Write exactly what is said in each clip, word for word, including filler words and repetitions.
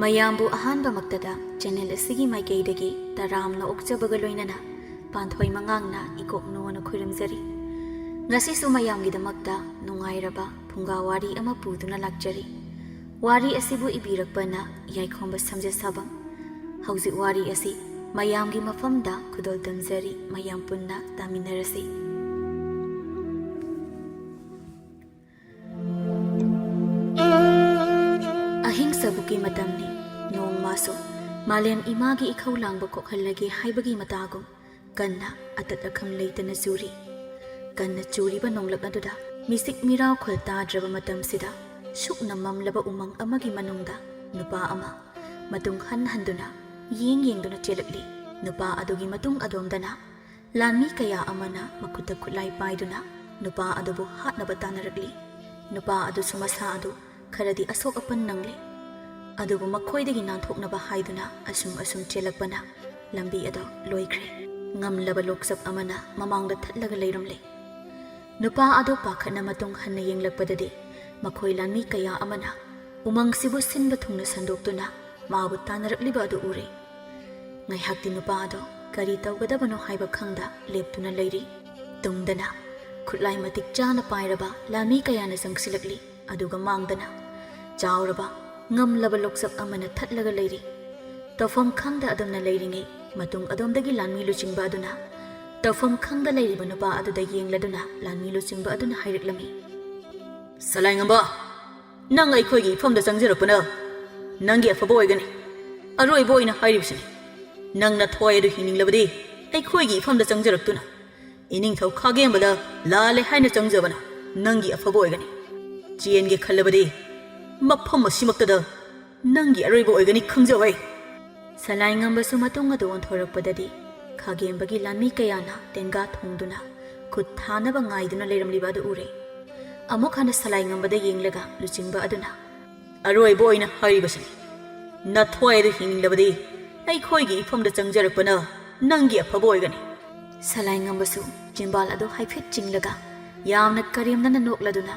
ꯃꯌꯥꯝꯕꯨ ꯑꯍꯥꯟꯕꯃꯛꯇꯗ channel ꯑꯁꯤꯒꯤ ꯃꯥꯏꯀꯩꯗꯒꯤ ꯇꯔꯥꯝꯅ ꯑꯣꯛꯆꯕꯒ ꯂꯣꯏꯅꯅ ꯄꯥꯟꯊꯣꯏ ꯃꯉꯥꯡꯅ ꯏꯀꯣꯛ ꯅꯣꯅ ꯈꯨꯔꯨꯝꯖꯔꯤ꯫ ꯉꯁꯤꯁꯨ ꯃꯌꯥꯝꯒꯤꯗꯃꯛꯇ ꯅꯨꯡꯉꯥꯏꯔꯕ ꯐꯨꯡꯒꯥ ꯋꯥꯔꯤ ꯑꯃ ꯄꯨꯗꯨꯅ ꯂꯥꯛꯆꯔꯤ꯫ ꯋꯥꯔꯤ ꯑꯁꯤꯕꯨ ꯏꯕꯤꯔꯛꯄꯅ ꯌꯥꯏꯈꯣꯝꯕ ꯁꯝꯖꯁꯥꯕꯝ꯫ ꯍꯧꯖꯤꯛ ꯋꯥꯔꯤ ꯑꯁꯤ ꯃꯌꯥꯝꯒꯤ ꯃꯐꯝꯗ ꯈꯨꯗꯣꯜ ꯇꯝꯖꯔꯤ, ꯃꯌꯥꯝ ꯄꯨꯟꯅ ꯇꯥꯃꯤꯟꯅꯔꯁꯤ꯫ ꯑꯍꯤꯡ ꯁꯕꯨꯛꯀꯤ ꯃꯇꯝꯅꯤ꯫ ꯅꯣꯡꯃꯁꯨ ꯃꯥꯂꯦꯝ ꯏꯃꯥꯒꯤ ꯏꯈꯧ ꯂꯥꯡꯕ ꯀꯣꯛꯍꯜꯂꯒꯦ ꯍꯥꯏꯕꯒꯤ ꯃꯇꯥꯒꯨꯝ ꯀꯟꯅ ꯑꯇꯠ ꯑꯈꯝ ꯂꯩꯇꯅ ꯆꯨꯔꯤ꯫ ꯀꯟꯅ ꯆꯨꯔꯤꯕ ꯅꯣꯡꯂꯛ ꯑꯗꯨꯗ ꯃꯤꯁꯤꯛ ꯃꯤꯔꯥꯎꯈꯣꯜ ꯇꯥꯗ꯭ꯔꯕ ꯃꯇꯝꯁꯤꯗ ꯁꯨꯛꯅ ꯃꯝꯂꯕ ꯎꯃꯪ ꯑꯃꯒꯤ ꯃꯅꯨꯡꯗ ꯅꯨꯄꯥ ꯑꯃ ꯃꯇꯨꯡ ꯍꯟ ꯍꯟꯗꯨꯅ ꯌꯦꯡ ꯌꯦꯡꯗꯨꯅ ꯆꯦꯜꯂꯛꯂꯤ꯫ ꯅꯨꯄꯥ ꯑꯗꯨꯒꯤ ꯃꯇꯨꯡ ꯑꯗꯣꯝꯗꯅ ꯂꯥꯟꯃꯤ ꯀꯌꯥ ꯑꯃꯅ ꯃꯈꯨꯠꯇ ꯈꯨꯠꯂꯥꯏ ꯄꯥꯏꯗꯨꯅ ꯅꯨꯄꯥ ꯑꯗꯨꯕꯨ ꯍꯥꯠꯅꯕ ꯇꯥꯟꯅꯔꯛꯂꯤ꯫ ꯅꯨꯄꯥ ꯑꯗꯨꯁꯨ ꯃꯁꯥ ꯑꯗꯨ ꯈꯔꯗꯤ ꯑꯁꯣꯛ ꯑꯄꯟ ꯅꯪꯂꯤ꯫ ꯑꯗꯨꯕꯨ ꯃꯈꯣꯏꯗꯒꯤ ꯅꯥꯟꯊꯣꯛꯅꯕ ꯍꯥꯏꯗꯨꯅ ꯑꯁꯨꯝ ꯑꯁꯨꯝ ꯆꯦꯜꯂꯛꯄꯅ ꯂꯝꯕꯤ ꯑꯗꯨ ꯂꯣꯏꯈ꯭ꯔꯦ꯫ ꯉꯝꯂꯕ ꯂꯣꯛꯆꯞ ꯑꯃꯅ ꯃꯃꯥꯡꯗ ꯊꯠꯂꯒ ꯂꯩꯔꯝꯂꯦ꯫ ꯅꯨꯄꯥ ꯑꯗꯨ ꯄꯥꯈꯠꯅ ꯃꯇꯨꯡ ꯍꯟꯅ ꯌꯦꯡꯂꯛꯄꯗꯗꯤ ꯃꯈꯣꯏ ꯂꯥꯟꯃꯤ ꯀꯌꯥ ꯑꯃꯅ ꯎꯃꯪꯁꯤꯕꯨ ꯁꯤꯟꯕ ꯊꯨꯡꯅ ꯁꯟꯗꯣꯛꯇꯨꯅ ꯃꯥꯕꯨ ꯇꯥꯟꯅꯔꯛꯂꯤꯕ ꯑꯗꯨ ꯎꯔꯦ꯫ ꯉꯥꯏꯍꯥꯛꯇꯤ ꯅꯨꯄꯥ ꯑꯗꯨ ꯀꯔꯤ ꯇꯧꯒꯗꯕꯅꯣ ꯍꯥꯏꯕ ꯈꯪꯗ ꯂꯦꯞꯇꯨꯅ ꯂꯩꯔꯤ꯫ ꯇꯨꯡꯗꯅ ꯈꯨꯠꯂꯥꯏ ꯃꯇꯤꯛ ꯆꯥꯅ ꯄꯥꯏꯔꯕ ꯂꯥꯟꯃꯤ ꯀꯌꯥꯅ ꯆꯪꯁꯤꯜꯂꯛꯂꯤ꯫ ꯑꯗꯨꯒ ꯃꯥꯡꯗꯅ ꯆꯥꯎꯔꯕ ꯉꯝꯂꯕ ꯂꯣꯛꯆꯞ ꯑꯃꯅ ꯊꯠꯂꯒ ꯂꯩꯔꯤ꯫ ꯇꯧꯐꯝ ꯈꯪꯗ ꯑꯗꯨꯝꯅ ꯂꯩꯔꯤꯉꯩ ꯃꯇꯨꯡ ꯑꯗꯣꯝꯗꯒꯤ ꯂꯥꯟꯃꯤ ꯂꯨꯆꯤꯡꯕ ꯑꯗꯨꯅ ꯇꯧꯐꯝ ꯈꯪꯗ ꯂꯩꯔꯤꯕ ꯅꯨꯄꯥ ꯑꯗꯨꯗ ꯌꯦꯡꯂꯗꯨꯅ ꯂꯥꯟꯃꯤ ꯂꯨꯆꯤꯡꯕ ꯑꯗꯨꯅ ꯍꯥꯏꯔꯛꯂꯝꯃꯤ, "ꯁꯂꯥꯏꯉꯝꯕ, ꯅꯪ ꯑꯩꯈꯣꯏꯒꯤ ꯏꯐꯝꯗ ꯆꯪꯖꯔꯛꯄꯅ ꯅꯪꯒꯤ ꯑꯐꯕ ꯑꯣꯏꯒꯅꯤ꯫ ꯑꯔꯣꯏꯕ ꯑꯣꯏꯅ ꯍꯥꯏꯔꯤꯕꯁꯤꯅꯤ, ꯅꯪ ꯅꯊ꯭ꯋꯥꯏ ꯑꯗꯨ ꯍꯤꯡꯅꯤꯡꯂꯕꯗꯤ ꯑꯩꯈꯣꯏꯒꯤ ꯏꯐꯝꯗ ꯆꯪꯖꯔꯛꯇꯨꯅ ꯏꯅꯤꯡꯊꯧ ꯈꯥꯒꯦꯝꯕꯗ ꯂꯥꯜꯂꯦ ꯍꯥꯏꯅ ꯆꯪꯖꯕꯅ ꯅꯪꯒꯤ ꯑꯐꯕ ꯑꯣꯏꯒꯅꯤ꯫ ꯆꯦꯟꯒꯦ ꯈꯜꯂꯕꯗꯤ ꯃꯐꯝ ꯑꯁꯤꯃꯛꯇꯗ ꯅꯪꯒꯤ ꯑꯔꯣꯏꯕ ꯑꯣꯏꯒꯅꯤ ꯈꯪꯖꯧ ꯑꯩ꯫" ꯁꯂꯥꯏꯉꯝꯕꯁꯨ ꯃꯇꯨꯡ ꯑꯗꯨ ꯑꯣꯟꯊꯣꯔꯛꯄꯗꯗꯤ ꯈꯥꯒꯦꯝꯕꯒꯤ ꯂꯥꯟꯃꯤ ꯀꯌꯥꯅ ꯇꯦꯡꯒꯥ ꯊꯣꯡꯗꯨꯅ ꯈꯨꯠ ꯊꯥꯅꯕ ꯉꯥꯏꯗꯨꯅ ꯂꯩꯔꯝꯂꯤꯕ ꯑꯗꯨ ꯎꯔꯦ꯫ ꯑꯃꯨꯛ ꯍꯟꯅ ꯁꯂꯥꯏꯉꯝꯕꯗ ꯌꯦꯡꯂꯒ ꯂꯨꯆꯤꯡꯕ ꯑꯗꯨꯅ, "ꯑꯔꯣꯏꯕ ꯑꯣꯏꯅ ꯍꯥꯏꯔꯤꯕꯁꯤꯅꯤ, ꯅꯊ꯭ꯋꯥꯏ ꯑꯗꯨ ꯍꯤꯡꯅꯤꯡꯂꯕꯗꯤ ꯑꯩꯈꯣꯏꯒꯤ ꯏꯐꯝꯗ ꯆꯪꯖꯔꯛꯄꯅ ꯅꯪꯒꯤ ꯑꯐꯕ ꯑꯣꯏꯒꯅꯤ꯫" ꯁꯂꯥꯏꯉꯝꯕꯁꯨ ꯆꯤꯝꯕꯥꯜ ꯑꯗꯨ ꯍꯥꯏꯐꯦꯠ ꯆꯤꯡꯂꯒ ꯌꯥꯝꯅ ꯀꯔꯦꯝꯅꯅ ꯅꯣꯛꯂꯗꯨꯅ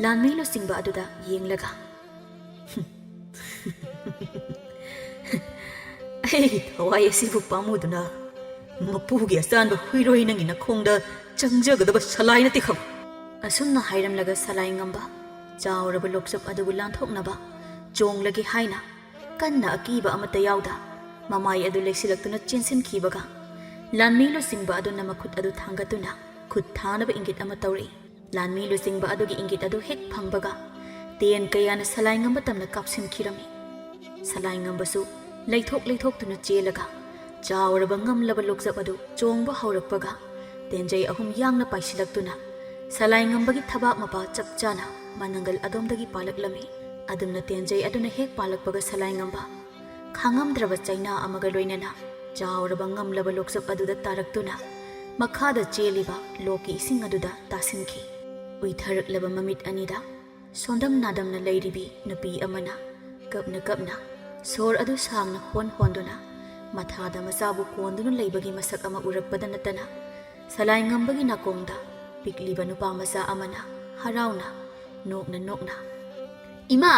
ꯂꯥꯟꯃꯤ ꯂꯨꯆꯤꯡꯕ ꯑꯗꯨꯗ ꯌꯦꯡꯂꯒ, "ꯍꯨꯝ, ꯑꯩꯒꯤ ꯊꯋꯥꯏ ꯑꯁꯤꯕꯨ ꯄꯥꯝꯃꯨꯗꯨꯅ ꯃꯄꯨꯒꯤ ꯑꯆꯥꯟꯕ ꯍꯨꯏꯔꯣꯏ ꯅꯪꯒꯤ ꯅꯈꯣꯡꯗ ꯆꯪꯖꯒꯗꯕ ꯁꯂꯥꯏ ꯅꯠꯇꯦ ꯈꯪꯉꯨ꯫ ꯑꯁꯨꯝꯅ ꯍꯥꯏꯔꯝꯂꯒ ꯁꯂꯥꯏ ꯉꯝꯕ ꯆꯥꯎꯔꯕ ꯂꯣꯛꯆꯞ ꯑꯗꯨꯕꯨ ꯂꯥꯟꯊꯣꯛꯅꯕ ꯆꯣꯡꯂꯒꯦ ꯍꯥꯏꯅ ꯀꯟꯅ ꯑꯀꯤꯕ ꯑꯃꯠꯇ ꯌꯥꯎꯗ ꯃꯃꯥꯏ ꯑꯗꯨ ꯂꯩꯁꯤꯜꯂꯛꯇꯨꯅ ꯆꯦꯟꯁꯤꯟꯈꯤꯕꯒ ꯂꯥꯟꯃꯤ ꯂꯨꯆꯤꯡꯕ ꯑꯗꯨꯅ ꯃꯈꯨꯠ ꯑꯗꯨ ꯊꯥꯡꯒꯠꯇꯨꯅ ꯈꯨꯠ ꯊꯥꯅꯕ ꯏꯪꯒꯤꯠ ꯑꯃ ꯇꯧꯔꯛꯏ꯫ ꯂꯥꯟꯃꯤ ꯂꯨꯆꯤꯡꯕ ꯑꯗꯨꯒꯤ ꯏꯪꯒꯤꯠ ꯑꯗꯨ ꯍꯦꯛ ꯐꯪꯕꯒ ꯇꯦꯟ ꯀꯌꯥꯅ ꯁꯂꯥꯏ ꯉꯝꯕ ꯇꯝꯅ ꯀꯥꯞꯁꯤꯟꯈꯤꯔꯝꯃꯤ꯫ ꯁꯂꯥꯏ ꯉꯝꯕꯁꯨ ꯂꯩꯊꯣꯛ ꯂꯩꯊꯣꯛꯇꯨꯅ ꯆꯦꯜꯂꯒ ꯆꯥꯎꯔꯕ ꯉꯝꯂꯕ ꯂꯣꯛꯆꯞ ꯑꯗꯨ ꯆꯣꯡꯕ ꯍꯧꯔꯛꯄꯒ ꯇꯦꯟꯖꯩ ꯑꯍꯨꯝ ꯌꯥꯡꯅ ꯄꯥꯏꯁꯤꯜꯂꯛꯇꯨꯅ ꯁꯂꯥꯏ ꯉꯝꯕꯒꯤ ꯊꯕꯥꯛ ꯃꯄꯥ ꯆꯞ ꯆꯥꯅ ꯃꯅꯪꯒꯜ ꯑꯗꯣꯝꯗꯒꯤ ꯄꯥꯜꯂꯛꯂꯝꯃꯤ꯫ ꯑꯗꯨꯝꯅ ꯇꯦꯟꯖꯩ ꯑꯗꯨꯅ ꯍꯦꯛ ꯄꯥꯜꯂꯛꯄꯒ ꯁꯂꯥꯏ ꯉꯝꯕ ꯈꯥꯡꯉꯝꯗ꯭ꯔꯕ ꯆꯩꯅꯥ ꯑꯃꯒ ꯂꯣꯏꯅꯅ ꯆꯥꯎꯔꯕ ꯉꯝꯂꯕ ꯂꯣꯛꯆꯞ ꯑꯗꯨꯗ ꯇꯥꯔꯛꯇꯨꯅ ꯃꯈꯥꯗ ꯆꯦꯜꯂꯤꯕ ꯂꯣꯛꯀꯤ ꯏꯁꯤꯡ ꯑꯗꯨꯗ ꯇꯥꯁꯤꯟꯈꯤ꯫ ꯎꯏꯊꯔꯛꯂꯕ ꯃꯃꯤꯠ ꯑꯅꯤꯗ ꯁꯣꯟꯗꯝ ꯅꯥꯗꯝꯅ ꯂꯩꯔꯤꯕꯤ ꯅꯨꯄꯤ ꯑꯃꯅ ꯀꯞꯅ ꯀꯞꯅ ꯁꯣꯔ ꯑꯗꯨ ꯁꯥꯡꯅ ꯍꯣꯟ ꯍꯣꯟꯗꯨꯅ ꯃꯊꯥꯗ ꯃꯆꯥꯕꯨ ꯀꯣꯟꯗꯨꯅ ꯂꯩꯕꯒꯤ ꯃꯁꯛ ꯑꯃ ꯎꯔꯛꯄꯗ ꯅꯠꯇꯅ ꯁꯂꯥꯏ ꯉꯝꯕꯒꯤ ꯅꯥꯀꯣꯡꯗ ꯄꯤꯛꯂꯤꯕ ꯅꯨꯄꯥ ꯃꯆꯥ ꯑꯃꯅ ꯍꯔꯥꯎꯅ ꯅꯣꯛꯅ ꯅꯣꯛꯅ, "ꯏꯃꯥ,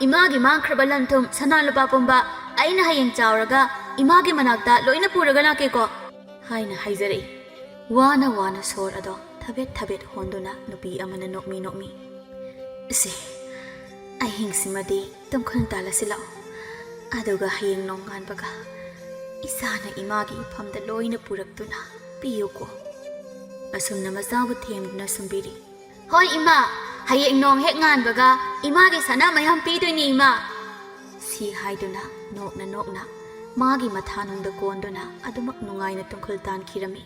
ꯏꯃꯥꯒꯤ ꯃꯥꯡꯈ꯭ꯔꯕ ꯂꯟ ꯊꯨꯝ, ꯁꯅꯥ ꯂꯨꯄꯥ ꯄꯨꯝꯕ ꯑꯩꯅ ꯍꯌꯦꯡ ꯆꯥꯎꯔꯒ ꯏꯃꯥꯒꯤ ꯃꯅꯥꯛꯇ ꯂꯣꯏꯅ ꯄꯨꯔꯒ ꯂꯥꯛꯀꯦꯀꯣ?" ꯍꯥꯏꯅ ꯍꯥꯏꯖꯔꯛꯏ꯫ ꯋꯥꯅ ꯋꯥꯅ ꯁꯣꯔ ꯑꯗꯣ ꯊꯕꯦꯠ ꯊꯕꯦꯠ ꯍꯣꯟꯗꯨꯅ ꯅꯨꯄꯤ ꯑꯃꯅ ꯅꯣꯛꯃꯤ ꯅꯣꯛꯃꯤ, "ꯏꯁꯦ, ꯑꯍꯤꯡꯁꯤꯃꯗꯤ ꯇꯨꯝꯈꯜ ꯇꯥꯜꯂꯁꯤ ꯂꯥꯛꯑꯣ꯫ ꯑꯗꯨꯒ ꯍꯌꯦꯡ ꯅꯣꯡꯉꯥꯟꯕꯒ ꯏꯆꯥꯅ ꯏꯃꯥꯒꯤ ꯏꯐꯝꯗ ꯂꯣꯏꯅ ꯄꯨꯔꯛꯇꯨꯅ ꯄꯤꯌꯨꯀꯣ꯫" ꯑꯁꯨꯝꯅ ꯃꯆꯥꯕꯨ ꯊꯦꯝꯗꯨꯅ ꯁꯨꯝꯕꯤꯔꯤ꯫ "ꯍꯣꯏ ꯏꯃꯥ, ꯍꯌꯦꯡ ꯅꯣꯡ ꯍꯦꯛ ꯉꯥꯟꯕꯒ ꯏꯃꯥꯒꯤ ꯁꯅꯥ ꯃꯌꯥꯝ ꯄꯤꯗꯣꯏꯅꯤ ꯏꯃꯥ꯫" ꯁꯤ ꯍꯥꯏꯗꯨꯅ ꯅꯣꯛꯅ ꯅꯣꯛꯅ ꯃꯥꯒꯤ ꯃꯊꯥꯅꯨꯡꯗ ꯀꯣꯟꯗꯨꯅ ꯑꯗꯨꯃꯛ ꯅꯨꯡꯉꯥꯏꯅ ꯇꯨꯝꯈꯜ ꯇꯥꯟꯈꯤꯔꯝꯃꯤ꯫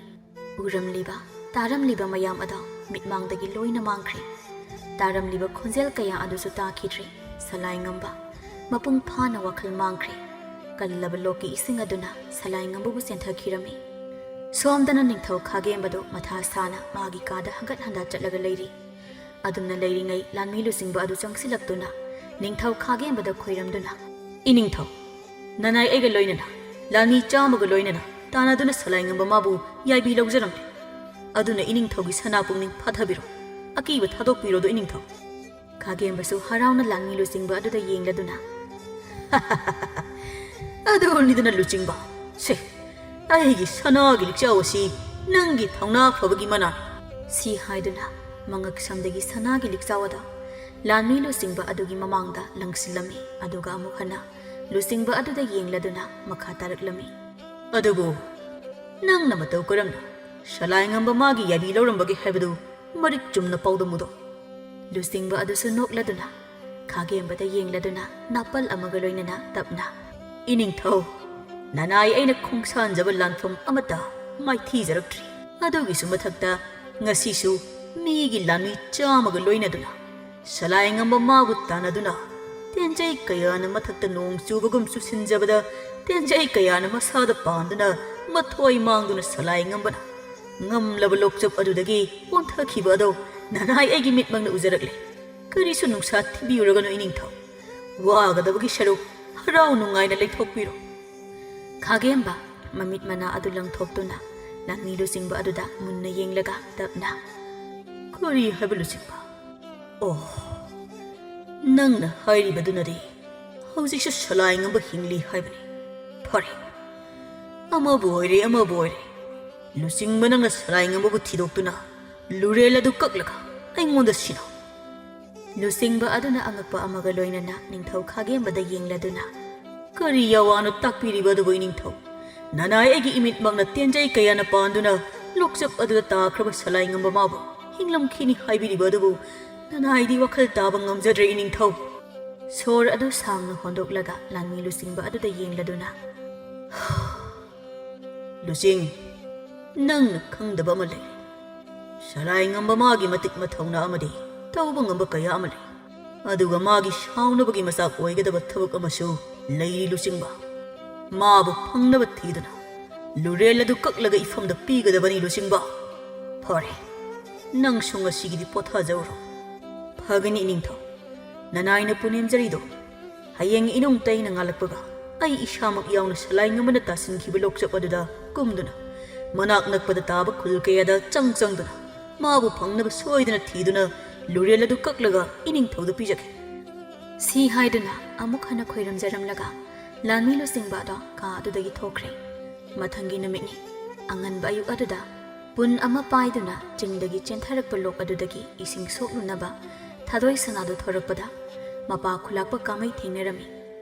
ꯎꯔꯝꯂꯤꯕ, ꯇꯥꯔꯝꯂꯤꯕ ꯃꯌꯥꯝ ꯑꯗꯣ ꯃꯤꯠꯃꯥꯡꯗꯒꯤ ꯂꯣꯏꯅ ꯃꯥꯡꯈ꯭ꯔꯦ꯫ ꯇꯥꯔꯝꯂꯤꯕ ꯈꯣꯟꯖꯦꯜ ꯀꯌꯥ ꯑꯗꯨꯁꯨ ꯇꯥꯈꯤꯗ꯭ꯔꯦ꯫ ꯁꯂꯥꯏ ꯉꯝꯕ ꯃꯄꯨꯡ ꯐꯥꯅ ꯋꯥꯈꯜ ꯃꯥꯡꯈ꯭ꯔꯦ꯫ ꯀꯜꯂꯕ ꯂꯣꯛꯀꯤ ꯏꯁꯤꯡ ꯑꯗꯨꯅ ꯁꯂꯥꯏ ꯉꯝꯕꯕꯨ ꯆꯦꯟꯊꯈꯤꯔꯝꯃꯤ꯫ ꯁꯣꯝꯗꯅ ꯅꯤꯡꯊꯧ ꯈꯥꯒꯦꯝꯕꯗꯨ ꯃꯊꯥ ꯁꯥꯅ ꯃꯥꯒꯤ ꯀꯥꯗ ꯍꯪꯒꯠ ꯍꯟꯗꯥ ꯆꯠꯂꯒ ꯂꯩꯔꯤ꯫ ꯑꯗꯨꯝꯅ ꯂꯩꯔꯤꯉꯩ ꯂꯥꯟꯃꯤ ꯂꯨꯆꯤꯡꯕ ꯑꯗꯨ ꯆꯪꯁꯤꯜꯂꯛꯇꯨꯅ ꯅꯤꯡꯊꯧ ꯈꯥꯒꯦꯝꯕꯗ ꯈꯣꯏꯔꯝꯗꯨꯅ, "ꯏꯅꯤꯡꯊꯧ, ꯅꯅꯥꯏ ꯑꯩꯒ ꯂꯣꯏꯅꯅ ꯂꯥꯟꯃꯤ ꯆꯥꯝꯃꯒ ꯂꯣꯏꯅꯅ ꯇꯥꯟꯅꯗꯨꯅ ꯁꯂꯥꯏ ꯉꯝꯕ ꯃꯥꯕꯨ ꯌꯥꯏꯕꯤ ꯂꯧꯖꯔꯝꯂꯦ꯫ ꯑꯗꯨꯅ ꯏꯅꯤꯡꯊꯧꯒꯤ ꯁꯅꯥ ꯄꯨꯛꯅꯤꯡ ꯐꯥꯊꯕꯤꯔꯣ꯫ ꯑꯀꯤꯕ ꯊꯥꯗꯣꯛꯄꯤꯔꯣꯗꯣ ꯏꯅꯤꯡꯊꯧ꯫" ꯈꯥꯒꯦꯝꯕꯁꯨ ꯍꯔꯥꯎꯅ ꯂꯥꯟꯃꯤ ꯂꯨꯆꯤꯡꯕ ꯑꯗꯨꯗ ꯌꯦꯡꯂꯗꯨꯅ, "ꯑꯗꯨꯅꯤꯗꯅ ꯂꯨꯆꯤꯡꯕ, ꯁꯦ, ꯑꯩꯒꯤ ꯁꯅꯥꯒꯤ ꯂꯤꯛꯆꯥꯎ ꯑꯁꯤ ꯅꯪꯒꯤ ꯊꯧꯅꯥ ꯐꯕꯒꯤ ꯃꯅꯥꯅꯤ" ꯁꯤ ꯍꯥꯏꯗꯨꯅ ꯃꯉꯛ ꯁꯝꯗꯒꯤ ꯁꯅꯥꯒꯤ ꯂꯤꯛꯆꯥꯎ ꯑꯗꯨ ꯂꯥꯟꯃꯤ ꯂꯨꯆꯤꯡꯕ ꯑꯗꯨꯒꯤ ꯃꯃꯥꯡꯗ ꯂꯪꯁꯤꯜꯂꯝꯃꯤ꯫ ꯑꯗꯨꯒ ꯑꯃꯨꯛ ꯍꯟꯅ ꯂꯨꯆꯤꯡꯕ ꯑꯗꯨꯗ ꯌꯦꯡꯂꯗꯨꯅ ꯃꯈꯥ ꯇꯥꯔꯛꯂꯝꯃꯤ, "ꯑꯗꯨꯕꯨ ꯅꯪꯅ ꯃꯇꯧ ꯀꯔꯝꯅ ꯁꯂꯥꯏ ꯉꯝꯕ ꯃꯥꯒꯤ ꯌꯥꯕꯤ ꯂꯧꯔꯝꯕꯒꯦ ꯍꯥꯏꯕꯗꯨ ꯃꯔꯤꯛ ꯆꯨꯝꯅ ꯄꯥꯎꯗꯝꯃꯨꯗꯣ?" ꯂꯨꯆꯤꯡꯕ ꯑꯗꯨꯁꯨ ꯅꯣꯛꯂꯗꯨꯅ ꯈꯥꯒꯦꯝꯕꯗ ꯌꯦꯡꯂꯗꯨꯅ ꯅꯥꯄꯜ ꯑꯃꯒ ꯂꯣꯏꯅꯅ ꯇꯞꯅ, "ꯏꯅꯤꯡꯊꯧ, ꯅꯅꯥꯏ ꯑꯩꯅ ꯈꯣꯡꯁꯥꯟꯖꯕ ꯂꯥꯟꯐꯝ ꯑꯃꯠꯇ ꯃꯥꯏꯊꯤꯖꯔꯛꯇ꯭ꯔꯤ꯫ ꯑꯗꯨꯒꯤꯁꯨ ꯃꯊꯛꯇ ꯉꯁꯤꯁꯨ ꯃꯤꯒꯤ ꯂꯥꯟꯃꯤ ꯆꯥꯝꯃꯒ ꯂꯣꯏꯅꯗꯨꯅ ꯁꯂꯥꯏ ꯉꯝꯕ ꯃꯥꯕꯨ ꯇꯥꯟꯅꯗꯨꯅ ꯇꯦꯟꯖꯩ ꯀꯌꯥꯅ ꯃꯊꯛꯇ ꯅꯣꯡ ꯆꯨꯕꯒꯨꯝ ꯆꯨꯁꯤꯟꯖꯕꯗ ꯇꯦꯟꯖꯩ ꯀꯌꯥꯅ ꯃꯁꯥꯗ ꯄꯥꯟꯗꯨꯅ ꯃꯊ꯭ꯋꯥꯏ ꯃꯥꯡꯗꯨꯅ ꯁꯂꯥꯏ ꯉꯝꯕꯅ ꯉꯝꯂꯕ ꯂꯣꯛꯆꯞ ꯑꯗꯨꯗꯒꯤ ꯑꯣꯟꯊꯈꯤꯕ ꯑꯗꯣ ꯅꯅꯥꯏ ꯑꯩꯒꯤ ꯃꯤꯠꯃꯛꯅ ꯎꯖꯔꯛꯂꯦ꯫ ꯀꯔꯤꯁꯨ ꯅꯨꯡꯁꯥ ꯊꯤꯕꯤꯔꯨꯔꯒꯅꯨ ꯏꯅꯤꯡꯊꯧ꯫ ꯋꯥꯒꯗꯕꯒꯤ ꯁꯔꯨꯛ ꯍꯔꯥꯎ ꯅꯨꯡꯉꯥꯏꯅ ꯂꯩꯊꯣꯛꯄꯤꯔꯣ꯫" ꯈꯥꯒꯦꯝꯕ ꯃꯃꯤꯠ ꯃꯅꯥ ꯑꯗꯨ ꯂꯪꯊꯣꯛꯇꯨꯅ ꯂꯥꯟꯃꯤ ꯂꯨꯆꯤꯡꯕ ꯑꯗꯨꯗ ꯃꯨꯟꯅ ꯌꯦꯡꯂꯒ ꯇꯞꯅ, "ꯀꯔꯤ ꯍꯥꯏꯕ ꯂꯨꯆꯤꯡꯕ? ꯑꯣ, ꯅꯪꯅ ꯍꯥꯏꯔꯤꯕꯗꯨꯅꯗꯤ ꯍꯧꯖꯤꯛꯁꯨ ꯁꯂꯥꯏ ꯉꯝꯕ ꯍꯤꯡꯂꯤ ꯍꯥꯏꯕꯅꯤ꯫ ꯐꯔꯦ, ꯑꯃꯕꯨ ꯑꯣꯏꯔꯦ, ꯑꯃꯕꯨ ꯑꯣꯏꯔꯦ, ꯂꯨꯆꯤꯡꯕ ꯅꯪꯅ ꯁꯂꯥꯏ ꯉꯝꯕꯕꯨ ꯊꯤꯗꯣꯛꯇꯨꯅ ꯂꯨꯔꯦꯜ ꯑꯗꯨ ꯀꯛꯂꯒ ꯑꯩꯉꯣꯟꯗ ꯁꯤꯟꯅꯧ꯫" ꯂꯨꯆꯤꯡꯕ ꯑꯗꯨꯅ ꯑꯉꯛꯄ ꯑꯃꯒ ꯂꯣꯏꯅꯅ ꯅꯤꯡꯊꯧ ꯈꯥꯒꯦꯝꯕꯗ ꯌꯦꯡꯂꯗꯨꯅ, "ꯀꯔꯤ ꯌꯥꯋꯥꯅꯣ ꯇꯥꯛꯄꯤꯔꯤꯕ ꯑꯗꯨꯕꯨ ꯏꯅꯤꯡꯊꯧ? ꯅꯅꯥꯏ ꯑꯩꯒꯤ ꯏꯃꯤꯠꯃꯛꯅ ꯇꯦꯟꯖꯩ ꯀꯌꯥꯅ ꯄꯥꯟꯗꯨꯅ ꯂꯣꯛꯆꯞ ꯑꯗꯨꯗ ꯇꯥꯈ꯭ꯔꯕ ꯁꯂꯥꯏ ꯉꯝꯕ ꯃꯥꯕꯨ ꯍꯤꯡꯂꯝꯈꯤꯅꯤ ꯍꯥꯏꯕꯤꯔꯤꯕ ꯑꯗꯨꯕꯨ ꯅꯅꯥꯏꯗꯤ ꯋꯥꯈꯜ ꯇꯥꯕ ꯉꯝꯖꯗ꯭ꯔꯦ ꯏꯅꯤꯡꯊꯧ꯫" ꯁꯣꯔ ꯑꯗꯨ ꯁꯥꯡꯅ ꯍꯣꯟꯗꯣꯛꯂꯒ ꯂꯥꯟꯃꯤ ꯂꯨꯆꯤꯡꯕ ꯑꯗꯨꯗ ꯌꯦꯡꯂꯗꯨꯅ, "ꯂꯨꯆꯤꯡ, ꯅꯪꯅ ꯈꯪꯗꯕ ꯑꯃ ꯂꯩꯔꯦ꯫ ꯁꯂꯥꯏ ꯉꯝꯕ ꯃꯥꯒꯤ ꯃꯇꯤꯛ ꯃꯊꯧꯅꯥ ꯑꯃꯗꯤ ꯇꯧꯕ ꯉꯝꯕ ꯀꯌꯥ ꯑꯃ ꯂꯩ꯫ ꯑꯗꯨꯒ ꯃꯥꯒꯤ ꯁꯥꯎꯅꯕꯒꯤ ꯃꯆꯥꯛ ꯑꯣꯏꯒꯗꯕ ꯊꯕꯛ ꯑꯃꯁꯨ ꯂꯩꯔꯤ ꯂꯨꯆꯤꯡꯕ꯫ ꯃꯥꯕꯨ ꯐꯪꯅꯕ ꯊꯤꯗꯨꯅ ꯂꯨꯔꯦꯜ ꯑꯗꯨ ꯀꯛꯂꯒ ꯏꯐꯝꯗ ꯄꯤꯒꯗꯕꯅꯤ ꯂꯨꯆꯤꯡꯕ꯫ ꯐꯔꯦ, ꯅꯪꯁꯨ ꯉꯁꯤꯒꯤꯗꯤ ꯄꯣꯊꯥꯖꯧꯔꯣ꯫" "ꯐꯒꯅꯤ ꯏꯅꯤꯡꯊꯧ꯫ ꯅꯅꯥꯏꯅ ꯄꯨꯅꯦꯝꯖꯔꯤꯗꯣ ꯍꯌꯦꯡ ꯏꯅꯨꯡ ꯇꯩꯅ ꯉꯥꯜꯂꯛꯄꯒ ꯑꯩ ꯏꯁꯥꯃꯛ ꯌꯥꯎꯅ ꯁꯂꯥꯏ ꯉꯝꯕꯅ ꯇꯥꯁꯤꯟꯈꯤꯕ ꯂꯣꯛꯆꯞ ꯑꯗꯨꯗ ꯀꯨꯝꯗꯨꯅ ꯃꯅꯥꯛ ꯅꯛꯄꯗ ꯇꯥꯕ ꯈꯨꯜ ꯀꯌꯥꯗ ꯆꯪ ꯆꯪꯗꯨꯅ ꯃꯥꯕꯨ ꯐꯪꯅꯕ ꯁꯣꯏꯗꯅ ꯊꯤꯗꯨꯅ ꯂꯨꯔꯦꯜ ꯑꯗꯨ ꯀꯛꯂꯒ ꯏꯅꯤꯡꯊꯧꯗ ꯄꯤꯖꯒꯦ꯫" ꯁꯤ ꯍꯥꯏꯗꯨꯅ ꯑꯃꯨꯛ ꯍꯟꯅ ꯈꯣꯏꯔꯝꯖꯔꯝꯂꯒ ꯂꯥꯟꯃꯤ ꯂꯨꯆꯤꯡꯕ ꯑꯗꯣ ꯀꯥ ꯑꯗꯨꯗꯒꯤ ꯊꯣꯛꯈ꯭ꯔꯦ꯫ ꯃꯊꯪꯒꯤ ꯅꯨꯃꯤꯠꯅꯤ꯫ ꯑꯉꯟꯕ ꯑꯌꯨꯛ ꯑꯗꯨꯗ ꯄꯨꯟ ꯑꯃ ꯄꯥꯏꯗꯨꯅ ꯆꯤꯡꯗꯒꯤ ꯆꯦꯟꯊꯔꯛꯄ ꯂꯣꯛ ꯑꯗꯨꯗꯒꯤ ꯏꯁꯤꯡ ꯁꯣꯛꯂꯨꯅꯕ ꯊꯥꯗꯣꯏ ꯁꯅꯥꯗꯨ ꯊꯣꯔꯛꯄꯗ ꯃꯄꯥ ꯈꯨꯂꯥꯛꯄ ꯀꯥꯃꯩ ꯊꯦꯡꯅꯔꯝꯃꯤ꯫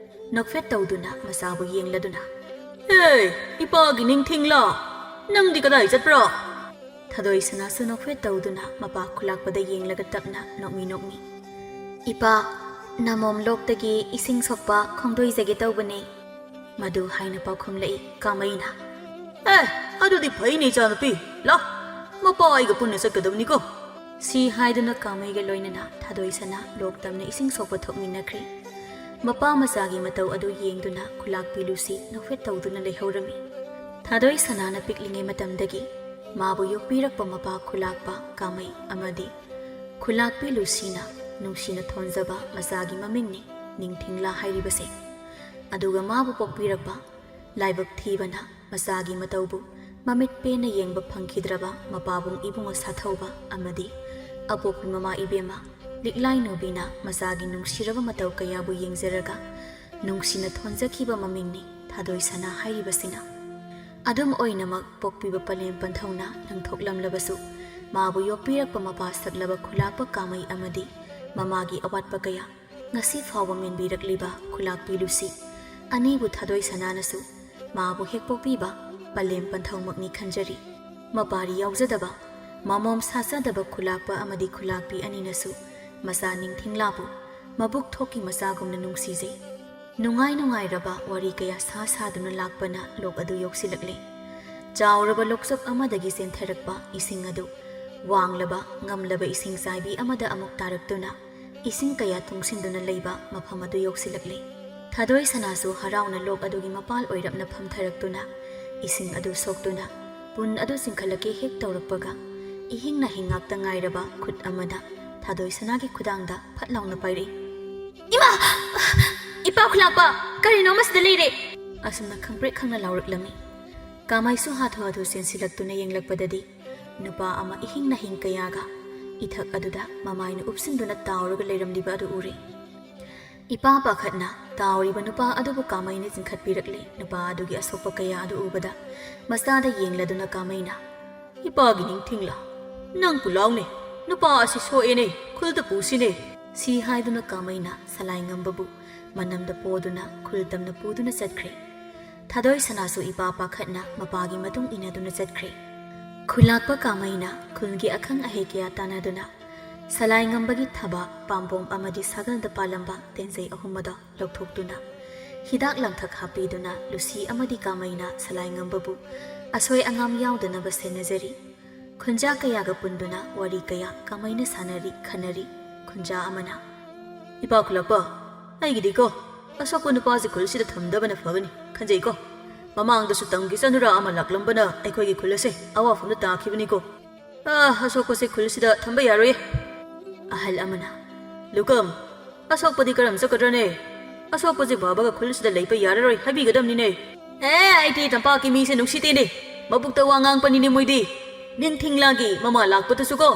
ꯅꯣꯛꯐꯦꯠ ꯇꯧꯗꯨꯅ ꯃꯆꯥꯕꯨ ꯌꯦꯡꯂꯗꯨꯅ, "ꯍꯦ, ꯏꯄꯥꯒꯤ ꯅꯤꯡꯊꯤꯡꯂꯥ? ꯅꯪꯗꯤ ꯀꯗꯥꯏ ꯆꯠꯄ꯭ꯔꯥ?" ꯊꯥꯗꯣꯏ ꯁꯅꯥꯁꯨ ꯅꯣꯛꯐꯦꯠ ꯇꯧꯗꯨꯅ ꯃꯄꯥ ꯈꯨꯂꯥꯛꯄꯗ ꯌꯦꯡꯂꯒ ꯇꯞꯅ ꯅꯣꯛꯃꯤ ꯅꯣꯛꯃꯤ, "ꯏꯄꯥ, ꯅꯃꯣꯝ ꯂꯣꯛꯇꯒꯤ ꯏꯁꯤꯡ ꯁꯣꯛꯄ ꯈꯣꯡꯗꯣꯏꯖꯒꯦ ꯇꯧꯕꯅꯦ"꯫ ꯃꯗꯨ ꯍꯥꯏꯅ ꯄꯥꯎꯈꯨꯝꯂꯛꯏ ꯀꯥꯃꯩꯅ꯫ "ꯑꯦ, ꯑꯗꯨꯗꯤ ꯐꯩꯅꯦ ꯏꯆꯥꯅꯨꯄꯤ, ꯂꯥ, ꯃꯄꯥ ꯑꯩꯒ ꯄꯨꯟꯅ ꯆꯠꯀꯗꯕꯅꯤꯀꯣ"꯫ ꯁꯤ ꯍꯥꯏꯗꯨꯅ ꯀꯥꯃꯩꯒ ꯂꯣꯏꯅꯅ ꯊꯥꯗꯣꯏ ꯁꯅꯥ ꯂꯣꯛ ꯇꯝꯅ ꯏꯁꯤꯡ ꯁꯣꯛꯄ ꯊꯣꯛꯃꯤꯟꯅꯈ꯭ꯔꯦ꯫ ꯃꯄꯥ ꯃꯆꯥꯒꯤ ꯃꯇꯧ ꯑꯗꯨ ꯌꯦꯡꯗꯨꯅ ꯈꯨꯂꯥꯛꯄꯤ ꯂꯨꯁꯤ ꯅꯣꯛꯐꯦꯠ ꯇꯧꯗꯨꯅ ꯂꯩꯍꯧꯔꯝꯃꯤ꯫ ꯊꯥꯗꯣꯏ ꯁꯅꯥꯅ ꯄꯤꯛꯂꯤꯉꯩ ꯃꯇꯝꯗꯒꯤ ꯃꯥꯕꯨ ꯌꯣꯛꯄꯤꯔꯛꯄ ꯃꯄꯥ ꯈꯨꯂꯥꯛꯄ ꯀꯥꯃꯩ ꯑꯃꯗꯤ ꯈꯨꯂꯥꯛꯄꯤ ꯂꯨꯁꯤꯅ ꯅꯨꯡꯁꯤꯅ ꯊꯣꯟꯖꯕ ꯃꯆꯥꯒꯤ ꯃꯃꯤꯡꯅꯤ ꯅꯤꯡꯊꯤꯡꯂꯥ ꯍꯥꯏꯔꯤꯕꯁꯦ꯫ ꯑꯗꯨꯒ ꯃꯥꯕꯨ ꯄꯣꯛꯄꯤꯔꯛꯄ ꯂꯥꯏꯕꯛ ꯊꯤꯕꯅ ꯃꯆꯥꯒꯤ ꯃꯇꯧꯕꯨ ꯃꯃꯤꯠ ꯄꯦꯟꯅ ꯌꯦꯡꯕ ꯐꯪꯈꯤꯗ꯭ꯔꯕ ꯃꯄꯥꯕꯨꯡ ꯏꯕꯨꯡꯉꯣ ꯁꯥꯊꯧꯕ ꯑꯃꯗꯤ ꯑꯄꯣꯛꯄꯤ ꯃꯃꯥ ꯏꯕꯦꯝꯃ ꯂꯤꯛꯂꯥꯏ ꯅꯨꯕꯤꯅ ꯃꯆꯥꯒꯤ ꯅꯨꯡꯁꯤꯔꯕ ꯃꯇꯧ ꯀꯌꯥꯕꯨ ꯌꯦꯡꯖꯔꯒ ꯅꯨꯡꯁꯤꯅ ꯊꯣꯟꯖꯈꯤꯕ ꯃꯃꯤꯡꯅꯤ ꯊꯥꯗꯣꯏ ꯁꯅꯥ ꯍꯥꯏꯔꯤꯕꯁꯤꯅ꯫ ꯑꯗꯨꯝ ꯑꯣꯏꯅꯃꯛ ꯄꯣꯛꯄꯤꯕ ꯄꯂꯦꯝ ꯄꯟꯊꯧꯅ ꯂꯪꯊꯣꯛꯂꯝꯂꯕꯁꯨ, ꯃꯥꯕꯨ ꯌꯣꯛꯄꯤꯔꯛꯄ ꯃꯄꯥ ꯁꯛꯂꯕ ꯈꯨꯂꯥꯛꯄ ꯀꯥꯃꯩ ꯑꯃꯗꯤ ꯃꯃꯥꯒꯤ ꯑꯋꯥꯠꯄ ꯀꯌꯥ ꯉꯁꯤ ꯐꯥꯎꯕ ꯃꯦꯟꯕꯤꯔꯛꯂꯤꯕ ꯈꯨꯂꯥꯛꯄꯤ ꯂꯨꯁꯤ ꯑꯅꯤꯕꯨ ꯊꯥꯗꯣꯏ ꯁꯅꯥꯅꯁꯨ ꯃꯥꯕꯨ ꯍꯦꯛ ꯄꯣꯛꯄꯤꯕ ꯄꯂꯦꯝ ꯄꯟꯊꯧꯃꯛꯅꯤ ꯈꯟꯖꯔꯤ꯫ ꯃꯄꯥꯔꯤ ꯌꯥꯎꯖꯗꯕ, ꯃꯃꯣꯝ ꯁꯥꯖꯗꯕ ꯈꯨꯂꯥꯛꯄ ꯑꯃꯗꯤ ꯈꯨꯂꯥꯛꯄꯤ ꯑꯅꯤꯅꯁꯨ ꯃꯆꯥ ꯅꯤꯡꯊꯤꯡꯂꯥꯕꯨ ꯃꯕꯨꯛ ꯊꯣꯛꯀꯤ ꯃꯆꯥꯒꯨꯝꯅ ꯅꯨꯡꯁꯤꯖꯩ꯫ ꯅꯨꯡꯉꯥꯏ ꯅꯨꯡꯉꯥꯏꯔꯕ ꯋꯥꯔꯤ ꯀꯌꯥ ꯁꯥ ꯁꯥꯗꯨꯅ ꯂꯥꯛꯄꯅ ꯂꯣꯛ ꯑꯗꯨ ꯌꯣꯛꯁꯤꯜꯂꯛꯂꯦ꯫ ꯆꯥꯎꯔꯕ ꯂꯣꯛꯆꯨꯞ ꯑꯃꯗꯒꯤ ꯆꯦꯟꯊꯔꯛꯄ ꯏꯁꯤꯡ ꯑꯗꯨ ꯋꯥꯡꯂꯕ ꯉꯝꯂꯕ ꯏꯁꯤꯡ ꯆꯥꯏꯕꯤ ꯑꯃꯗ ꯑꯃꯨꯛ ꯇꯥꯔꯛꯇꯨꯅ ꯏꯁꯤꯡ ꯀꯌꯥ ꯇꯨꯡꯁꯤꯟꯗꯨꯅ ꯂꯩꯕ ꯃꯐꯝ ꯑꯗꯨ ꯌꯧꯁꯤꯜꯂꯛꯂꯦ꯫ ꯊꯥꯗꯣꯏ ꯁꯅꯥꯁꯨ ꯍꯔꯥꯎꯅ ꯂꯣꯛ ꯑꯗꯨꯒꯤ ꯃꯄꯥꯜ ꯑꯣꯏꯔꯞꯅ ꯐꯝꯊꯔꯛꯇꯨꯅ ꯏꯁꯤꯡ ꯑꯗꯨ ꯁꯣꯛꯇꯨꯅ ꯄꯨꯟ ꯑꯗꯨ ꯆꯤꯡꯈꯠꯂꯛꯀꯦ ꯍꯦꯛ ꯇꯧꯔꯛꯄꯒ ꯏꯍꯤꯡ ꯅꯥꯍꯤꯡ ꯉꯥꯛꯇ ꯉꯥꯏꯔꯕ ꯈꯨꯠ ꯑꯃꯅ ꯊꯥꯗꯣꯏ ꯁꯅꯥꯒꯤ ꯈꯨꯗꯥꯡꯗ ꯐꯠ ꯂꯥꯎꯅ ꯄꯥꯏꯔꯛꯏ꯫ "ꯏꯃꯥ! ꯏꯄꯥ ꯈꯨꯂꯥꯛꯄ, ꯀꯔꯤꯅꯣ ꯃꯁꯤꯗ ꯂꯩꯔꯦ?" ꯑꯁꯨꯝꯅ ꯈꯪꯄ꯭ꯔꯦꯛ ꯈꯪꯅ ꯂꯥꯎꯔꯛꯂꯝꯃꯤ꯫ ꯀꯥꯃꯩꯁꯨ ꯍꯥꯊꯨ ꯍꯥꯊꯨ ꯆꯦꯟꯁꯤꯜꯂꯛꯇꯨꯅ ꯌꯦꯡꯂꯛꯄꯗꯗꯤ ꯅꯨꯄꯥ ꯑꯃ ꯏꯍꯤꯡ ꯅꯥꯍꯤꯡ ꯀꯌꯥꯒ ꯏꯊꯛ ꯑꯗꯨꯗ ꯃꯃꯥꯏꯅ ꯎꯞꯁꯤꯟꯗꯨꯅ ꯇꯥꯎꯔꯒ ꯂꯩꯔꯝꯂꯤꯕ ꯑꯗꯨ ꯎꯔꯦ꯫ ꯏꯄꯥ ꯄꯥꯈꯠꯅ ꯇꯥꯎꯔꯤꯕ ꯅꯨꯄꯥ ꯑꯗꯨꯕꯨ ꯀꯥꯃꯩꯅ ꯆꯤꯡꯈꯠꯄꯤꯔꯛꯂꯦ꯫ ꯅꯨꯄꯥ ꯑꯗꯨꯒꯤ ꯑꯁꯣꯛꯄ ꯀꯌꯥ ꯑꯗꯨ ꯎꯕꯗ ꯃꯆꯥꯗ ꯌꯦꯡꯂꯗꯨꯅ ꯀꯥꯃꯩꯅ, "ꯏꯄꯥꯒꯤ ꯅꯤꯡꯊꯤꯡꯂꯥ, ꯅꯪ ꯄꯨꯂꯥꯎꯅꯦ, ꯅꯨꯄꯥ ꯑꯁꯤ ꯁꯣꯛꯑꯦꯅꯦ, ꯈꯨꯜꯗ ꯄꯨꯁꯤꯅꯦ," ꯁꯤ ꯍꯥꯏꯗꯨꯅ ꯀꯥꯃꯩꯅ ꯁꯂꯥꯏꯉꯝꯕꯕꯨ ꯃꯅꯝꯗ ꯄꯣꯗꯨꯅ ꯈꯨꯜ ꯇꯝꯅ ꯄꯨꯗꯨꯅ ꯆꯠꯈ꯭ꯔꯦ꯫ ꯊꯥꯗꯣꯏ ꯁꯅꯥꯁꯨ ꯏꯄꯥ ꯄꯥꯈꯠꯅ ꯃꯄꯥꯒꯤ ꯃꯇꯨꯡ ꯏꯟꯅꯗꯨꯅ ꯆꯠꯈ꯭ꯔꯦ꯫ ꯈꯨꯜꯂꯥꯛꯄ ꯀꯥꯃꯩꯅ ꯈꯨꯜꯒꯤ ꯑꯈꯪ ꯑꯍꯩ ꯀꯌꯥ ꯇꯥꯟꯅꯗꯨꯅ ꯁꯂꯥꯏꯉꯝꯕꯒꯤ ꯊꯕꯥꯛ, ꯄꯥꯝꯕꯣꯝ ꯑꯃꯗꯤ ꯁꯥꯒꯜꯗ ꯄꯥꯜꯂꯝꯕ ꯇꯦꯟꯖꯩ ꯑꯍꯨꯝ ꯑꯗꯣ ꯂꯧꯊꯣꯛꯇꯨꯅ ꯍꯤꯗꯥꯛ ꯂꯥꯡꯊꯛ ꯍꯥꯞꯄꯤꯗꯨꯅ ꯂꯨꯁꯤ ꯑꯃꯗꯤ ꯀꯥꯃꯩꯅ ꯁꯂꯥꯏꯉꯝꯕꯕꯨ ꯑꯁꯣꯏ ꯑꯉꯥꯝ ꯌꯥꯎꯗꯅꯕ ꯁꯦꯟꯅꯖꯔꯤ꯫ ꯈꯨꯟꯖꯥ ꯀꯌꯥꯒ ꯄꯨꯟꯗꯨꯅ ꯋꯥꯔꯤ ꯀꯌꯥ ꯀꯥꯃꯩꯅ ꯁꯥꯟꯅꯔꯤ ꯈꯟꯅꯔꯤ꯫ ꯈꯨꯟꯖꯥ ꯑꯃꯅ, "ꯏꯄꯥ ꯈꯨꯜꯂꯥꯛꯄ, ꯑꯩꯒꯤꯗꯤꯀꯣ ꯑꯁꯣꯛꯄ ꯅꯨꯄꯥꯁꯤ ꯈꯨꯜꯁꯤꯗ ꯊꯝꯗꯕꯅ ꯐꯒꯅꯤ ꯈꯟꯖꯩꯀꯣ꯫ ꯃꯃꯥꯡꯗꯁꯨ ꯇꯝꯒꯤ ꯆꯅꯨꯔꯥ ꯑꯃ ꯂꯥꯛꯂꯝꯕꯅ ꯑꯩꯈꯣꯏꯒꯤ ꯈꯨꯜ ꯑꯁꯦ ꯑꯋꯥꯐꯝꯗ ꯇꯥꯈꯤꯕꯅꯤꯀꯣ꯫ ꯑꯥ, ꯑꯁꯣꯛꯄꯁꯦ ꯈꯨꯜꯁꯤꯗ ꯊꯝꯕ ꯌꯥꯔꯣꯏꯌꯦ꯫" ꯑꯍꯜ ꯑꯃꯅ, "ꯂꯨꯀꯝ, ꯑꯁꯣꯛꯄꯗꯤ ꯀꯔꯝ ꯆꯠꯀꯗ꯭ꯔꯅꯦ? ꯑꯁꯣꯛꯄꯁꯦ ꯕꯥꯕꯥꯒ ꯈꯨꯜꯁꯤꯗ ꯂꯩꯕ ꯌꯥꯔꯔꯣꯏ ꯍꯥꯏꯕꯤꯒꯗꯕꯅꯤꯅꯦ꯫ ꯑꯦ, ꯑꯩꯗꯤ ꯇꯝꯄꯥꯛꯀꯤ ꯃꯤꯁꯦ ꯅꯨꯡꯁꯤꯗꯦꯅꯦ꯫ ꯃꯕꯨꯛꯇ ꯋꯥ ꯉꯥꯡꯄꯅꯤꯅꯦ ꯃꯣꯏꯗꯤ꯫ ꯅꯤꯡꯊꯤꯡꯂꯥꯒꯤ ꯃꯃꯥ ꯂꯥꯛꯄꯗꯁꯨꯀꯣ,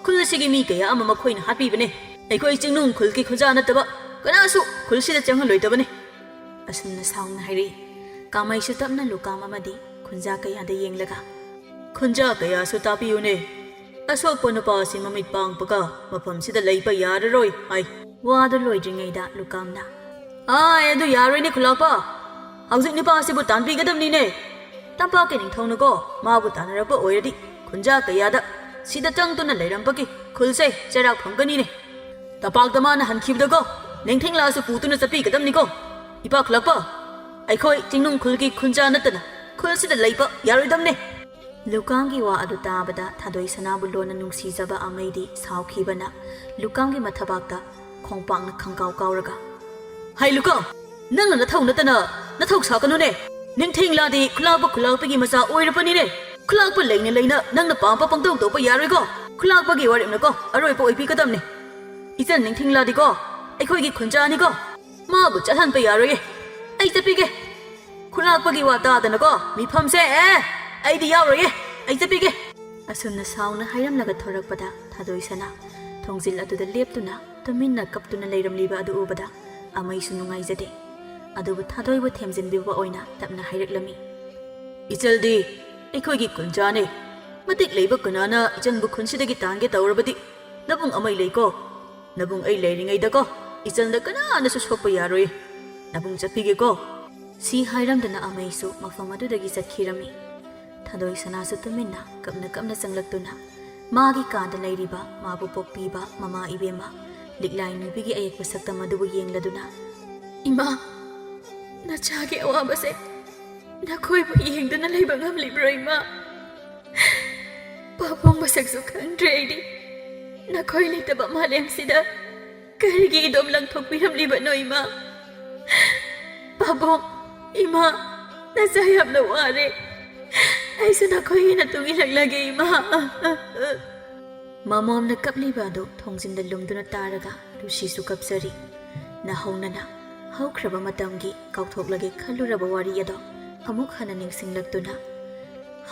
ꯈꯨꯜ ꯑꯁꯤꯒꯤ ꯃꯤ ꯀꯌꯥ ꯑꯃ ꯃꯈꯣꯏꯅ ꯍꯥꯠꯄꯤꯕꯅꯦ꯫ ꯑꯩꯈꯣꯏ ꯆꯤꯡꯅꯨꯡ ꯈꯨꯜꯒꯤ ꯈꯨꯟꯖꯥ ꯅꯠꯇꯕ ꯀꯅꯥꯁꯨ ꯈꯨꯜꯁꯤꯗ ꯆꯪꯍꯜꯂꯣꯏꯗꯕꯅꯦ꯫" ꯑꯁꯨꯝꯅ ꯁꯥꯎꯅ ꯍꯥꯏꯔꯛꯏ꯫ ꯀꯥꯃꯩꯁꯨ ꯇꯞꯅ ꯂꯨꯀꯥꯝ ꯑꯃꯗꯤ ꯈꯨꯟꯖꯥ ꯀꯌꯥꯗ ꯌꯦꯡꯂꯒ, "ꯈꯨꯟꯖꯥ ꯀꯌꯥꯁꯨ ꯇꯥꯕꯤꯌꯨꯅꯦ꯫ ꯑꯁꯣꯛꯄ ꯅꯨꯄꯥꯁꯤ ꯃꯃꯤꯠ ꯄꯥꯡꯕꯒ ꯃꯐꯝꯁꯤꯗ ꯂꯩꯕ ꯌꯥꯔꯔꯣꯏ ꯍꯥꯏ꯫" ꯋꯥꯗꯨ ꯂꯣꯏꯗ꯭ꯔꯤꯉꯩꯗ ꯂꯨꯀꯥꯝꯅ, "ꯑꯥꯏ, ꯑꯗꯨ ꯌꯥꯔꯣꯏꯅꯦ ꯈꯨꯜꯂꯥꯛꯄ꯫ ꯍꯧꯖꯤꯛ ꯅꯨꯄꯥ ꯑꯁꯤꯕꯨ ꯇꯥꯟꯕꯤꯒꯗꯕꯅꯤꯅꯦ꯫ ꯇꯝꯄꯥꯛꯀꯤ ꯅꯤꯡꯊꯧꯅꯀꯣ ꯃꯥꯕꯨ ꯇꯥꯟꯅꯔꯛꯄ ꯑꯣꯏꯔꯗꯤ ꯈꯨꯟꯖꯥ ꯀꯌꯥꯗ ꯁꯤꯗ ꯆꯪꯗꯨꯅ ꯂꯩꯔꯝꯕꯒꯤ ꯈꯨꯜꯁꯦ ꯆꯩꯔꯥꯛ ꯐꯪꯒꯅꯤꯅꯦ꯫ ꯇꯝꯄꯥꯛꯇ ꯃꯥꯅ ꯍꯟꯈꯤꯕꯗꯀꯣ ꯅꯤꯡꯊꯤꯡꯂꯥꯁꯨ ꯄꯨꯗꯨꯅ ꯆꯠꯄꯤꯒꯗꯕꯅꯤꯀꯣ꯫ ꯏꯄꯥ ꯈꯨꯜꯂꯥꯛꯄ, ꯑꯩꯈꯣꯏ ꯆꯤꯡꯅꯨꯡ ꯈꯨꯜꯒꯤ ꯈꯨꯟꯖꯥ ꯅꯠꯇꯅ ꯈꯨꯜꯁꯤꯗ ꯂꯩꯕ ꯌꯥꯔꯣꯏꯗꯕꯅꯦ꯫" ꯂꯨꯀꯥꯝꯒꯤ ꯋꯥ ꯑꯗꯨ ꯇꯥꯕꯗ ꯊꯥꯗꯣꯏ ꯁꯅꯥꯕꯨ ꯂꯣꯟꯅ ꯅꯨꯡꯁꯤꯖꯕ ꯑꯃꯩꯗꯤ ꯁꯥꯎꯈꯤꯕꯅ ꯂꯨꯀꯥꯝꯒꯤ ꯃꯊꯕꯥꯛꯇ ꯈꯣꯡꯄꯥꯛꯅ ꯈꯪꯀꯥꯎ ꯀꯥꯎꯔꯒ, "ꯍꯩ ꯂꯨꯀꯥꯝ, ꯅꯪꯅ ꯅꯊꯧ ꯅꯠꯇꯅ ꯅꯊꯧ ꯁꯥꯒꯅꯨꯅꯦ꯫ ꯅꯤꯡꯊꯤꯡꯂꯥꯗꯤ ꯈꯨꯜꯂꯥꯛꯄ ꯈꯨꯜꯂꯥꯛꯄꯒꯤ ꯃꯆꯥ ꯑꯣꯏꯔꯕꯅꯤꯅꯦ꯫ ꯈꯨꯜꯂꯥꯛꯄ ꯂꯩꯅ ꯂꯩꯅ ꯅꯪꯅ ꯄꯥꯝꯕ ꯄꯪꯇꯧ ꯇꯧꯕ ꯌꯥꯔꯣꯏꯀꯣ꯫ ꯈꯨꯜꯂꯥꯛꯄꯒꯤ ꯋꯥꯔꯦꯞꯅꯀꯣ ꯑꯔꯣꯏꯕ ꯑꯣꯏꯕꯤꯒꯗꯕꯅꯦ꯫ ꯏꯆꯟ ꯅꯤꯡꯊꯤꯡꯂꯥꯗꯤꯀꯣ ꯑꯩꯈꯣꯏꯒꯤ ꯈꯨꯟꯖꯥꯅꯤꯀꯣ꯫ ꯃꯥꯕꯨ ꯆꯠꯍꯟꯕ ꯌꯥꯔꯣꯏꯌꯦ꯫ ꯑꯩ ꯆꯠꯄꯤꯒꯦ꯫ ꯈꯨꯜꯂꯥꯛꯄꯒꯤ ꯋꯥ ꯇꯥꯗꯅꯀꯣ ꯃꯤꯐꯝꯁꯦ, ꯑꯦ, ꯑꯩꯗꯤ ꯌꯥꯎꯔꯣꯏꯌꯦ꯫ ꯑꯩ ꯆꯠꯄꯤꯒꯦ꯫" ꯑꯁꯨꯝꯅ ꯁꯥꯎꯅ ꯍꯥꯏꯔꯝꯂꯒ ꯊꯣꯔꯛꯄꯗ ꯊꯥꯗꯣꯏ ꯁꯅꯥ ꯊꯣꯡꯖꯤꯜ ꯑꯗꯨꯗ ꯂꯦꯞꯇꯨꯅ ꯇꯨꯃꯤꯟꯅ ꯀꯞꯇꯨꯅ ꯂꯩꯔꯝꯂꯤꯕ ꯑꯗꯨ ꯎꯕꯗ ꯑꯃꯩꯁꯨ ꯅꯨꯡꯉꯥꯏꯖꯗꯦ꯫ ꯑꯗꯨꯕꯨ ꯊꯥꯗꯣꯏꯕꯨ ꯊꯦꯝꯖꯤꯟꯕꯤꯕ ꯑꯣꯏꯅ ꯇꯞꯅ ꯍꯥꯏꯔꯛꯂꯝꯃꯤ꯫ "ꯏꯆꯜꯗꯤ ꯑꯩꯈꯣꯏꯒꯤ ꯀꯨꯟꯖꯥꯅꯦ꯫ ꯃꯇꯤꯛ ꯂꯩꯕ ꯀꯅꯥꯅ ꯏꯆꯟꯕꯨ ꯈꯨꯟꯁꯤꯗꯒꯤ ꯇꯥꯟꯒꯦ ꯇꯧꯔꯕꯗꯤ? ꯅꯕꯨꯡ ꯑꯃꯩ ꯂꯩꯀꯣ꯫ ꯅꯕꯨꯡ ꯑꯩ ꯂꯩꯔꯤꯉꯩꯗꯀꯣ, ꯏꯆꯜꯗ ꯀꯅꯥꯅꯁꯨ ꯁꯣꯛꯄ ꯌꯥꯔꯣꯏ꯫ ꯅꯕꯨꯡ ꯆꯠꯄꯤꯒꯦꯀꯣ꯫" ꯁꯤ ꯍꯥꯏꯔꯝꯗꯨꯅ ꯑꯃꯩꯁꯨ ꯃꯐꯝ ꯑꯗꯨꯗꯒꯤ ꯆꯠꯈꯤꯔꯝꯃꯤ꯫ ꯊꯥꯗꯣꯏ ꯁꯅꯥꯁꯨ ꯇꯨꯃꯤꯟꯅ ꯀꯞꯅ ꯀꯞꯅ ꯆꯪꯂꯛꯇꯨꯅ ꯃꯥꯒꯤ ꯀꯥꯗ ꯂꯩꯔꯤꯕ ꯃꯥꯕꯨ ꯄꯣꯛꯄꯤꯕ ꯃꯃꯥ ꯏꯕꯦꯝꯃ ꯂꯤꯛꯂꯥꯏ ꯅꯨꯄꯤꯒꯤ ꯑꯌꯦꯛꯄ ꯁꯛꯇꯝ ꯑꯗꯨꯕꯨ ꯌꯦꯡꯂꯗꯨꯅ, "ꯏꯃꯥ, ꯅꯆꯥꯒꯤ ꯑꯋꯥꯕꯁꯦ ꯅꯈꯣꯏꯕꯨ ꯌꯦꯡꯗꯨꯅ ꯂꯩꯕ ꯉꯝꯂꯤꯕ꯭ꯔꯣ ꯏꯃꯥ? ꯄꯥꯕꯨꯡ ꯃꯁꯛꯁꯨ ꯈꯪꯗ꯭ꯔꯦ ꯑꯩꯗꯤ꯫ ꯅꯈꯣꯏ ꯂꯩꯇꯕ ꯃꯥꯂꯦꯝꯁꯤꯗ ꯀꯔꯤꯒꯤ ꯏꯗꯣꯝ ꯂꯪꯊꯣꯛꯄꯤꯔꯝꯂꯤꯕꯅꯣ ꯏꯃꯥ? ꯄꯥꯕꯨꯡ, ꯏꯃꯥ, ꯅꯆꯥ ꯌꯥꯝꯅ ꯋꯥꯔꯦ꯫ ꯑꯩꯁꯨ ꯅꯈꯣꯏꯒꯤ ꯅꯇꯨꯡ ꯏꯜꯂꯛꯂꯒꯦ ꯏꯃꯥ꯫" ꯃꯃꯣꯝꯅ ꯀꯞꯂꯤꯕ ꯑꯗꯨ ꯊꯣꯡꯖꯤꯟꯗ ꯂꯨꯝꯗꯨꯅ ꯇꯥꯔꯒ ꯂꯨꯁꯤꯁꯨ ꯀꯞꯆꯔꯤ꯫ ꯅꯍꯧꯅꯅ ꯍꯧꯈ꯭ꯔꯕ ꯃꯇꯝꯒꯤ ꯀꯥꯎꯊꯣꯛꯂꯒꯦ ꯈꯜꯂꯨꯔꯕ ꯋꯥꯔꯤ ꯑꯗꯣ ꯑꯃꯨꯛ ꯍꯟꯅ ꯅꯤꯡꯁꯤꯡꯂꯛꯇꯨꯅ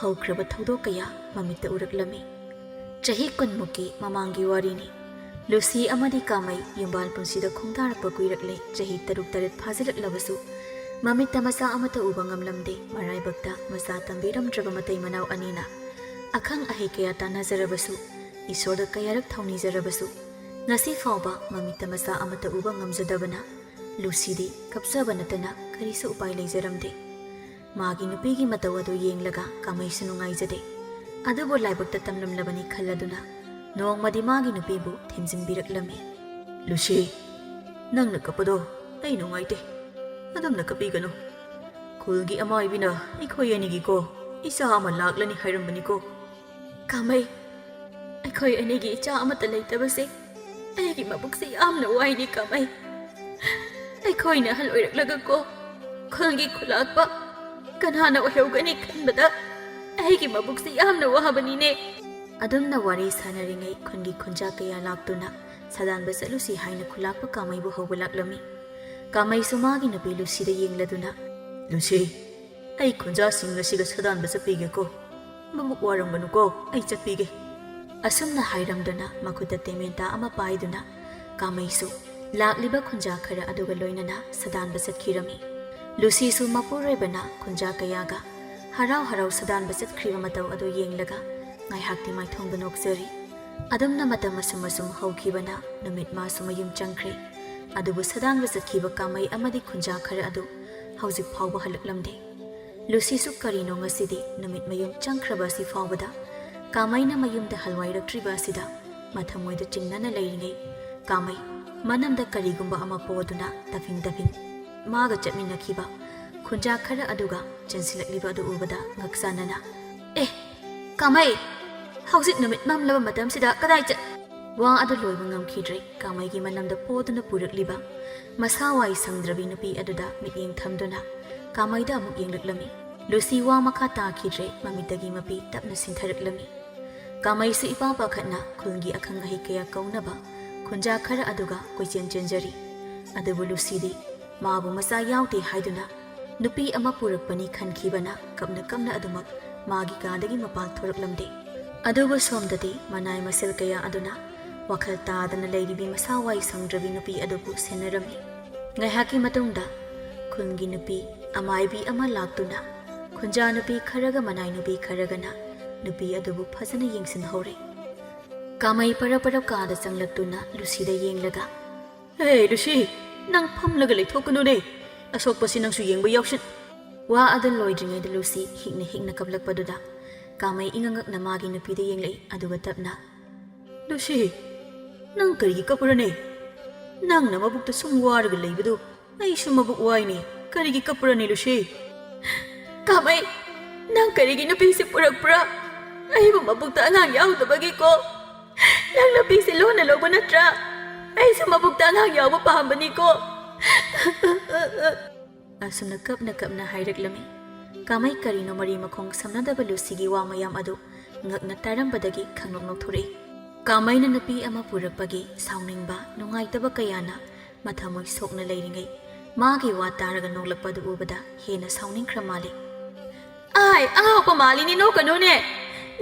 ꯍꯧꯈ꯭ꯔꯕ ꯊꯧꯗꯣꯛ ꯀꯌꯥ ꯃꯃꯤꯠꯇ ꯎꯔꯛꯂꯝꯃꯤ꯫ ꯆꯍꯤ ꯀꯨꯟꯃꯨꯛꯀꯤ ꯃꯃꯥꯡꯒꯤ ꯋꯥꯔꯤꯅꯤ꯫ ꯂꯨꯁꯤ ꯑꯃꯗꯤ ꯀꯥꯃꯩ ꯌꯨꯝꯕꯥꯜ ꯄꯨꯟꯁꯤꯗ ꯈꯣꯡꯗꯥꯔꯛꯄ ꯀꯨꯏꯔꯛꯂꯦ꯫ ꯆꯍꯤ ꯇꯔꯨꯛ ꯇꯔꯦꯠ ꯐꯥꯖꯤꯜꯂꯛꯂꯕꯁꯨ ꯃꯃꯤꯠꯇ ꯃꯆꯥ ꯑꯃꯠꯇ ꯎꯕ ꯉꯝꯂꯝꯗꯦ꯫ ꯃꯔꯥꯏꯕꯛꯇ ꯃꯆꯥ ꯇꯝꯕꯤꯔꯝꯗ꯭ꯔꯕ ꯃꯇꯩ ꯃꯅꯥꯎ ꯑꯅꯤꯅ ꯑꯈꯪ ꯑꯍꯩ ꯀꯌꯥ ꯇꯥꯟꯅꯖꯔꯕꯁꯨ, ꯏꯁꯣꯔꯗ ꯀꯌꯥꯔꯛ ꯊꯧꯅꯤꯖꯔꯕꯁꯨ, ꯉꯁꯤ ꯐꯥꯎꯕ ꯃꯃꯤꯠꯇ ꯃꯆꯥ ꯑꯃꯠꯇ ꯎꯕ ꯉꯝꯖꯗꯕꯅ ꯂꯨꯁꯤꯗꯤ ꯀꯞꯆꯕ ꯅꯠꯇꯅ ꯀꯔꯤꯁꯨ ꯎꯄꯥꯏ ꯂꯩꯖꯔꯝꯗꯦ꯫ ꯃꯥꯒꯤ ꯅꯨꯄꯤꯒꯤ ꯃꯇꯧ ꯑꯗꯨ ꯌꯦꯡꯂꯒ ꯀꯥꯃꯩꯁꯨ ꯅꯨꯡꯉꯥꯏꯖꯗꯦ꯫ ꯑꯗꯨꯕꯨ ꯂꯥꯏꯕꯛꯇ ꯇꯝꯂꯝꯂꯕꯅꯤ ꯈꯜꯂꯗꯨꯅ ꯅꯣꯡꯃꯗꯤ ꯃꯥꯒꯤ ꯅꯨꯄꯤꯕꯨ ꯊꯦꯝꯖꯤꯟꯕꯤꯔꯛꯂꯝꯃꯤ꯫ "ꯂꯨꯁꯤ, ꯅꯪꯅ ꯀꯞꯄꯗꯣ ꯑꯩ ꯅꯨꯡꯉꯥꯏꯇꯦ꯫ ꯑꯗꯨꯝꯅ ꯀꯞꯄꯤꯒꯅꯨ꯫ ꯈꯨꯜꯒꯤ ꯑꯃꯥꯏꯕꯤꯅ ꯑꯩꯈꯣꯏ ꯑꯅꯤꯒꯤꯀꯣ ꯏꯆꯥ ꯑꯃ ꯂꯥꯛꯂꯅꯤ ꯍꯥꯏꯔꯝꯕꯅꯤꯀꯣ꯫" "ꯀꯥꯃꯩ, ꯑꯩꯈꯣꯏ ꯑꯅꯤꯒꯤ ꯏꯆꯥ ꯑꯃꯠꯇ ꯂꯩꯇꯕꯁꯦ ꯑꯩꯒꯤ ꯃꯕꯨꯛꯁꯦ ꯌꯥꯝꯅ ꯋꯥꯏꯅꯤ ꯀꯥꯃꯩ꯫ ꯑꯩꯈꯣꯏꯅ ꯑꯍꯜ ꯑꯣꯏꯔꯛꯂꯒꯀꯣ ꯈꯨꯜꯒꯤ ꯈꯨꯂꯥꯛꯄ ꯀꯅꯥꯅ ꯑꯣꯏꯍꯧꯒꯅꯤ ꯈꯟꯕꯗ ꯑꯩꯒꯤ ꯃꯕꯨꯛꯁꯦ ꯌꯥꯝꯅ ꯋꯥꯕꯅꯤꯅꯦ꯫" ꯑꯗꯨꯝꯅ ꯋꯥꯔꯤ ꯁꯥꯟꯅꯔꯤꯉꯩ ꯈꯨꯟꯒꯤ ꯈꯨꯟꯖꯥ ꯀꯌꯥ ꯂꯥꯛꯇꯨꯅ ꯁꯥꯗꯥꯟꯕ ꯆꯠꯂꯨꯁꯤ ꯍꯥꯏꯅ ꯈꯨꯂꯥꯛꯄ ꯀꯥꯃꯩꯕꯨ ꯍꯧꯕ ꯂꯥꯛꯂꯝꯃꯤ꯫ ꯀꯥꯃꯩꯁꯨ ꯃꯥꯒꯤ ꯅꯨꯄꯤ ꯂꯨꯁꯤꯗ ꯌꯦꯡꯂꯗꯨꯅ, "ꯂꯨꯁꯤ, ꯑꯩ ꯈꯨꯟꯖꯥꯁꯤꯡ ꯉꯁꯤꯒ ꯁꯥꯗꯥꯟꯕ ꯆꯠꯄꯤꯒꯦꯀꯣ꯫ ꯃꯕꯨꯛ ꯋꯥꯔꯝꯒꯅꯨꯀꯣ, ꯑꯩ ꯆꯠꯄꯤꯒꯦ꯫" ꯑꯁꯨꯝꯅ ꯍꯥꯏꯔꯝꯗꯨꯅ ꯃꯈꯨꯠꯇ ꯇꯦꯃꯦꯟꯇꯥ ꯑꯃ ꯄꯥꯏꯗꯨꯅ ꯀꯥꯃꯩꯁꯨ ꯂꯥꯛꯂꯤꯕ ꯈꯨꯟꯖꯥ ꯈꯔ ꯑꯗꯨꯒ ꯂꯣꯏꯅꯅ ꯁꯥꯗꯥꯟꯕ ꯆꯠꯈꯤꯔꯝꯃꯤ꯫ ꯂꯨꯁꯤꯁꯨ ꯃꯄꯨꯔꯣꯏꯕꯅ ꯈꯨꯟꯖꯥ ꯀꯌꯥꯒ ꯍꯔꯥꯎ ꯍꯔꯥꯎ ꯁꯥꯗꯥꯟꯕ ꯆꯠꯈ꯭ꯔꯤꯕ ꯃꯇꯧ ꯑꯗꯨ ꯌꯦꯡꯂꯒ ꯉꯥꯏꯍꯥꯛꯇꯤ ꯃꯥꯏꯊꯣꯡꯗ ꯅꯣꯛꯆꯔꯤ꯫ ꯑꯗꯨꯝꯅ ꯃꯇꯝ ꯑꯁꯨꯝ ꯑꯁꯨꯝ ꯍꯧꯈꯤꯕꯅ ꯅꯨꯃꯤꯠ ꯃꯥꯁꯨ ꯃꯌꯨꯝ ꯆꯪꯈ꯭ꯔꯦ꯫ ꯑꯗꯨꯕꯨ ꯁꯥꯗꯥꯟꯕ ꯆꯠꯈꯤꯕ ꯀꯥꯃꯩ ꯑꯃꯗꯤ ꯈꯨꯟꯖꯥ ꯈꯔ ꯑꯗꯨ ꯍꯧꯖꯤꯛ ꯐꯥꯎꯕ ꯍꯜꯂꯛꯂꯝꯗꯦ꯫ ꯂꯨꯁꯤꯁꯨ ꯀꯔꯤꯅꯣ ꯉꯁꯤꯗꯤ ꯅꯨꯃꯤꯠ ꯃꯌꯨꯝ ꯆꯪꯈ꯭ꯔꯕ ꯑꯁꯤ ꯐꯥꯎꯕꯗ ꯀꯥꯃꯩꯅ ꯃꯌꯨꯝꯗ ꯍꯜꯋꯥꯏꯔꯛꯇ꯭ꯔꯤꯕ ꯑꯁꯤꯗ ꯃꯊꯃꯣꯏꯗ ꯆꯤꯡꯅꯅ ꯂꯩꯔꯤꯉꯩ, ꯀꯥꯃꯩ ꯃꯅꯝꯗ ꯀꯔꯤꯒꯨꯝꯕ ꯑꯃ ꯄꯣꯗꯨꯅ ꯇꯐꯤꯡ ꯇꯐꯤꯡ ꯃꯥꯒ ꯆꯠꯃꯤꯟꯅꯈꯤꯕ ꯈꯨꯟꯖꯥ ꯈꯔ ꯑꯗꯨꯒ ꯆꯦꯟꯁꯤꯜꯂꯛꯂꯤꯕ ꯑꯗꯨ ꯎꯕꯗ ꯉꯛꯆꯥꯟꯅꯅ, "ꯑꯦ, ꯀꯥꯃꯩ, ꯍꯧꯖꯤꯛ ꯅꯨꯃꯤꯠ ꯃꯝꯂꯕ ꯃꯇꯝꯁꯤꯗ ꯀꯗꯥꯏ ꯆꯠ-" ꯋꯥ ꯑꯗꯨ ꯂꯣꯏꯕ ꯉꯝꯈꯤꯗ꯭ꯔꯦ꯫ ꯀꯥꯃꯩꯒꯤ ꯃꯅꯝꯗ ꯄꯣꯗꯨꯅ ꯄꯨꯔꯛꯂꯤꯕ ꯃꯁꯥ ꯋꯥꯏ ꯁꯪꯗ꯭ꯔꯕꯤ ꯅꯨꯄꯤ ꯑꯗꯨꯗ ꯃꯤꯠꯌꯦꯡ ꯊꯝꯗꯨꯅ ꯀꯥꯃꯩꯗ ꯑꯃꯨꯛ ꯌꯦꯡꯂꯛꯂꯝꯃꯤ꯫ ꯂꯨꯁꯤ ꯋꯥ ꯃꯈꯥ ꯇꯥꯈꯤꯗ꯭ꯔꯦ, ꯃꯃꯤꯠꯇꯒꯤ ꯃꯄꯤ ꯇꯞꯅ ꯁꯤꯟꯊꯔꯛꯂꯝꯃꯤ꯫ ꯀꯥꯃꯩꯁꯨ ꯏꯄꯥ ꯄꯥꯈꯠꯅ ꯈꯨꯜꯒꯤ ꯑꯈꯪ ꯑꯍꯩ ꯀꯌꯥ ꯀꯧꯅꯕ ꯈꯨꯟꯖꯥ ꯈꯔ ꯑꯗꯨꯒ ꯀꯣꯏꯆꯦꯟ ꯆꯦꯟꯖꯔꯤ꯫ ꯑꯗꯨꯕꯨ ꯂꯨꯁꯤꯗꯤ ꯃꯥꯕꯨ ꯃꯆꯥ ꯌꯥꯎꯗꯦ ꯍꯥꯏꯗꯨꯅ ꯅꯨꯄꯤ ꯑꯃ ꯄꯨꯔꯛꯄꯅꯤ ꯈꯟꯈꯤꯕꯅ ꯀꯞꯅ ꯀꯞꯅ ꯑꯗꯨꯃꯛ ꯃꯥꯒꯤ ꯀꯥꯗꯒꯤ ꯃꯄꯥꯟ ꯊꯣꯔꯛꯂꯝꯗꯦ꯫ ꯑꯗꯨꯕꯨ ꯁꯣꯝꯗꯗꯤ ꯃꯅꯥꯏ ꯃꯁꯤꯜ ꯀꯌꯥ ꯑꯗꯨꯅ ꯋꯥꯈꯜ ꯇꯥꯗꯅ ꯂꯩꯔꯤꯕꯤ ꯃꯁꯥ ꯋꯥꯏ ꯁꯪꯗ꯭ꯔꯕꯤ ꯅꯨꯄꯤ ꯑꯗꯨꯕꯨ ꯁꯦꯟꯅꯔꯝꯃꯤ꯫ ꯉꯥꯏꯍꯥꯛꯀꯤ ꯃꯇꯨꯡꯗ ꯈꯨꯟꯒꯤ ꯅꯨꯄꯤ ꯑꯃꯥꯏꯕꯤ ꯑꯃ ꯂꯥꯛꯇꯨꯅ ꯈꯨꯟꯖꯥ ꯅꯨꯄꯤ ꯈꯔꯒ ꯃꯅꯥꯏ ꯅꯨꯄꯤ ꯈꯔꯒꯅ ꯅꯨꯄꯤ ꯑꯗꯨꯕꯨ ꯐꯖꯅ ꯌꯦꯡꯁꯤꯟꯍꯧꯔꯦ꯫ ꯀꯥꯃꯩ ꯄꯔꯞ ꯄꯔꯞ ꯀꯥꯗ ꯆꯪꯂꯛꯇꯨꯅ ꯂꯨꯁꯤꯗ ꯌꯦꯡꯂꯒ, "ꯍꯦ ꯂꯨꯁꯤ, ꯅꯪ ꯐꯝꯂꯒ ꯂꯩꯊꯣꯛꯀꯅꯨꯅꯦ, ꯑꯁꯣꯛꯄꯁꯤ ꯅꯪꯁꯨ ꯌꯦꯡꯕ ꯌꯥꯎꯁꯤꯟ꯫" ꯋꯥ ꯑꯗꯨ ꯂꯣꯏꯗ꯭ꯔꯤꯉꯩꯗ ꯂꯨꯁꯤ ꯍꯤꯛꯅ ꯍꯤꯛꯅ ꯀꯞꯂꯛꯄꯗꯨꯗ ꯀꯥꯃꯩ ꯏꯉꯛ ꯉꯛꯅ ꯃꯥꯒꯤ ꯅꯨꯄꯤꯗ ꯌꯦꯡꯂꯛꯏ, ꯑꯗꯨꯒ ꯇꯞꯅ, "ꯂꯨꯁꯤ, ꯅꯪ ꯀꯔꯤꯒꯤ ꯀꯞꯄ꯭ꯔꯅꯦ? ꯅꯪꯅ ꯃꯕꯨꯛꯇ ꯁꯨꯝ ꯋꯥꯔꯒ ꯂꯩꯕꯗꯨ ꯑꯩꯁꯨ ꯃꯕꯨꯛ ꯋꯥꯏꯅꯦ꯫ ꯀꯔꯤꯒꯤ ꯀꯞꯄ꯭ꯔꯅꯦ ꯂꯨꯁꯤ?" "ꯀꯥꯃꯩ, ꯅꯪ ꯀꯔꯤꯒꯤ ꯅꯨꯄꯤꯁꯤ ꯄꯨꯔꯛꯄ꯭ꯔꯥ? ꯑꯩꯕꯨ ꯃꯕꯨꯛꯇ ꯑꯉꯥꯡ ꯌꯥꯎꯗꯕꯒꯤꯀꯣ꯫ ꯅꯪ ꯅꯨꯄꯤꯁꯤ ꯂꯣꯟꯅ ꯂꯧꯕ ꯅꯠꯇ꯭ꯔꯥ? ꯑꯩꯁꯨ ꯃꯕꯨꯛꯇ ꯑꯉꯥꯡ ꯌꯥꯎꯕ ꯄꯥꯝꯕꯅꯤꯀꯣ꯫" ꯑꯁꯨꯝꯅ ꯀꯞꯅ ꯀꯞꯅ ꯍꯥꯏꯔꯛꯂꯝꯃꯤ꯫ ꯀꯥꯃꯩ ꯀꯔꯤꯅꯣ ꯃꯔꯤ ꯃꯈꯣꯡ ꯁꯝꯅꯗꯕ ꯂꯨꯁꯤꯒꯤ ꯋꯥ ꯃꯌꯥꯝ ꯑꯗꯨ ꯉꯛꯅ ꯇꯥꯔꯝꯕꯗꯒꯤ ꯈꯪꯅꯣꯛ ꯅꯣꯛꯊꯣꯔꯛꯏ꯫ ꯀꯥꯃꯩꯅ ꯅꯨꯄꯤ ꯑꯃ ꯄꯨꯔꯛꯄꯒꯤ ꯁꯥꯎꯅꯤꯡꯕ, ꯅꯨꯡꯉꯥꯏꯇꯕ ꯀꯌꯥꯅ ꯃꯊꯃꯣꯏ ꯁꯣꯛꯅ ꯂꯩꯔꯤꯉꯩ, ꯃꯥꯒꯤ ꯋꯥ ꯇꯥꯔꯒ ꯅꯣꯛꯂꯛꯄ ꯑꯗꯨ ꯎꯕꯗ ꯍꯦꯟꯅ ꯁꯥꯎꯅꯤꯡꯈ꯭ꯔ ꯃꯥꯜꯂꯦ꯫ "ꯑꯥꯏ, ꯑꯉꯥꯎꯕ ꯃꯥꯜꯂꯤꯅꯦ, ꯅꯣꯛꯀꯅꯨꯅꯦ꯫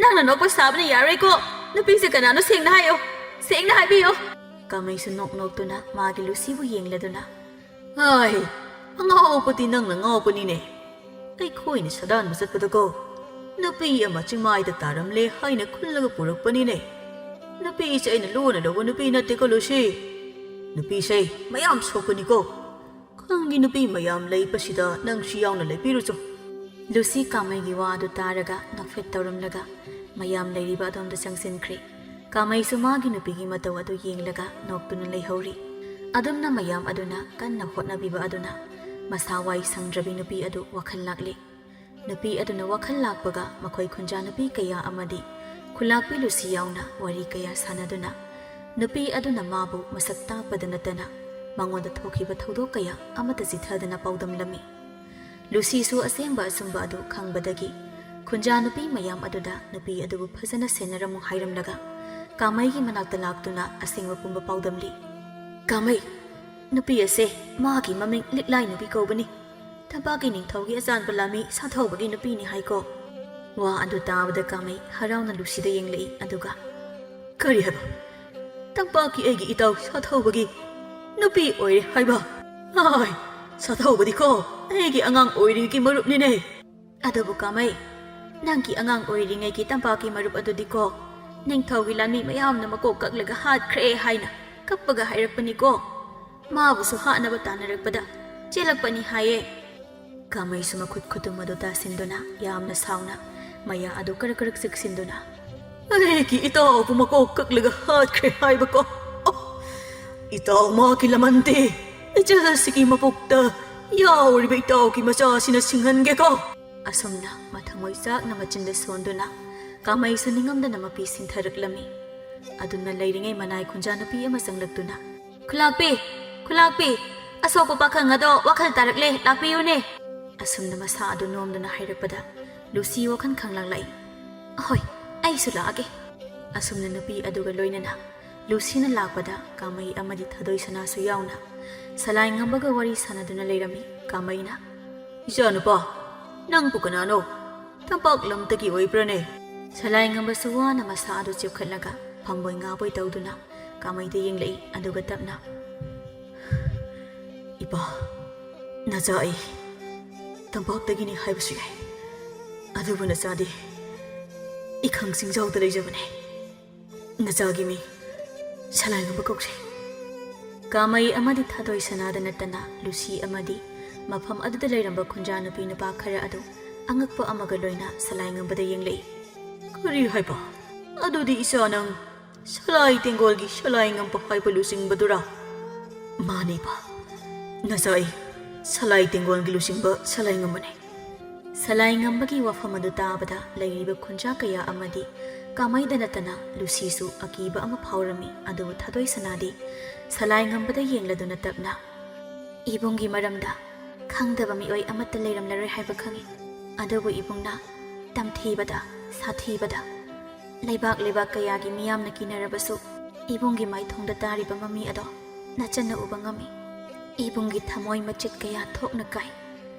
ꯅꯪꯅ ꯅꯣꯛꯄ ꯁꯥꯕꯅ ꯌꯥꯔꯣꯏꯀꯣ꯫ ꯅꯨꯄꯤꯁꯦ ꯀꯅꯥꯅꯣ ꯁꯦꯡꯅ ꯍꯥꯏꯌꯣ, ꯁꯦꯡꯅ ꯍꯥꯏꯕꯤꯌꯣ꯫" ꯀꯥꯃꯩꯁꯨ ꯅꯣꯛ ꯅꯣꯛꯇꯨꯅ ꯃꯥꯒꯤ ꯂꯨꯁꯤꯕꯨ ꯌꯦꯡꯂꯗꯨꯅ, "ꯍꯥꯏ, ꯑꯉꯥꯎꯕꯗꯤ ꯅꯪꯅ ꯉꯥꯎꯕꯅꯤꯅꯦ꯫ ꯑꯩꯈꯣꯏꯅ ꯁꯥꯗꯥꯟꯕ ꯆꯠꯄꯗꯀꯣ, ꯅꯨꯄꯤ ꯑꯃ ꯆꯤꯡꯃꯥꯏꯗ ꯇꯥꯔꯝꯂꯦ ꯍꯥꯏꯅ ꯈꯨꯜꯂꯒ ꯄꯨꯔꯛꯄꯅꯤꯅꯦ꯫ ꯅꯨꯄꯤꯁꯦ ꯑꯩꯅ ꯂꯨꯅ ꯂꯧꯕ ꯅꯨꯄꯤ ꯅꯠꯇꯦꯀꯣ ꯂꯨꯁꯤ꯫ ꯅꯨꯄꯤꯁꯦ ꯃꯌꯥꯝ ꯁꯣꯛꯄꯅꯤꯀꯣ꯫ ꯈꯪꯒꯤ ꯅꯨꯄꯤ ꯃꯌꯥꯝ ꯂꯩꯕꯁꯤꯗ ꯅꯪꯁꯨ ꯌꯥꯎꯅ ꯂꯩꯕꯤꯔꯨꯆꯣ꯫" ꯂꯨꯁꯤ ꯀꯥꯃꯩꯒꯤ ꯋꯥ ꯑꯗꯨ ꯇꯥꯔꯒ ꯅꯣꯛꯐꯦꯠ ꯇꯧꯔꯝꯂꯒ ꯃꯌꯥꯝ ꯂꯩꯔꯤꯕ ꯑꯗꯣꯝꯗ ꯆꯪꯁꯤꯟꯈ꯭ꯔꯦ꯫ ꯀꯥꯃꯩꯁꯨ ꯃꯥꯒꯤ ꯅꯨꯄꯤꯒꯤ ꯃꯇꯧ ꯑꯗꯨ ꯌꯦꯡꯂꯒ ꯅꯣꯛꯇꯨꯅ ꯂꯩꯍꯧꯔꯤ꯫ ꯑꯗꯨꯝꯅ ꯃꯌꯥꯝ ꯑꯗꯨꯅ ꯀꯟꯅ ꯍꯣꯠꯅꯕꯤꯕ ꯑꯗꯨꯅ ꯃꯁꯥ ꯋꯥꯏ ꯁꯪꯗ꯭ꯔꯕꯤ ꯅꯨꯄꯤ ꯑꯗꯨ ꯋꯥꯈꯜ ꯂꯥꯛꯂꯦ꯫ ꯅꯨꯄꯤ ꯑꯗꯨꯅ ꯋꯥꯈꯜ ꯂꯥꯛꯄꯒ ꯃꯈꯣꯏ ꯈꯨꯟꯖꯥ ꯅꯨꯄꯤ ꯀꯌꯥ ꯑꯃꯗꯤ ꯈꯨꯂꯥꯛꯄꯤ ꯂꯨꯁꯤ ꯌꯥꯎꯅ ꯋꯥꯔꯤ ꯀꯌꯥ ꯁꯥꯟꯅꯗꯨꯅ ꯅꯨꯄꯤ ꯑꯗꯨꯅ ꯃꯥꯕꯨ ꯃꯁꯛ ꯇꯥꯛꯄꯗ ꯅꯠꯇꯅ ꯃꯉꯣꯟꯗ ꯊꯣꯛꯈꯤꯕ ꯊꯧꯗꯣꯛ ꯀꯌꯥ ꯑꯃꯠꯇ ꯆꯤꯊꯗꯅ ꯄꯥꯎꯗꯝꯂꯝꯃꯤ꯫ ꯂꯨꯁꯤꯁꯨ ꯑꯁꯦꯡꯕ ꯑꯆꯨꯝꯕ ꯑꯗꯨ ꯈꯪꯕꯗꯒꯤ ꯈꯨꯟꯖꯥ ꯅꯨꯄꯤ ꯃꯌꯥꯝ ꯑꯗꯨꯗ ꯅꯨꯄꯤ ꯑꯗꯨꯕꯨ ꯐꯖꯅ ꯁꯦꯟꯅꯔꯝꯃꯨ ꯍꯥꯏꯔꯝꯂꯒ ꯀꯥꯃꯩꯒꯤ ꯃꯅꯥꯛꯇ ꯂꯥꯛꯇꯨꯅ ꯑꯁꯦꯡꯕ ꯄꯨꯝꯕ ꯄꯥꯎꯗꯝꯂꯤ꯫ "ꯀꯥꯃꯩ, ꯅꯨꯄꯤ ꯑꯁꯦ ꯃꯥꯒꯤ ꯃꯃꯤꯡ ꯂꯤꯛꯂꯥꯏ ꯅꯨꯄꯤ ꯀꯧꯕꯅꯤ꯫ ꯇꯝꯄꯥꯛꯀꯤ ꯅꯤꯡꯊꯧꯒꯤ ꯑꯆꯥꯟꯕ ꯂꯥꯟꯃꯤ ꯁꯥꯊꯧꯕꯒꯤ ꯅꯨꯄꯤꯅꯤ ꯍꯥꯏꯀꯣ꯫" ꯋꯥ ꯑꯗꯨ ꯇꯥꯕꯗ ꯀꯥꯃꯩ ꯍꯔꯥꯎꯅ ꯂꯨꯁꯤꯗ ꯌꯦꯡꯂꯛꯏ, ꯑꯗꯨꯒ, "ꯀꯔꯤ ꯍꯥꯏꯕ? ꯇꯝꯄꯥꯛꯀꯤ ꯑꯩꯒꯤ ꯏꯇꯥꯎ ꯁꯥꯊꯧꯕꯒꯤ ꯅꯨꯄꯤ ꯑꯣꯏꯔꯦ ꯍꯥꯏꯕ? ꯍꯥꯏ, ꯁꯥꯊꯧꯕꯗꯤꯀꯣ ꯑꯩꯒꯤ ꯑꯉꯥꯡ ꯑꯣꯏꯔꯤꯉꯩꯒꯤ ꯃꯔꯨꯞꯅꯤꯅꯦ꯫" "ꯑꯗꯨꯕꯨ ꯀꯥꯃꯩ, ꯅꯪꯒꯤ ꯑꯉꯥꯡ ꯑꯣꯏꯔꯤꯉꯩꯒꯤ ꯇꯝꯄꯥꯛꯀꯤ ꯃꯔꯨꯞ ꯑꯗꯨꯗꯤꯀꯣ ꯅꯤꯡꯊꯧꯒꯤ ꯂꯥꯟꯃꯤ ꯃꯌꯥꯝꯅ ꯃꯀꯣꯛ ꯀꯛꯂꯒ ꯍꯥꯠꯈ꯭ꯔꯦ ꯍꯥꯏꯅ ꯀꯞꯄꯒ ꯍꯥꯏꯔꯛꯄꯅꯤꯀꯣ꯫ ꯃꯥꯕꯨꯁꯨ ꯍꯥꯠꯅꯕ ꯇꯥꯟꯅꯔꯛꯄꯗ ꯆꯦꯜꯂꯛꯄꯅꯤ ꯍꯥꯏꯌꯦ꯫" ꯀꯥꯃꯩꯁꯨ ꯃꯈꯨꯠ ꯈꯨꯇꯨꯝ ꯑꯗꯨ ꯇꯥꯁꯤꯟꯗꯨꯅ ꯌꯥꯝꯅ ꯁꯥꯎꯅ ꯃꯌꯥ ꯑꯗꯨ ꯀꯔꯛ ꯀꯔꯛ ꯆꯤꯛꯁꯤꯟꯗꯨꯅ, "ꯑꯩꯒꯤ ꯏꯇꯥꯎꯕꯨ ꯃꯀꯣꯛ ꯀꯛꯂꯒ ꯍꯥꯠꯈ꯭ꯔꯦ ꯍꯥꯏꯕꯀꯣ? ꯑꯣ, ꯏꯇꯥꯎ ꯃꯥꯒꯤ ꯂꯃꯟꯗꯤ ꯏꯆꯜ ꯑꯁꯤꯒꯤ ꯃꯄꯨꯛꯇ ꯌꯥꯎꯔꯤꯕ ꯏꯇꯥꯎꯒꯤ ꯃꯆꯥꯁꯤꯅ ꯁꯤꯡꯍꯟꯒꯦꯀꯣ?" ꯑꯁꯨꯝꯅ ꯃꯊꯃꯣꯏ ꯆꯥꯛꯅ ꯃꯆꯤꯟꯗ ꯁꯣꯟꯗꯨꯅ ꯀꯥꯃꯩꯁꯨ ꯅꯤꯡꯉꯝꯗꯅ ꯃꯄꯤ ꯁꯤꯟꯊꯔꯛꯂꯝꯃꯤ꯫ ꯑꯗꯨꯝꯅ ꯂꯩꯔꯤꯉꯩ ꯃꯅꯥꯏ ꯈꯨꯟꯖꯥ ꯅꯨꯄꯤ ꯑꯃ ꯆꯪꯂꯛꯇꯨꯅ, "ꯈꯨꯂꯥꯛꯄꯤ, ꯈꯨꯂꯥꯛꯄꯤ, ꯑꯁꯣꯛꯄ ꯄꯥꯈꯪ ꯑꯗꯣ ꯋꯥꯈꯜ ꯇꯥꯔꯛꯂꯦ, ꯂꯥꯛꯄꯤꯌꯨꯅꯦ!" ꯑꯁꯨꯝꯅ ꯃꯁꯥ ꯑꯗꯨ ꯅꯣꯝꯗꯨꯅ ꯍꯥꯏꯔꯛꯄꯗ ꯂꯨꯁꯤ ꯋꯥꯈꯜ ꯈꯪꯂꯛꯂꯛꯏ꯫ "ꯑꯍꯣꯏ, ꯑꯩꯁꯨ ꯂꯥꯛꯑꯒꯦ꯫" ꯑꯁꯨꯝꯅ ꯅꯨꯄꯤ ꯑꯗꯨꯒ ꯂꯣꯏꯅꯅ ꯂꯨꯁꯤꯅ ꯂꯥꯛꯄꯗ ꯀꯥꯃꯩ ꯑꯃꯗꯤ ꯊꯥꯗꯣꯏ ꯁꯅꯥꯁꯨ ꯌꯥꯎꯅ ꯁꯂꯥꯏ ꯉꯝꯕꯒ ꯋꯥꯔꯤ ꯁꯥꯟꯅꯗꯨꯅ ꯂꯩꯔꯝꯃꯤ꯫ ꯀꯥꯃꯩꯅ, "ꯏꯆꯥꯅꯨꯄꯥ, ꯅꯪꯕꯨ ꯀꯅꯥꯅꯣ? ꯇꯝꯄꯥꯛ ꯂꯝꯗꯒꯤ ꯑꯣꯏꯕ꯭ꯔꯅꯦ?" ꯁꯂꯥꯏ ꯉꯝꯕꯁꯨ ꯋꯥꯅ ꯃꯁꯥ ꯑꯗꯨ ꯆꯤꯞꯈꯠꯂꯒ ꯐꯝꯕꯣꯏ ꯉꯥꯕꯣꯏ ꯇꯧꯗꯨꯅ ꯀꯥꯃꯩꯗ ꯌꯦꯡꯂꯛꯏ, ꯑꯗꯨꯒ ꯇꯞꯅ, "ꯏꯄꯥ, ꯅꯆꯥ ꯑꯩ ꯇꯝꯄꯥꯛꯇꯒꯤꯅꯤ ꯍꯥꯏꯕꯁꯨ ꯌꯥꯏ, ꯑꯗꯨꯕꯨ ꯅꯆꯥꯗꯤ ꯏꯈꯪ ꯆꯤꯡꯖꯥꯎꯗ ꯂꯩꯖꯕꯅꯦ꯫ ꯅꯆꯥꯒꯤ ꯃꯤꯡ ꯁꯂꯥꯏꯉꯝꯕ ꯀꯧꯁꯦ꯫" ꯀꯥꯃꯩ ꯑꯃꯗꯤ ꯊꯥꯗꯣꯏ ꯁꯅꯥꯗ ꯅꯠꯇꯅ ꯂꯨꯁꯤ ꯑꯃꯗꯤ ꯃꯐꯝ ꯑꯗꯨꯗ ꯂꯩꯔꯝꯕ ꯈꯨꯟꯖꯥ ꯅꯨꯄꯤ ꯅꯨꯄꯥ ꯈꯔ ꯑꯗꯨ ꯑꯉꯛꯄ ꯑꯃꯒ ꯂꯣꯏꯅ ꯁꯂꯥꯏꯉꯝꯕꯗ ꯌꯦꯡꯂꯛꯏ꯫ "ꯀꯔꯤ ꯍꯥꯏꯕ? ꯑꯗꯨꯗꯤ ꯏꯆꯥ ꯅꯪ ꯁꯂꯥꯏ ꯇꯦꯡꯒꯣꯜꯒꯤ ꯁꯂꯥꯏꯉꯝꯕ ꯍꯥꯏꯕ ꯂꯨꯆꯤꯡꯕꯗꯨꯔꯥ?" "ꯃꯥꯅꯦ ꯏꯄꯥ, ꯅꯆꯥ ꯑꯩ ꯁꯂꯥꯏ ꯇꯦꯡꯒꯣꯜꯒꯤ ꯂꯨꯆꯤꯡꯕ ꯁꯂꯥꯏꯉꯝꯕꯅꯦ꯫" ꯁꯂꯥꯏꯉꯝꯕꯒꯤ ꯋꯥꯐꯝ ꯑꯗꯨ ꯇꯥꯕꯗ ꯂꯩꯔꯤꯕ ꯈꯨꯟꯖꯥ ꯀꯌꯥ ꯑꯃꯗꯤ ꯀꯥꯃꯩꯗ ꯅꯠꯇꯅ ꯂꯨꯁꯤꯁꯨ ꯑꯀꯤꯕ ꯑꯃ ꯐꯥꯎꯔꯝꯃꯤ꯫ ꯑꯗꯨꯕꯨ ꯊꯥꯗꯣꯏ ꯁꯅꯥꯗꯤ ꯁꯂꯥꯏꯉꯝꯕꯗ ꯌꯦꯡꯂꯗꯨꯅ ꯇꯞꯅ, "ꯏꯕꯨꯡꯒꯤ ꯃꯔꯝꯗ ꯈꯪꯗꯕ ꯃꯤꯑꯣꯏ ꯑꯃꯠꯇ ꯂꯩꯔꯝꯂꯔꯣꯏ ꯍꯥꯏꯕ ꯈꯪꯏ꯫ ꯑꯗꯨꯕꯨ ꯏꯕꯨꯡꯅ ꯇꯝꯊꯤꯕꯗ, ꯁꯥꯊꯤꯕꯗ, ꯂꯩꯕꯥꯛ ꯂꯩꯕꯥꯛ ꯀꯌꯥꯒꯤ ꯃꯤꯌꯥꯝꯅ ꯀꯤꯅꯔꯕꯁꯨ ꯏꯕꯨꯡꯒꯤ ꯃꯥꯏꯊꯣꯡꯗ ꯇꯥꯔꯤꯕ ꯃꯃꯤ ꯑꯗꯣ ꯅꯆꯟꯅ ꯎꯕ ꯉꯝꯃꯤ꯫ ꯏꯕꯨꯡꯒꯤ ꯊꯃꯣꯏ ꯃꯆꯦꯠ ꯀꯌꯥ ꯊꯣꯛꯅ ꯀꯥꯏ꯫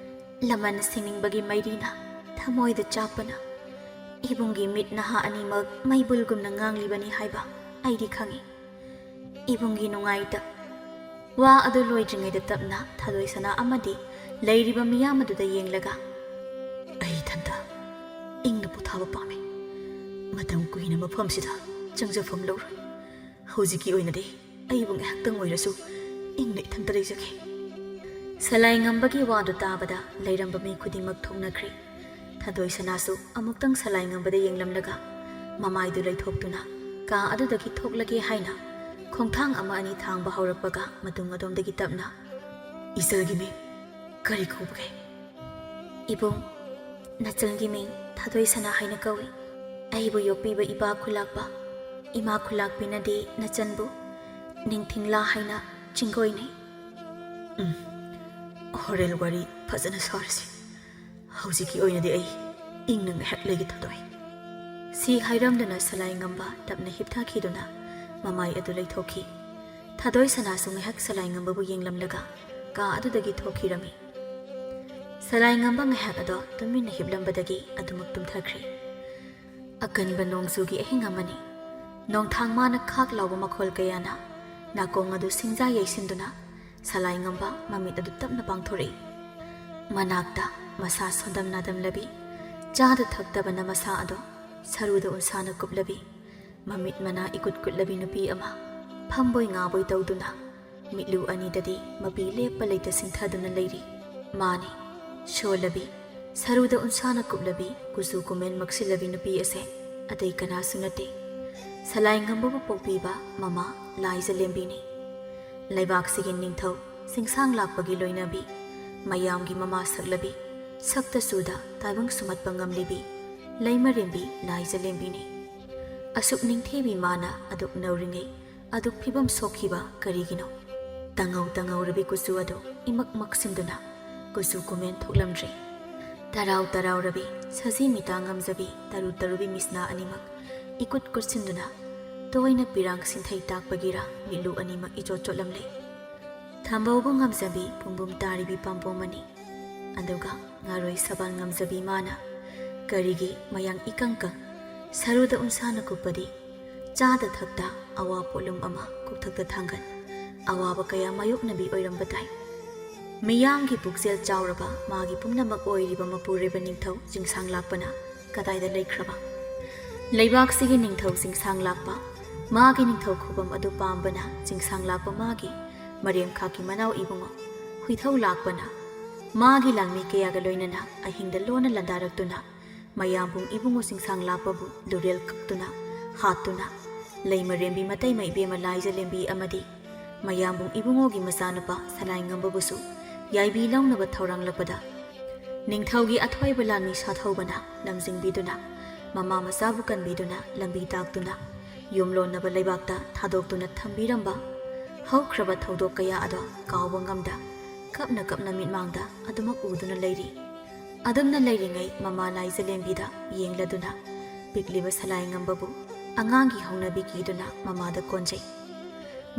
ꯂꯃꯟ ꯁꯤꯡꯅꯤꯡꯕꯒꯤ ꯃꯩꯔꯤꯅ ꯊꯃꯣꯏꯗ ꯆꯥꯛꯄꯅ ꯏꯕꯨꯡꯒꯤ ꯃꯤꯠ ꯅꯍꯥ ꯑꯅꯤꯃꯛ ꯃꯩꯕꯨꯜꯒꯨꯝꯅ ꯉꯥꯡꯂꯤꯕꯅꯤ ꯍꯥꯏꯕ ꯑꯩꯗꯤ ꯈꯪꯏ꯫ ꯏꯕꯨꯡꯒꯤ ꯅꯨꯡꯉꯥꯏꯇ꯫" ꯋꯥ ꯑꯗꯨ ꯂꯣꯏꯗ꯭ꯔꯤꯉꯩꯗ ꯇꯞꯅ ꯊꯥꯗꯣꯏ ꯁꯅꯥ ꯑꯃꯗꯤ ꯂꯩꯔꯤꯕ ꯃꯤꯌꯥꯝ ꯑꯗꯨꯗ ꯌꯦꯡꯂꯒ, "ꯑꯩ ꯏꯊꯟꯇ ꯏꯪꯅ ꯄꯣꯊꯥꯕ ꯄꯥꯝꯃꯤ꯫ ꯃꯇꯝ ꯀꯨꯏꯅ ꯃꯐꯝꯁꯤꯗ ꯆꯪꯖꯐꯝ ꯂꯧꯔꯣꯏ꯫ ꯍꯧꯖꯤꯛꯀꯤ ꯑꯣꯏꯅꯗꯤ ꯑꯩꯕꯨ ꯉꯥꯏꯍꯥꯛꯇꯪ ꯑꯣꯏꯔꯁꯨ ꯏꯪꯅ ꯏꯊꯟꯇ ꯂꯩꯖꯒꯦ꯫" ꯁꯂꯥꯏꯉꯝꯕꯒꯤ ꯋꯥꯗꯨ ꯇꯥꯕꯗ ꯂꯩꯔꯝꯕ ꯃꯤ ꯈꯨꯗꯤꯡꯃꯛ ꯊꯣꯛꯅꯈ꯭ꯔꯦ꯫ ꯊꯥꯗꯣꯏ ꯁꯅꯥꯁꯨ ꯑꯃꯨꯛꯇꯪ ꯁꯂꯥꯏꯉꯝꯕꯗ ꯌꯦꯡꯂꯝꯂꯒ ꯃꯃꯥꯏꯗꯨ ꯂꯩꯊꯣꯛꯇꯨꯅ ꯀꯥ ꯑꯗꯨꯗꯒꯤ ꯊꯣꯛꯂꯒꯦ ꯍꯥꯏꯅ ꯈꯣꯡꯊꯥꯡ ꯑꯃ ꯑꯅꯤ ꯊꯥꯡꯕ ꯍꯧꯔꯛꯄꯒ ꯃꯇꯨꯡ ꯑꯗꯣꯝꯗꯒꯤ ꯇꯞꯅ, "ꯏꯆꯜꯒꯤ ꯃꯤꯡ ꯀꯔꯤ ꯀꯧꯕꯒꯦ?" "ꯏꯕꯨꯡ, ꯅꯆꯜꯒꯤ ꯃꯤꯡ ꯊꯥꯗꯣꯏ ꯁꯅꯥ ꯍꯥꯏꯅ ꯀꯧꯏ꯫ ꯑꯩꯕꯨ ꯌꯣꯛꯄꯤꯕ ꯏꯄꯥ ꯈꯨꯂꯥꯛꯄ, ꯏꯃꯥ ꯈꯨꯂꯥꯛꯄꯤꯅꯗꯤ ꯅꯆꯟꯕꯨ ꯅꯤꯡꯊꯤꯡꯂꯥ ꯍꯥꯏꯅ ꯆꯤꯡꯒꯣꯏꯅꯩ꯫" "ꯎꯝ, ꯍꯣꯔꯦꯟ ꯋꯥꯔꯤ ꯐꯖꯅ ꯁꯥꯔꯁꯤ꯫ ꯍꯧꯖꯤꯛꯀꯤ ꯑꯣꯏꯅꯗꯤ ꯑꯩ ꯏꯪꯅ ꯉꯥꯏꯍꯥꯛ ꯂꯩꯒꯦ ꯊꯥꯗꯣꯏ꯫" ꯁꯤ ꯍꯥꯏꯔꯝꯗꯨꯅ ꯁꯂꯥꯏꯉꯝꯕ ꯇꯞꯅ ꯍꯤꯞꯊꯈꯤꯗꯨꯅ ꯃꯃꯥꯏ ꯑꯗꯨ ꯂꯩꯊꯣꯛꯈꯤ꯫ ꯊꯥꯗꯣꯏ ꯁꯅꯥꯁꯨ ꯉꯥꯏꯍꯥꯛ ꯁꯂꯥꯏꯉꯝꯕꯕꯨ ꯌꯦꯡꯂꯝꯂꯒ ꯀꯥ ꯑꯗꯨꯗꯒꯤ ꯊꯣꯛꯈꯤꯔꯝꯃꯤ꯫ ꯁꯂꯥꯏꯉꯝꯕ ꯉꯥꯏꯍꯥꯛ ꯑꯗꯣ ꯇꯨꯃꯤꯟꯅ ꯍꯤꯞꯂꯝꯕꯗꯒꯤ ꯑꯗꯨꯃꯛ ꯇꯨꯝꯊꯈ꯭ꯔꯦ꯫ ꯑꯀꯟꯕ ꯅꯣꯡꯖꯨꯒꯤ ꯑꯍꯤꯡ ꯑꯃꯅꯤ꯫ ꯅꯣꯡꯊꯥꯡ ꯃꯥꯅ ꯈꯥꯛ ꯂꯥꯎꯕ ꯃꯈꯣꯜ ꯀꯌꯥꯅ ꯅꯥꯀꯣꯡ ꯑꯗꯨ ꯁꯤꯡꯖꯥ ꯌꯩꯁꯤꯟꯗꯨꯅ ꯁꯂꯥꯏ ꯉꯝꯕ ꯃꯃꯤꯠ ꯑꯗꯨ ꯇꯞꯅ ꯄꯥꯡꯊꯣꯔꯛꯏ꯫ ꯃꯅꯥꯛꯇ ꯃꯁꯥ ꯁꯣꯟꯗꯝ ꯅꯥꯗꯝꯂꯕꯤ, ꯆꯥꯗ ꯊꯛꯇꯕꯅ ꯃꯁꯥ ꯑꯗꯣ ꯁꯔꯨꯗ ꯎꯟꯁꯥꯅ ꯀꯨꯞꯂꯕꯤ, ꯃꯃꯤꯠ ꯃꯅꯥ ꯏꯀꯨꯠ ꯀꯨꯠꯂꯕꯤ ꯅꯨꯄꯤ ꯑꯃ ꯐꯝꯕꯣꯏ ꯉꯥꯕꯣꯏ ꯇꯧꯗꯨꯅ ꯃꯤꯠꯂꯨ ꯑꯅꯤꯗꯗꯤ ꯃꯄꯤ ꯂꯦꯞꯄ ꯂꯩꯇ ꯁꯤꯡꯊꯗꯨꯅ ꯂꯩꯔꯤ꯫ ꯃꯥꯅꯤ, ꯁꯣꯜꯂꯕꯤ, ꯁꯔꯨꯗ ꯎꯟꯁꯥꯅ ꯀꯨꯞꯂꯕꯤ, ꯀꯨꯆꯨ ꯀꯨꯃꯦꯟ ꯃꯛꯁꯤꯜꯂꯕꯤ ꯅꯨꯄꯤ ꯑꯁꯦ ꯑꯇꯩ ꯀꯅꯥꯁꯨ ꯅꯠꯇꯦ, ꯁꯂꯥꯏ ꯉꯝꯕꯕꯨ ꯄꯣꯛꯄꯤꯕ ꯃꯃꯥ ꯂꯥꯏꯖꯂꯦꯝꯕꯤꯅꯤ꯫ ꯂꯩꯕꯥꯛꯁꯤꯒꯤ ꯅꯤꯡꯊꯧ ꯆꯤꯡꯁꯥꯡ ꯂꯥꯛꯄꯒꯤ ꯂꯣꯏꯅꯕꯤ, ꯃꯌꯥꯝꯒꯤ ꯃꯃꯥ ꯁꯛꯂꯕꯤ, ꯁꯛꯇ ꯆꯨꯗ ꯇꯥꯏꯕꯪ ꯁꯨꯝꯍꯠꯄ ꯉꯝꯂꯤꯕꯤ ꯂꯩꯃꯔꯦꯝꯕꯤ ꯂꯥꯏꯖꯂꯦꯝꯕꯤꯅꯤ꯫ ꯑꯁꯨꯛ ꯅꯤꯡꯊꯤꯕꯤ ꯃꯥꯅ ꯑꯗꯨꯛ ꯅꯧꯔꯤꯉꯩ ꯑꯗꯨꯛ ꯐꯤꯕꯝ ꯁꯣꯛꯈꯤꯕ ꯀꯔꯤꯒꯤꯅꯣ? ꯇꯉꯧ ꯇꯉꯧꯔꯕꯤ ꯀꯨꯆꯨ ꯑꯗꯨ ꯏꯃꯛ ꯃꯛꯁꯤꯟꯗꯨꯅ ꯀꯨꯆꯨ ꯀꯨꯃꯦꯟ ꯊꯣꯛꯂꯝꯗ꯭ꯔꯦ꯫ ꯇꯔꯥꯎ ꯇꯔꯥꯎꯔꯕꯤ ꯁꯖꯤ ꯃꯤꯇꯥ ꯉꯝꯖꯕꯤ ꯇꯔꯨ ꯇꯔꯨꯕꯤ ꯃꯤꯁꯅꯥ ꯑꯅꯤꯃꯛ ꯏꯀꯨꯠ ꯀꯨꯠꯁꯤꯟꯗꯨꯅ ꯇꯣꯏꯅ ꯄꯤꯔꯥꯡ ꯁꯤꯟꯊꯩ ꯇꯥꯛꯄꯒꯤꯔꯥ ꯃꯤꯠꯂꯨ ꯑꯅꯤꯃꯛ ꯏꯆꯣꯠ ꯆꯣꯠꯂꯝꯂꯦ꯫ ꯊꯝꯕꯧꯕ ꯉꯝꯖꯕꯤ ꯄꯨꯝꯕꯨꯝ ꯇꯥꯔꯤꯕꯤ ꯄꯥꯝꯕꯣꯝ ꯑꯅꯤ, ꯑꯗꯨꯒ ꯉꯥꯔꯣꯏ ꯁꯕꯥꯜ ꯉꯝꯖꯕꯤ ꯃꯥꯅ ꯀꯔꯤꯒꯤ ꯃꯌꯥꯡ ꯏꯀꯪ ꯀꯪ, ꯁꯔꯨꯗ ꯎꯟꯁꯥꯅ ꯀꯨꯞꯄꯗꯤ, ꯆꯥꯗ ꯊꯛꯇ ꯑꯋꯥ ꯄꯣꯠꯂꯨꯝ ꯑꯃ ꯀꯣꯛꯊꯛꯇ ꯊꯥꯡꯒꯠ, ꯑꯋꯥꯕ ꯀꯌꯥ ꯃꯥꯌꯣꯛꯅꯕꯤ ꯑꯣꯏꯔꯝꯕ ꯇꯥꯏ꯫ ꯃꯤꯌꯥꯝꯒꯤ ꯄꯨꯛꯆꯦꯜ ꯆꯥꯎꯔꯕ ꯃꯥꯒꯤ ꯄꯨꯝꯅꯃꯛ ꯑꯣꯏꯔꯤꯕ ꯃꯄꯨꯔꯣꯏꯕ ꯅꯤꯡꯊꯧ ꯆꯤꯡꯁꯥꯡ ꯂꯥꯛꯄꯅ ꯀꯗꯥꯏꯗ ꯂꯩꯈ꯭ꯔꯕ? ꯂꯩꯕꯥꯛꯁꯤꯒꯤ ꯅꯤꯡꯊꯧ ꯆꯤꯡꯁꯥꯡ ꯂꯥꯛꯄ, ꯃꯥꯒꯤ ꯅꯤꯡꯊꯧ ꯈꯨꯕꯝ ꯑꯗꯨ ꯄꯥꯝꯕꯅ ꯆꯤꯡꯁꯥꯡ ꯂꯥꯛꯄ ꯃꯥꯒꯤ ꯃꯔꯦꯝꯈꯥꯛꯀꯤ ꯃꯅꯥꯎ ꯏꯕꯨꯡꯉꯣ ꯍꯨꯏꯊꯧ ꯂꯥꯛꯄꯅ ꯃꯥꯒꯤ ꯂꯥꯟꯃꯤ ꯀꯌꯥꯒ ꯂꯣꯏꯅꯅ ꯑꯍꯤꯡꯗ ꯂꯣꯟꯅ ꯂꯥꯟꯗꯥꯔꯛꯇꯨꯅ ꯃꯌꯥꯝꯕꯨꯡ ꯏꯕꯨꯡꯉꯣ ꯆꯤꯡꯁꯥꯡ ꯂꯥꯛꯄꯕꯨ ꯂꯨꯔꯦꯜ ꯀꯛꯇꯨꯅ ꯍꯥꯠꯇꯨꯅ ꯂꯩꯃꯔꯦꯝꯕꯤ ꯃꯇꯩꯃ ꯏꯕꯦꯝꯃ ꯂꯥꯏꯖꯂꯦꯝꯕꯤ ꯑꯃꯗꯤ ꯃꯌꯥꯝꯕꯨꯡ ꯏꯕꯨꯡꯉꯣꯒꯤ ꯃꯆꯥꯅꯨꯄꯥ ꯁꯂꯥꯏ ꯉꯝꯕꯕꯨꯁꯨ ꯌꯥꯏꯕꯤ ꯂꯧꯅꯕ ꯊꯧꯔꯥꯡꯂꯛꯄꯗ ꯅꯤꯡꯊꯧꯒꯤ ꯑꯊꯣꯏꯕ ꯂꯥꯟꯃꯤ ꯁꯥꯊꯧꯕꯅ ꯂꯝꯖꯤꯡꯕꯤꯗꯨꯅ ꯃꯃꯥ ꯃꯆꯥꯕꯨ ꯀꯟꯕꯤꯗꯨꯅ ꯂꯝꯕꯤ ꯇꯥꯛꯇꯨꯅ ꯌꯨꯝꯂꯣꯟꯅꯕ ꯂꯩꯕꯥꯛꯇ ꯊꯥꯗꯣꯛꯇꯨꯅ ꯊꯝꯕꯤꯔꯝꯕ ꯍꯧꯈ꯭ꯔꯕ ꯊꯧꯗꯣꯛ ꯀꯌꯥ ꯑꯗꯣ ꯀꯥꯎꯕ ꯉꯝꯗ ꯀꯞꯅ ꯀꯞꯅ ꯃꯤꯠꯃꯥꯡꯗ ꯑꯗꯨꯃꯛ ꯎꯗꯨꯅ ꯂꯩꯔꯤ꯫ ꯑꯗꯨꯝꯅ ꯂꯩꯔꯤꯉꯩ ꯃꯃꯥ ꯂꯥꯏꯖꯂꯦꯝꯕꯤꯗ ꯌꯦꯡꯂꯗꯨꯅ ꯄꯤꯛꯂꯤꯕ ꯁꯂꯥꯏ ꯉꯝꯕꯕꯨ ꯑꯉꯥꯡꯒꯤ ꯍꯧꯅꯕꯤ ꯀꯤꯗꯨꯅ ꯃꯃꯥꯗ ꯀꯣꯟꯖꯩ꯫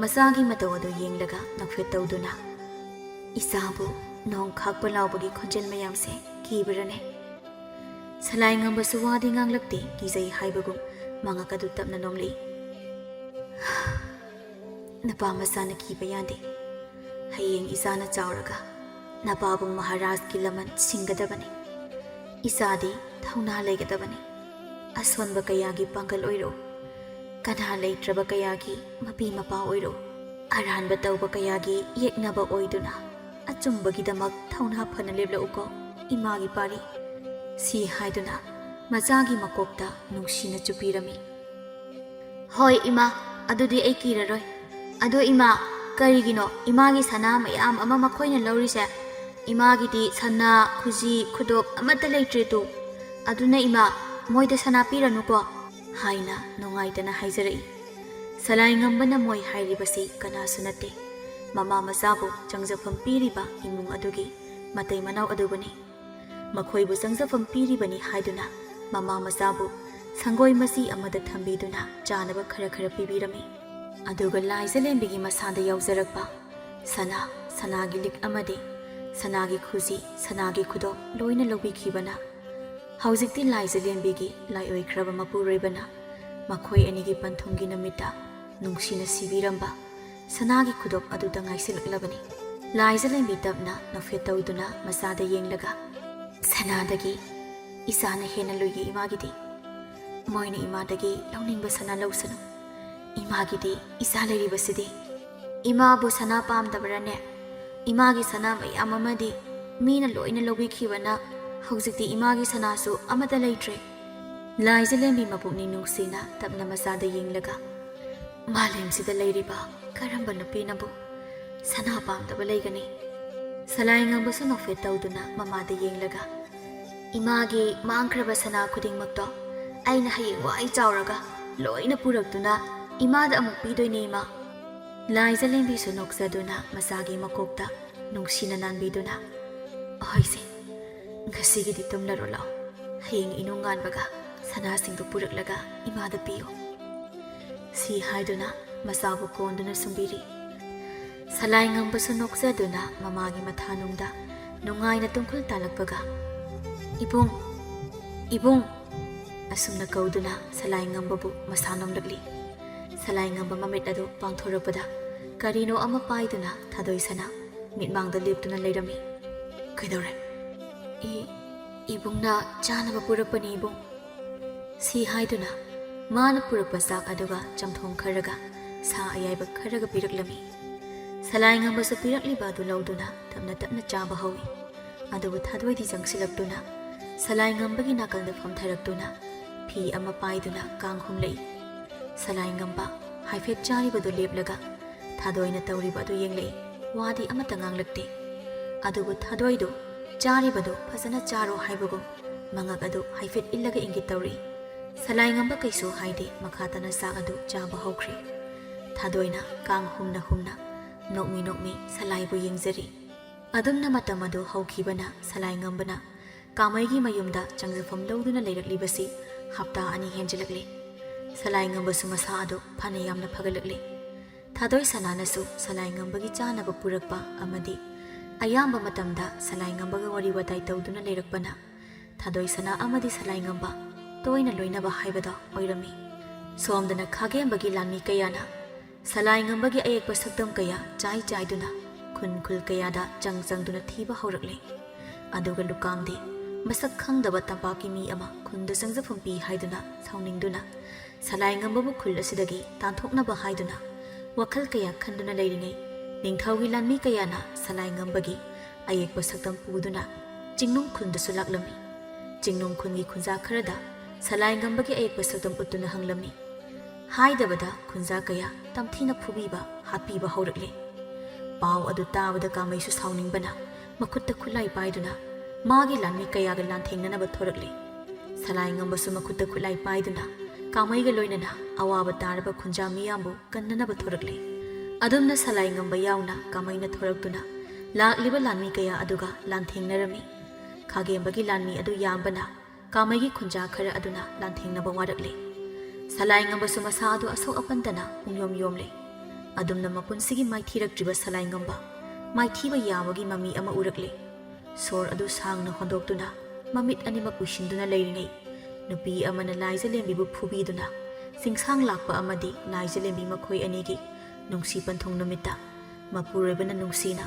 ꯃꯆꯥꯒꯤ ꯃꯇꯧ ꯑꯗꯨ ꯌꯦꯡꯂꯒ ꯅꯣꯛꯐꯦꯠ ꯇꯧꯗꯨꯅ, "ꯏꯆꯥꯕꯨ ꯅꯣꯡ ꯈꯥꯛꯄ ꯂꯥꯎꯕꯒꯤ ꯈꯣꯟꯖꯦꯜ ꯃꯌꯥꯝꯁꯦ ꯀꯤꯕ꯭ꯔꯅꯦ?" ꯁꯂꯥꯏ ꯉꯝꯕꯁꯨ ꯋꯥꯗꯤ ꯉꯥꯡꯂꯛꯇꯦ, ꯀꯤꯖꯩ ꯍꯥꯏꯕꯒꯨꯝ ꯃꯉꯛ ꯑꯗꯨ ꯇꯞꯅ ꯅꯣꯝꯂꯤ꯫ ꯅꯄꯥ ꯃꯆꯥꯅ ꯀꯤꯕ ꯌꯥꯗꯦ꯫ ꯍꯌꯦꯡ ꯏꯆꯥꯅ ꯆꯥꯎꯔꯒ ꯅꯄꯥꯕꯨꯡ ꯃꯍꯥꯔꯥꯖꯀꯤ ꯂꯃꯟ ꯁꯤꯡꯒꯗꯕꯅꯤ꯫ ꯏꯆꯥꯗꯤ ꯊꯧꯅꯥ ꯂꯩꯒꯗꯕꯅꯤ꯫ ꯑꯁꯣꯟꯕ ꯀꯌꯥꯒꯤ ꯄꯥꯡꯒꯜ ꯑꯣꯏꯔꯣ, ꯀꯅꯥ ꯂꯩꯇ꯭ꯔꯕ ꯀꯌꯥꯒꯤ ꯃꯄꯤ ꯃꯄꯥ ꯑꯣꯏꯔꯣ, ꯑꯔꯥꯟꯕ ꯇꯧꯕ ꯀꯌꯥꯒꯤ ꯌꯦꯛꯅꯕ ꯑꯣꯏꯗꯨꯅ ꯑꯆꯨꯝꯕꯒꯤꯗꯃꯛ ꯊꯧꯅꯥ ꯐꯅ ꯂꯦꯞꯂꯛꯎꯀꯣ, ꯏꯃꯥꯒꯤ ꯄꯥꯔꯤ꯫ ꯁꯤ ꯍꯥꯏꯗꯨꯅ ꯃꯆꯥꯒꯤ ꯃꯀꯣꯛꯇ ꯅꯨꯡꯁꯤꯅ ꯆꯨꯞꯄꯤꯔꯝꯃꯤ꯫ ꯍꯣꯏ ꯏꯃꯥ, ꯑꯗꯨꯗꯤ ꯑꯩ ꯀꯤꯔꯔꯣꯏ꯫ ꯑꯗꯣ ꯏꯃꯥ, ꯀꯔꯤꯒꯤꯅꯣ ꯏꯃꯥꯒꯤ ꯁꯅꯥ ꯃꯌꯥꯝ ꯑꯃ ꯃꯈꯣꯏꯅ ꯂꯧꯔꯤꯁꯦ? ꯏꯃꯥꯒꯤꯗꯤ ꯁꯅꯥ, ꯈꯨꯖꯤ, ꯈꯨꯗꯣꯞ ꯑꯃꯠꯇ ꯂꯩꯇ꯭ꯔꯦ ꯇꯨ꯫ ꯑꯗꯨꯅ ꯏꯃꯥ, ꯃꯣꯏꯗ ꯁꯅꯥ ꯄꯤꯔꯅꯨꯀꯣ, ꯍꯥꯏꯅ ꯅꯨꯡꯉꯥꯏꯇꯅ ꯍꯥꯏꯖꯔꯛꯏ꯫ ꯁꯂꯥꯏ ꯉꯝꯕꯅ ꯃꯣꯏ ꯍꯥꯏꯔꯤꯕꯁꯤ ꯀꯅꯥꯁꯨ ꯅꯠꯇꯦ, ꯃꯃꯥ ꯃꯆꯥꯕꯨ ꯆꯪꯖꯐꯝ ꯄꯤꯔꯤꯕ ꯏꯃꯨꯡ ꯑꯗꯨꯒꯤ ꯃꯇꯩ ꯃꯅꯥꯎ ꯑꯗꯨꯕꯨꯅꯤ꯫ ꯃꯈꯣꯏꯕꯨ ꯆꯪꯖꯐꯝ ꯄꯤꯔꯤꯕꯅꯤ ꯍꯥꯏꯗꯨꯅ ꯃꯃꯥ ꯃꯆꯥꯕꯨ ꯁꯪꯒꯣꯏ ꯃꯆꯤ ꯑꯃꯗ ꯊꯝꯕꯤꯗꯨꯅ ꯆꯥꯅꯕ ꯈꯔ ꯈꯔ ꯄꯤꯕꯤꯔꯝꯃꯤ꯫ ꯑꯗꯨꯒ ꯂꯥꯏꯖꯂꯦꯝꯕꯤꯒꯤ ꯃꯁꯥꯗ ꯌꯥꯎꯖꯔꯛꯄ ꯁꯅꯥ, ꯁꯅꯥꯒꯤ ꯂꯤꯛ ꯑꯃꯗꯤ ꯁꯅꯥꯒꯤ ꯈꯨꯖꯤ, ꯁꯅꯥꯒꯤ ꯈꯨꯗꯣꯞ ꯂꯣꯏꯅ ꯂꯧꯕꯤꯈꯤꯕꯅ ꯍꯧꯖꯤꯛꯇꯤ ꯂꯥꯏꯖꯂꯦꯝꯕꯤꯒꯤ ꯂꯥꯏ ꯑꯣꯏꯈ꯭ꯔꯕ ꯃꯄꯨꯔꯣꯏꯕꯅ ꯃꯈꯣꯏ ꯑꯅꯤꯒꯤ ꯄꯟꯊꯨꯡꯒꯤ ꯅꯨꯃꯤꯠꯇ ꯅꯨꯡꯁꯤꯅ ꯁꯤꯕꯤꯔꯝꯕ ꯁꯅꯥꯒꯤ ꯈꯨꯗꯣꯞ ꯑꯗꯨꯗ ꯉꯥꯏꯁꯤꯜꯂꯛꯂꯕꯅꯤ꯫ ꯂꯥꯏꯖꯂꯦꯝꯕꯤ ꯇꯞꯅ ꯅꯣꯛꯐꯦꯠ ꯇꯧꯗꯨꯅ ꯃꯆꯥꯗ ꯌꯦꯡꯂꯒ, "ꯁꯅꯥꯗꯒꯤ ꯏꯆꯥꯅ ꯍꯦꯟꯅ ꯂꯨꯏꯌꯦ ꯏꯃꯥꯒꯤꯗꯤ꯫ ꯃꯣꯏꯅ ꯏꯃꯥꯗꯒꯤ ꯂꯧꯅꯤꯡꯕ ꯁꯅꯥ ꯂꯧꯁꯅꯨ꯫ ꯏꯃꯥꯒꯤꯗꯤ ꯏꯆꯥ ꯂꯩꯔꯤꯕꯁꯤꯗꯤ꯫" "ꯏꯃꯥꯕꯨ ꯁꯅꯥ ꯄꯥꯝꯗꯕ꯭ꯔꯥꯅꯦ? ꯏꯃꯥꯒꯤ ꯁꯅꯥ ꯃꯌꯥꯝ ꯑꯃꯗꯤ ꯃꯤꯅ ꯂꯣꯏꯅ ꯂꯧꯕꯤꯈꯤꯕꯅ ꯍꯧꯖꯤꯛꯇꯤ ꯏꯃꯥꯒꯤ ꯁꯅꯥꯁꯨ ꯑꯃꯠꯇ ꯂꯩꯇ꯭ꯔꯦ꯫" ꯂꯥꯏꯖꯂꯦꯝꯕꯤ ꯃꯄꯨꯛꯅꯤꯡ ꯅꯨꯡꯁꯤꯅ ꯇꯞꯅ ꯃꯆꯥꯗ ꯌꯦꯡꯂꯒ, "ꯃꯥꯂꯦꯝꯁꯤꯗ ꯂꯩꯔꯤꯕ ꯀꯔꯝꯕ ꯅꯨꯄꯤꯅꯕꯨ ꯁꯅꯥ ꯄꯥꯝꯗꯕ ꯂꯩꯒꯅꯤ?" ꯁꯂꯥꯏ ꯉꯝꯕꯁꯨ ꯅꯣꯛꯐꯦꯠ ꯇꯧꯗꯨꯅ ꯃꯃꯥꯗ ꯌꯦꯡꯂꯒ, "ꯏꯃꯥꯒꯤ ꯃꯥꯡꯈ꯭ꯔꯕ ꯁꯅꯥ ꯈꯨꯗꯤꯡꯃꯛꯇꯣ ꯑꯩꯅ ꯍꯌꯦꯡ ꯋꯥꯏ ꯆꯥꯎꯔꯒ ꯂꯣꯏꯅ ꯄꯨꯔꯛꯇꯨꯅ ꯏꯃꯥꯗ ꯑꯃꯨꯛ ꯄꯤꯗꯣꯏꯅꯦ ꯏꯃꯥ꯫" ꯂꯥꯏꯖꯂꯦꯝꯕꯤꯁꯨ ꯅꯣꯛꯆꯗꯨꯅ ꯃꯆꯥꯒꯤ ꯃꯀꯣꯛꯇ ꯅꯨꯡꯁꯤꯅ ꯅꯥꯟꯕꯤꯗꯨꯅ, "ꯍꯣꯏꯁꯦ, ꯉꯁꯤꯒꯤꯗꯤ ꯇꯨꯝꯂꯔꯣ ꯂꯥꯛꯑꯣ, ꯍꯌꯦꯡ ꯏꯅꯨꯡ ꯉꯥꯟꯕꯒ ꯁꯅꯥꯁꯤꯡꯗꯨ ꯄꯨꯔꯛꯂꯒ ꯏꯃꯥꯗ ꯄꯤꯌꯨ꯫" ꯁꯤ ꯍꯥꯏꯗꯨꯅ ꯃꯆꯥꯕꯨ ꯀꯣꯟꯗꯨꯅ ꯁꯨꯝꯕꯤꯔꯤ꯫ ꯁꯂꯥꯏ ꯉꯝꯕꯁꯨ ꯅꯣꯛꯆꯗꯨꯅ ꯃꯃꯥꯒꯤ ꯃꯊꯥꯅꯨꯡꯗ ꯅꯨꯡꯉꯥꯏꯅ ꯇꯨꯝꯈꯨꯜ ꯇꯥꯜꯂꯛꯄꯒ, "ꯏꯕꯨꯡ, ꯏꯕꯨꯡ!" ꯑꯁꯨꯝꯅ ꯀꯧꯗꯨꯅ ꯁꯂꯥꯏ ꯉꯝꯕꯕꯨ ꯃꯁꯥ ꯅꯣꯝꯂꯛꯂꯤ꯫ ꯁꯂꯥꯏꯉꯝꯕ ꯃꯃꯤꯠ ꯑꯗꯨ ꯄꯥꯡꯊꯣꯔꯛꯄꯗ ꯀꯔꯤꯅꯣ ꯑꯃ ꯄꯥꯏꯗꯨꯅ ꯊꯥꯗꯣꯏ ꯁꯅꯥ ꯃꯤꯠꯃꯥꯡꯗ ꯂꯦꯞꯇꯨꯅ ꯂꯩꯔꯝꯃꯤ꯫ "ꯀꯩꯗꯧꯔꯦ?" "ꯏ-, ꯏꯕꯨꯡꯅ ꯆꯥꯅꯕ ꯄꯨꯔꯛꯄꯅꯤ, ꯏꯕꯨꯡ꯫" ꯁꯤ ꯍꯥꯏꯗꯨꯅ ꯃꯥꯅ ꯄꯨꯔꯛꯄ ꯆꯥꯛ ꯑꯗꯨꯒ ꯆꯝꯊꯣꯡ ꯈꯔꯒ ꯁꯥ ꯑꯌꯥꯏꯕ ꯈꯔꯒ ꯄꯤꯔꯛꯂꯝꯃꯤ꯫ ꯁꯂꯥꯏꯉꯝꯕꯁꯨ ꯄꯤꯔꯛꯂꯤꯕ ꯑꯗꯨ ꯂꯧꯗꯨꯅ ꯇꯞꯅ ꯇꯞꯅ ꯆꯥꯕ ꯍꯧꯏ꯫ ꯑꯗꯨꯕꯨ ꯊꯥꯗꯣꯏꯗꯤ ꯆꯪꯁꯤꯜꯂꯛꯇꯨꯅ ꯁꯂꯥꯏꯉꯝꯕꯒꯤ ꯅꯥꯀꯜꯗ ꯐꯝꯊꯔꯛꯇꯨꯅ ꯐꯤ ꯑꯃ ꯄꯥꯏꯗꯨꯅ ꯀꯥꯡ ꯍꯨꯝꯂꯛꯏ꯫ ꯁꯂꯥꯏꯉꯝꯕ ꯍꯥꯏꯐꯦꯠ ꯆꯥꯔꯤꯕꯗꯨ ꯂꯦꯞꯂꯒ ꯊꯥꯗꯣꯏꯅ ꯇꯧꯔꯤꯕ ꯑꯗꯨ ꯌꯦꯡꯂꯛꯏ꯫ ꯋꯥꯗꯤ ꯑꯃꯠꯇ ꯉꯥꯡꯂꯛꯇꯦ꯫ ꯑꯗꯨꯕꯨ ꯊꯥꯗꯣꯏꯗꯨ ꯆꯥꯔꯤꯕꯗꯨ ꯐꯖꯅ ꯆꯥꯔꯣ ꯍꯥꯏꯕꯒꯨꯝ ꯃꯉꯛ ꯑꯗꯨ ꯍꯥꯏꯐꯦꯠ ꯏꯜꯂꯒ ꯏꯪꯒꯤꯠ ꯇꯧꯔꯤ꯫ ꯁꯂꯥꯏꯉꯝꯕ ꯀꯩꯁꯨ ꯍꯥꯏꯗꯦ, ꯃꯈꯥ ꯇꯥꯅ ꯆꯥꯛ ꯑꯗꯨ ꯆꯥꯕ ꯍꯧꯈ꯭ꯔꯦ꯫ ꯊꯥꯗꯣꯏꯅ ꯀꯥꯡ ꯍꯨꯝꯅ ꯍꯨꯝꯅ ꯅꯣꯛꯃꯤ ꯅꯣꯛꯃꯤ ꯁꯂꯥꯏꯕꯨ ꯌꯦꯡꯖꯔꯤ꯫ ꯑꯗꯨꯝꯅ ꯃꯇꯝ ꯑꯗꯨ ꯍꯧꯈꯤꯕꯅ ꯁꯂꯥꯏꯉꯝꯕꯅ ꯀꯥꯃꯩꯒꯤ ꯃꯌꯨꯝꯗ ꯆꯪꯖꯐꯝ ꯂꯧꯗꯨꯅ ꯂꯩꯔꯛꯂꯤꯕꯁꯤ ꯍꯞꯇꯥ ꯑꯅꯤ ꯍꯦꯟꯖꯤꯜꯂꯛꯂꯦ꯫ ꯁꯂꯥꯏꯉꯝꯕꯁꯨ ꯃꯁꯥ ꯑꯗꯨ ꯐꯅ ꯌꯥꯝꯅ ꯐꯒꯠꯂꯛꯂꯦ꯫ ꯊꯥꯗꯣꯏ ꯁꯅꯥꯅꯁꯨ ꯁꯂꯥꯏꯉꯝꯕꯒꯤ ꯆꯥꯅꯕ ꯄꯨꯔꯛꯄ ꯑꯃꯗꯤ ꯑꯌꯥꯝꯕ ꯃꯇꯝꯗ ꯁꯂꯥꯏꯉꯝꯕꯒ ꯋꯥꯔꯤ ꯋꯥꯇꯥꯏ ꯇꯧꯗꯨꯅ ꯂꯩꯔꯛꯄꯅ ꯊꯥꯗꯣꯏ ꯁꯅꯥ ꯑꯃꯗꯤ ꯁꯂꯥꯏꯉꯝꯕ ꯇꯣꯏꯅ ꯂꯣꯏꯅꯕ ꯍꯥꯏꯕꯗꯣ ꯑꯣꯏꯔꯝꯃꯤ꯫ ꯁꯣꯝꯗꯅ ꯈꯥꯒꯦꯝꯕꯒꯤ ꯂꯥꯟꯃꯤ ꯀꯌꯥꯅ ꯁꯂꯥꯏꯉꯝꯕꯒꯤ ꯑꯌꯦꯛꯄ ꯁꯛꯇꯝ ꯀꯌꯥ ꯆꯥꯏ ꯆꯥꯏꯗꯨꯅ ꯈꯨꯟ ꯈꯨꯜ ꯀꯌꯥꯗ ꯆꯪ ꯆꯪꯗꯨꯅ ꯊꯤꯕ ꯍꯧꯔꯛꯂꯦ꯫ ꯑꯗꯨꯒ ꯂꯨꯀꯥꯝꯗꯤ ꯃꯁꯛ ꯈꯪꯗꯕ ꯇꯝꯄꯥꯛꯀꯤ ꯃꯤ ꯑꯃ ꯈꯨꯟꯗ ꯆꯪꯖꯐꯝ ꯄꯤ ꯍꯥꯏꯗꯨꯅ ꯁꯥꯎꯅꯤꯡꯗꯨꯅ ꯁꯂꯥꯏꯉꯝꯕꯕꯨ ꯈꯨꯜ ꯑꯁꯤꯗꯒꯤ ꯇꯥꯟꯊꯣꯛꯅꯕ ꯍꯥꯏꯗꯨꯅ ꯋꯥꯈꯜ ꯀꯌꯥ ꯈꯟꯗꯨꯅ ꯂꯩꯔꯤꯉꯩ, ꯅꯤꯡꯊꯧꯒꯤ ꯂꯥꯟꯃꯤ ꯀꯌꯥꯅ ꯁꯂꯥꯏꯉꯝꯕꯒꯤ ꯑꯌꯦꯛꯄ ꯁꯛꯇꯝ ꯄꯨꯗꯨꯅ ꯆꯤꯡꯅꯨꯡ ꯈꯨꯟꯗꯁꯨ ꯂꯥꯛꯂꯝꯃꯤ꯫ ꯆꯤꯡꯅꯨꯡ ꯈꯨꯟꯒꯤ ꯈꯨꯟꯖꯥ ꯈꯔꯗ ꯁꯂꯥꯏꯉꯝꯕꯒꯤ ꯑꯌꯦꯛꯄ ꯁꯛꯇꯝ ꯎꯠꯇꯨꯅ ꯍꯪꯂꯝꯃꯤ꯫ ꯍꯥꯏꯗꯕꯗ ꯈꯨꯟꯖꯥ ꯀꯌꯥ ꯇꯝꯊꯤꯅ ꯐꯨꯕꯤꯕ, ꯍꯥꯠꯄꯤꯕ ꯍꯧꯔꯛꯂꯦ꯫ ꯄꯥꯎ ꯑꯗꯨ ꯇꯥꯕꯗ ꯀꯥꯃꯩꯁꯨ ꯁꯥꯎꯅꯤꯡꯕꯅ ꯃꯈꯨꯠꯇ ꯈꯨꯠꯂꯥꯏ ꯄꯥꯏꯗꯨꯅ ꯃꯥꯒꯤ ꯂꯥꯟꯃꯤ ꯀꯌꯥꯒ ꯂꯥꯟꯊꯦꯡꯅꯅꯕ ꯊꯣꯔꯛꯂꯦ꯫ ꯁꯂꯥꯏꯉꯝꯕꯁꯨ ꯃꯈꯨꯠꯇ ꯈꯨꯠꯂꯥꯏ ꯄꯥꯏꯗꯨꯅ ꯀꯥꯃꯩꯒ ꯂꯣꯏꯅꯅ ꯑꯋꯥꯕ ꯇꯥꯔꯕ ꯈꯨꯟꯖꯥ ꯃꯤꯌꯥꯝꯕꯨ ꯀꯟꯅꯅꯕ ꯊꯣꯔꯛꯂꯦ꯫ ꯑꯗꯨꯝꯅ ꯁꯂꯥꯏꯉꯝꯕ ꯌꯥꯎꯅ ꯀꯥꯃꯩꯅ ꯊꯣꯔꯛꯇꯨꯅ ꯂꯥꯛꯂꯤꯕ ꯂꯥꯟꯃꯤ ꯀꯌꯥ ꯑꯗꯨꯒ ꯂꯥꯟꯊꯦꯡꯅꯔꯝꯃꯤ꯫ ꯈꯥꯒꯦꯝꯕꯒꯤ ꯂꯥꯟꯃꯤ ꯑꯗꯨ ꯌꯥꯝꯕꯅ ꯀꯥꯃꯩꯒꯤ ꯈꯨꯟꯖꯥ ꯈꯔ ꯑꯗꯨꯅ ꯂꯥꯟꯊꯦꯡꯅꯕ ꯋꯥꯔꯛꯂꯦ꯫ ꯁꯂꯥꯏꯉꯝꯕꯁꯨ ꯃꯁꯥ ꯑꯗꯨ ꯑꯁꯣꯛ ꯑꯄꯟꯇꯅ ꯄꯨꯡꯌꯣꯝ ꯌꯣꯝꯂꯦ꯫ ꯑꯗꯨꯝꯅ ꯃꯄꯨꯟꯁꯤꯒꯤ ꯃꯥꯏꯊꯤꯔꯛꯇ꯭ꯔꯤꯕ ꯁꯂꯥꯏꯉꯝꯕ ꯃꯥꯏꯊꯤꯕ ꯌꯥꯕꯒꯤ ꯃꯃꯤ ꯑꯃ ꯎꯔꯛꯂꯦ꯫ ꯁꯣꯔ ꯑꯗꯨ ꯁꯥꯡꯅ ꯍꯣꯟꯗꯣꯛꯇꯨꯅ ꯃꯃꯤꯠ ꯑꯅꯤꯃꯛ ꯎꯏꯁꯤꯟꯗꯨꯅ ꯂꯩꯔꯤꯉꯩ, ꯅꯨꯄꯤ ꯑꯃꯅ ꯂꯥꯏꯖꯂꯦꯝꯕꯤꯕꯨ ꯐꯨꯕꯤꯗꯨꯅ ꯆꯤꯡꯁꯥꯡ ꯂꯥꯛꯄ ꯑꯃꯗꯤ ꯂꯥꯏꯖꯂꯦꯝꯕꯤ ꯃꯈꯣꯏ ꯑꯅꯤꯒꯤ ꯅꯨꯡꯁꯤ ꯄꯟꯊꯨꯡ ꯅꯨꯃꯤꯠꯇ ꯃꯄꯨꯔꯣꯏꯕꯅ ꯅꯨꯡꯁꯤꯅ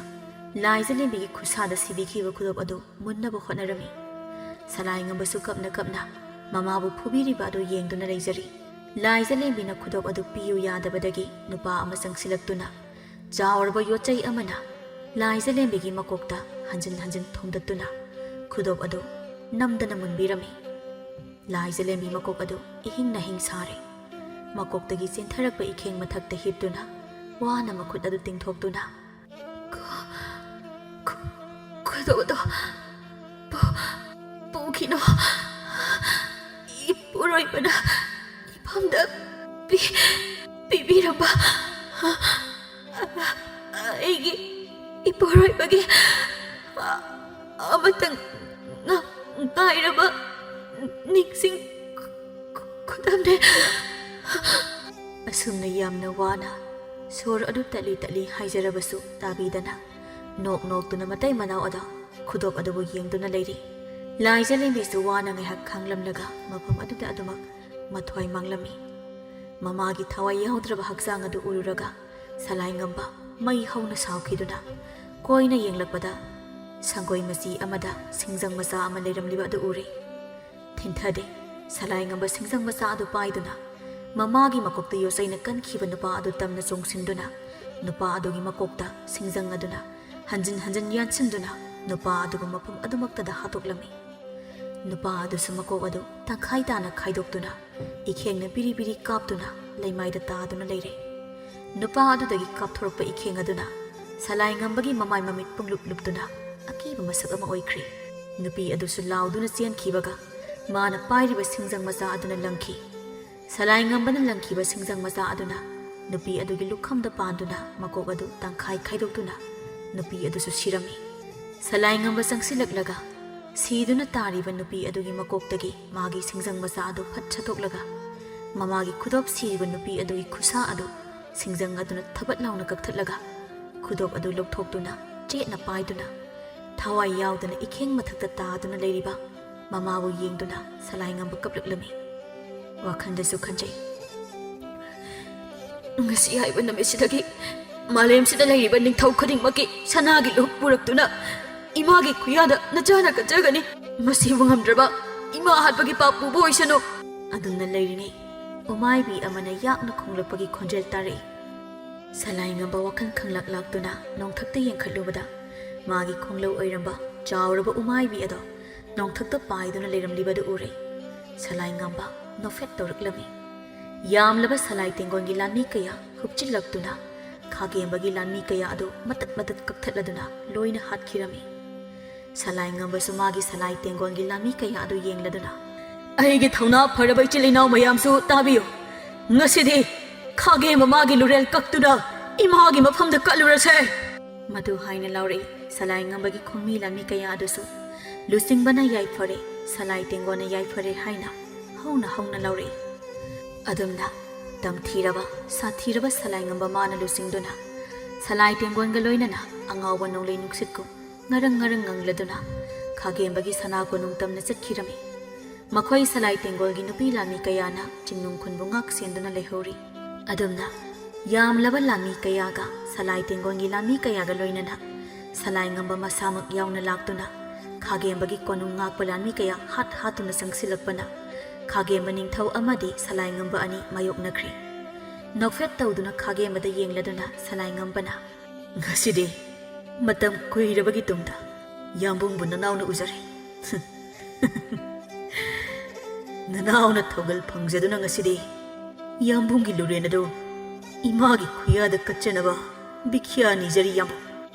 ꯂꯥꯏꯖꯂꯦꯝꯕꯤꯒꯤ ꯈꯨꯠꯁꯥꯗ ꯁꯤꯕꯤꯈꯤꯕ ꯈꯨꯗꯣꯞ ꯑꯗꯨ ꯃꯨꯟꯅꯕ ꯍꯣꯠꯅꯔꯝꯃꯤ꯫ ꯁꯂꯥꯏꯉꯝꯕꯁꯨ ꯀꯞꯅ ꯀꯞꯅ ꯃꯃꯥꯕꯨ ꯐꯨꯕꯤꯔꯤꯕ ꯑꯗꯨ ꯌꯦꯡꯗꯨꯅ ꯂꯩꯖꯔꯤ꯫ ꯂꯥꯏꯖꯂꯦꯝꯕꯤꯅ ꯈꯨꯗꯣꯞ ꯑꯗꯨ ꯄꯤꯌꯨ ꯌꯥꯗꯕꯗꯒꯤ ꯅꯨꯄꯥ ꯑꯃ ꯆꯪꯁꯤꯜꯂꯛꯇꯨꯅ ꯆꯥꯎꯔꯕ ꯌꯣꯠꯆꯩ ꯑꯃꯅ ꯂꯥꯏꯖꯂꯦꯝꯕꯤꯒꯤ ꯃꯀꯣꯛꯇ ꯍꯟꯖꯤꯟ ꯍꯟꯖꯤꯟ ꯊꯣꯝꯗꯠꯇꯨꯅ ꯈꯨꯗꯣꯞ ꯑꯗꯨ ꯅꯝꯗꯅ ꯃꯨꯟꯕꯤꯔꯝꯃꯤ꯫ ꯂꯥꯏꯖꯂꯦꯝꯕꯤ ꯃꯀꯣꯛ ꯑꯗꯨ ꯏꯍꯤꯡ ꯅꯥꯍꯤꯡ ꯁꯥꯔꯦ꯫ ꯃꯀꯣꯛꯇꯒꯤ ꯆꯦꯟꯊꯔꯛꯄ ꯏꯈꯦꯡ ꯃꯊꯛꯇ ꯍꯤꯞꯇꯨꯅ ꯋꯥꯅ ꯃꯈꯨꯠ ꯑꯗꯨ ꯇꯤꯡꯊꯣꯛꯇꯨꯅ, "ꯈꯨ-, ꯈꯨ-, ꯈꯨꯗꯣꯞ ꯑꯗꯣ ꯄꯨ-, ꯄꯨꯈꯤꯅꯣ꯫ ꯏꯄꯨꯔꯣꯏꯕꯅ ꯏꯐꯝꯗ ꯄꯤ-, ꯄꯤꯕꯤꯔꯝꯕ ꯑꯩꯒꯤ ꯏꯄꯨꯔꯣꯏꯕꯒꯤ ꯑꯃꯇꯪ ꯉ-, ꯉꯥꯏꯔꯕ ꯅꯤꯡꯁꯤꯡ ꯈꯨ-, ꯈꯨꯗꯝꯅꯦ꯫" ꯑꯁꯨꯝꯅ ꯌꯥꯝꯅ ꯋꯥꯅ ꯁꯣꯔ ꯑꯗꯨ ꯇꯠꯂꯤ ꯇꯠꯂꯤ ꯍꯥꯏꯖꯔꯕꯁꯨ ꯇꯥꯕꯤꯗꯅ ꯅꯣꯛ ꯅꯣꯛꯇꯨꯅ ꯃꯇꯩ ꯃꯅꯥꯎ ꯑꯗꯣ ꯈꯨꯗꯣꯞ ꯑꯗꯨꯕꯨ ꯌꯦꯡꯗꯨꯅ ꯂꯩꯔꯤ꯫ ꯂꯥꯏꯖꯂꯦꯝꯕꯤꯁꯨ ꯋꯥꯅ ꯉꯥꯏꯍꯥꯛ ꯈꯥꯡꯂꯝꯂꯒ ꯃꯐꯝ ꯑꯗꯨꯗ ꯑꯗꯨꯃꯛ ꯃꯊ꯭ꯋꯥꯏ ꯃꯥꯡꯂꯝꯃꯤ꯫ ꯃꯃꯥꯒꯤ ꯊꯋꯥꯏ ꯌꯥꯎꯗ꯭ꯔꯕ ꯍꯛꯆꯥꯡ ꯑꯗꯨ ꯎꯔꯨꯔꯒ ꯁꯂꯥꯏꯉꯝꯕ ꯃꯩ ꯍꯧꯅ ꯁꯥꯎꯈꯤꯗꯨꯅ ꯀꯣꯏꯅ ꯌꯦꯡꯂꯛꯄꯗ ꯁꯪꯒꯣꯏ ꯃꯆꯤ ꯑꯃꯗ ꯁꯤꯡꯖꯪ ꯃꯆꯥ ꯑꯃ ꯂꯩꯔꯝꯂꯤꯕ ꯑꯗꯨ ꯎꯔꯦ꯫ ꯊꯤꯟꯊꯗꯦ꯫ ꯁꯂꯥꯏꯉꯝꯕ ꯁꯤꯡꯖꯪ ꯃꯆꯥ ꯑꯗꯨ ꯄꯥꯏꯗꯨꯅ ꯃꯃꯥꯒꯤ ꯃꯀꯣꯛꯇ ꯌꯣꯠꯆꯩꯅ ꯀꯟꯈꯤꯕ ꯅꯨꯄꯥ ꯑꯗꯨ ꯇꯝꯅ ꯆꯣꯡꯁꯤꯟꯗꯨꯅ ꯅꯨꯄꯥ ꯑꯗꯨꯒꯤ ꯃꯀꯣꯛꯇ ꯁꯤꯡꯖꯪ ꯑꯗꯨꯅ ꯍꯟꯖꯤꯟ ꯍꯟꯖꯤꯟ ꯌꯥꯟꯁꯤꯟꯗꯨꯅ ꯅꯨꯄꯥ ꯑꯗꯨꯕꯨ ꯃꯐꯝ ꯑꯗꯨꯃꯛꯇꯗ ꯍꯥꯠꯇꯣꯛꯂꯝꯃꯤ꯫ ꯅꯨꯄꯥ ꯑꯗꯨꯁꯨ ꯃꯀꯣꯛ ꯑꯗꯨ ꯇꯪꯈꯥꯏ ꯇꯥꯅ ꯈꯥꯏꯗꯣꯛꯇꯨꯅ ꯏꯈꯦꯡꯅ ꯕꯤꯔꯤ ꯕꯤꯔꯤ ꯀꯥꯞꯇꯨꯅ ꯂꯩꯃꯥꯏꯗ ꯇꯥꯗꯨꯅ ꯂꯩꯔꯦ꯫ ꯅꯨꯄꯥ ꯑꯗꯨꯗꯒꯤ ꯀꯥꯞꯊꯣꯔꯛꯄ ꯏꯈꯦꯡ ꯑꯗꯨꯅ ꯁꯂꯥꯏꯉꯝꯕꯒꯤ ꯃꯃꯥꯏ ꯃꯃꯤꯠ ꯄꯨꯡꯂꯨꯞ ꯂꯨꯞꯇꯨꯅ ꯑꯀꯤꯕ ꯃꯁꯛ ꯑꯃ ꯑꯣꯏꯈ꯭ꯔꯦ꯫ ꯅꯨꯄꯤ ꯑꯗꯨꯁꯨ ꯂꯥꯎꯗꯨꯅ ꯆꯦꯟꯈꯤꯕꯒ ꯃꯥꯅ ꯄꯥꯏꯔꯤꯕ ꯁꯤꯡꯖꯪ ꯃꯆꯥ ꯑꯗꯨꯅ ꯂꯪꯈꯤ꯫ ꯁꯂꯥꯏꯉꯝꯕꯅ ꯂꯪꯈꯤꯕ ꯁꯤꯡꯖꯪ ꯃꯆꯥ ꯑꯗꯨꯅ ꯅꯨꯄꯤ ꯑꯗꯨꯒꯤ ꯂꯨꯈꯝꯗ ꯄꯥꯟꯗꯨꯅ ꯃꯀꯣꯛ ꯑꯗꯨ ꯇꯪꯈꯥꯏ ꯈꯥꯏꯗꯣꯛꯇꯨꯅ ꯅꯨꯄꯤ ꯑꯗꯨꯁꯨ ꯁꯤꯔꯝꯃꯤ꯫ ꯁꯂꯥꯏꯉꯝꯕ ꯆꯪꯁꯤꯜꯂꯛꯂꯒ ꯁꯤꯗꯨꯅ ꯇꯥꯔꯤꯕ ꯅꯨꯄꯤ ꯑꯗꯨꯒꯤ ꯃꯀꯣꯛꯇꯒꯤ ꯃꯥꯒꯤ ꯁꯤꯡꯖꯪ ꯃꯆꯥ ꯑꯗꯨ ꯐꯠ ꯁꯠꯇꯣꯛꯂꯒ ꯃꯃꯥꯒꯤ ꯈꯨꯗꯣꯞ ꯁꯤꯔꯤꯕ ꯅꯨꯄꯤ ꯑꯗꯨꯒꯤ ꯈꯨꯠꯁꯥ ꯑꯗꯨ ꯁꯤꯡꯖꯪ ꯑꯗꯨꯅ ꯊꯕꯠ ꯂꯥꯎꯅ ꯀꯛꯊꯠꯂꯒ ꯈꯨꯗꯣꯞ ꯑꯗꯨ ꯂꯧꯊꯣꯛꯇꯨꯅ ꯆꯦꯠꯅ ꯄꯥꯏꯗꯨꯅ ꯊꯋꯥꯏ ꯌꯥꯎꯗꯅ ꯏꯈꯦꯡ ꯃꯊꯛꯇ ꯇꯥꯗꯨꯅ ꯂꯩꯔꯤꯕ ꯃꯃꯥꯕꯨ ꯌꯦꯡꯗꯨꯅ ꯁꯂꯥꯏꯉꯝꯕ ꯀꯞꯂꯛꯂꯝꯃꯤ꯫ ꯋꯥꯈꯜꯗꯁꯨ ꯈꯟꯖꯩ, ꯉꯁꯤ ꯍꯥꯏꯕ ꯅꯨꯃꯤꯠꯁꯤꯗꯒꯤ ꯃꯥꯂꯦꯝꯁꯤꯗ ꯂꯩꯔꯤꯕ ꯅꯤꯡꯊꯧ ꯈꯨꯗꯤꯡꯃꯛꯀꯤ ꯁꯅꯥꯒꯤ ꯂꯨꯍꯨꯞ ꯄꯨꯔꯛꯇꯨꯅ ꯏꯃꯥꯒꯤ ꯈꯨꯌꯥꯗ ꯅꯆꯥꯅ ꯀꯠꯆꯒꯅꯤ꯫ ꯃꯁꯤꯕꯨ ꯉꯝꯗ꯭ꯔꯕ ꯏꯃꯥ ꯍꯥꯠꯄꯒꯤ ꯄꯥꯞ ꯄꯨꯕ ꯑꯣꯏꯁꯅꯨ꯫ ꯑꯗꯨꯝꯅ ꯂꯩꯔꯤꯉꯩ ꯎꯃꯥꯏꯕꯤ ꯑꯃꯅ ꯌꯥꯛꯅ ꯈꯣꯡꯂꯛꯄꯒꯤ ꯈꯣꯟꯖꯦꯜ ꯇꯥꯔꯛꯏ꯫ ꯁꯂꯥꯏꯉꯝꯕ ꯋꯥꯈꯜ ꯈꯪꯂꯥꯛ ꯂꯥꯛꯇꯨꯅ ꯅꯣꯡꯊꯛꯇ ꯌꯦꯡꯈꯠꯂꯨꯕꯗ ꯃꯥꯒꯤ ꯈꯣꯡꯂꯧ ꯑꯣꯏꯔꯝꯕ ꯆꯥꯎꯔꯕ ꯎꯃꯥꯏꯕꯤ ꯑꯗꯣ ꯅꯣꯡꯊꯛꯇ ꯄꯥꯏꯗꯨꯅ ꯂꯩꯔꯝꯂꯤꯕꯗꯨ ꯎꯔꯦ꯫ ꯁꯂꯥꯏꯉꯝꯕ ꯅꯣꯛꯐꯦꯠ ꯇꯧꯔꯛꯂꯝꯃꯤ꯫ ꯌꯥꯝꯂꯕ ꯁꯂꯥꯏ ꯇꯦꯡꯒꯣꯟꯒꯤ ꯂꯥꯟꯃꯤ ꯀꯌꯥ ꯍꯨꯞꯆꯤꯜꯂꯛꯇꯨꯅ ꯈꯥꯒꯦꯝꯕꯒꯤ ꯂꯥꯟꯃꯤ ꯀꯌꯥ ꯑꯗꯨ ꯃꯇꯠ ꯃꯇꯠ ꯀꯛꯊꯠꯂꯗꯨꯅ ꯂꯣꯏꯅ ꯍꯥꯠꯈꯤꯔꯝꯃꯤ꯫ ꯁꯂꯥꯏꯉꯝꯕꯁꯨ ꯃꯥꯒꯤ ꯁꯂꯥꯏ ꯇꯦꯡꯒꯣꯟꯒꯤ ꯂꯥꯟꯃꯤ ꯀꯌꯥ ꯑꯗꯨ ꯌꯦꯡꯂꯗꯨꯅ, "ꯑꯩꯒꯤ ꯊꯧꯅꯥ ꯐꯔꯕ ꯏꯆꯤꯜ ꯏꯅꯥꯎ ꯃꯌꯥꯝꯁꯨ ꯇꯥꯕꯤꯌꯨ, ꯉꯁꯤꯗꯤ ꯈꯥꯒꯦꯝꯕ ꯃꯥꯒꯤ ꯂꯨꯔꯦꯜ ꯀꯛꯇꯨꯅ ꯏꯃꯥꯒꯤ ꯃꯐꯝꯗ ꯀꯠꯂꯨꯔꯁꯦ!" ꯃꯗꯨ ꯍꯥꯏꯅ ꯂꯥꯎꯔꯛꯏ꯫ ꯁꯂꯥꯏꯉꯝꯕꯒꯤ ꯈꯣꯡꯃꯤ ꯂꯥꯟꯃꯤ ꯀꯌꯥ ꯑꯗꯨꯁꯨ ꯂꯨꯆꯤꯡꯕꯅ "ꯌꯥꯏꯐꯔꯦ, ꯁꯂꯥꯏ ꯇꯦꯡꯒꯣꯟꯅ ꯌꯥꯏꯐꯔꯦ" ꯍꯥꯏꯅ ꯍꯧꯅ ꯍꯧꯅ ꯂꯥꯎꯔꯛꯏ꯫ ꯑꯗꯨꯝꯅ ꯇꯝꯊꯤꯔꯕ, ꯁꯥꯊꯤꯔꯕ ꯁꯂꯥꯏꯉꯝꯕ ꯃꯥꯅ ꯂꯨꯆꯤꯡꯗꯨꯅ ꯁꯂꯥꯏ ꯇꯦꯡꯒꯣꯟꯒ ꯂꯣꯏꯅꯅ ꯑꯉꯥꯎꯕ ꯅꯣꯡꯂꯩ ꯅꯨꯡꯁꯤꯠꯀꯨꯝ ꯉꯔꯪ ꯉꯔꯪ ꯉꯪꯂꯗꯨꯅ ꯈꯥꯒꯦꯝꯕꯒꯤ ꯁꯅꯥ ꯀꯣꯅꯨꯡ ꯇꯝꯅ ꯆꯠꯈꯤꯔꯝꯃꯤ꯫ ꯃꯈꯣꯏ ꯁꯂꯥꯏ ꯇꯦꯡꯒꯣꯜꯒꯤ ꯅꯨꯄꯤ ꯂꯥꯟꯃꯤ ꯀꯌꯥꯅ ꯆꯤꯡꯅꯨꯡ ꯈꯨꯟꯕꯨ ꯉꯥꯛ ꯁꯦꯟꯗꯨꯅ ꯂꯩꯍꯧꯔꯤ꯫ ꯑꯗꯨꯝꯅ ꯌꯥꯝꯂꯕ ꯂꯥꯟꯃꯤ ꯀꯌꯥꯒ ꯁꯂꯥꯏ ꯇꯦꯡꯒꯣꯜꯒꯤ ꯂꯥꯟꯃꯤ ꯀꯌꯥꯒ ꯂꯣꯏꯅꯅ ꯁꯂꯥꯏꯉꯝꯕ ꯃꯁꯥꯃꯛ ꯌꯥꯎꯅ ꯂꯥꯛꯇꯨꯅ ꯈꯥꯒꯦꯝꯕꯒꯤ ꯀꯣꯅꯨꯡ ꯉꯥꯛꯄ ꯂꯥꯟꯃꯤ ꯀꯌꯥ ꯍꯥꯠ ꯍꯥꯠꯇꯨꯅ ꯆꯪꯁꯤꯜꯂꯛꯄꯅ ꯈꯥꯒꯦꯝꯕ ꯅꯤꯡꯊꯧ ꯑꯃꯗꯤ ꯁꯂꯥꯏꯉꯝꯕ ꯑꯅꯤ ꯃꯥꯌꯣꯛꯅꯈ꯭ꯔꯦ꯫ ꯅꯣꯛꯐꯦꯠ ꯇꯧꯗꯨꯅ ꯈꯥꯒꯦꯝꯕꯗ ꯌꯦꯡꯂꯗꯨꯅ ꯁꯂꯥꯏꯉꯝꯕꯅ, "ꯉꯁꯤꯗꯤ ꯃꯇꯝ ꯀꯨꯏꯔꯕꯒꯤ ꯇꯨꯡꯗ ꯌꯥꯝꯕꯨꯡꯕꯨ ꯅꯅꯥꯎꯅ ꯎꯖꯔꯦ꯫ ꯅꯅꯥꯎꯅ ꯊꯧꯒꯜ ꯐꯪꯖꯗꯨꯅ ꯉꯁꯤꯗꯤ ꯌꯥꯝꯕꯨꯡꯒꯤ ꯂꯨꯔꯦꯟ ꯑꯗꯨ ꯏꯃꯥꯒꯤ ꯈꯨꯌꯥꯗ ꯀꯠꯆꯅꯕ ꯕꯤꯈ꯭ꯌꯥ ꯅꯤꯖꯔꯤ ꯌꯥꯝꯕꯨꯡ꯫"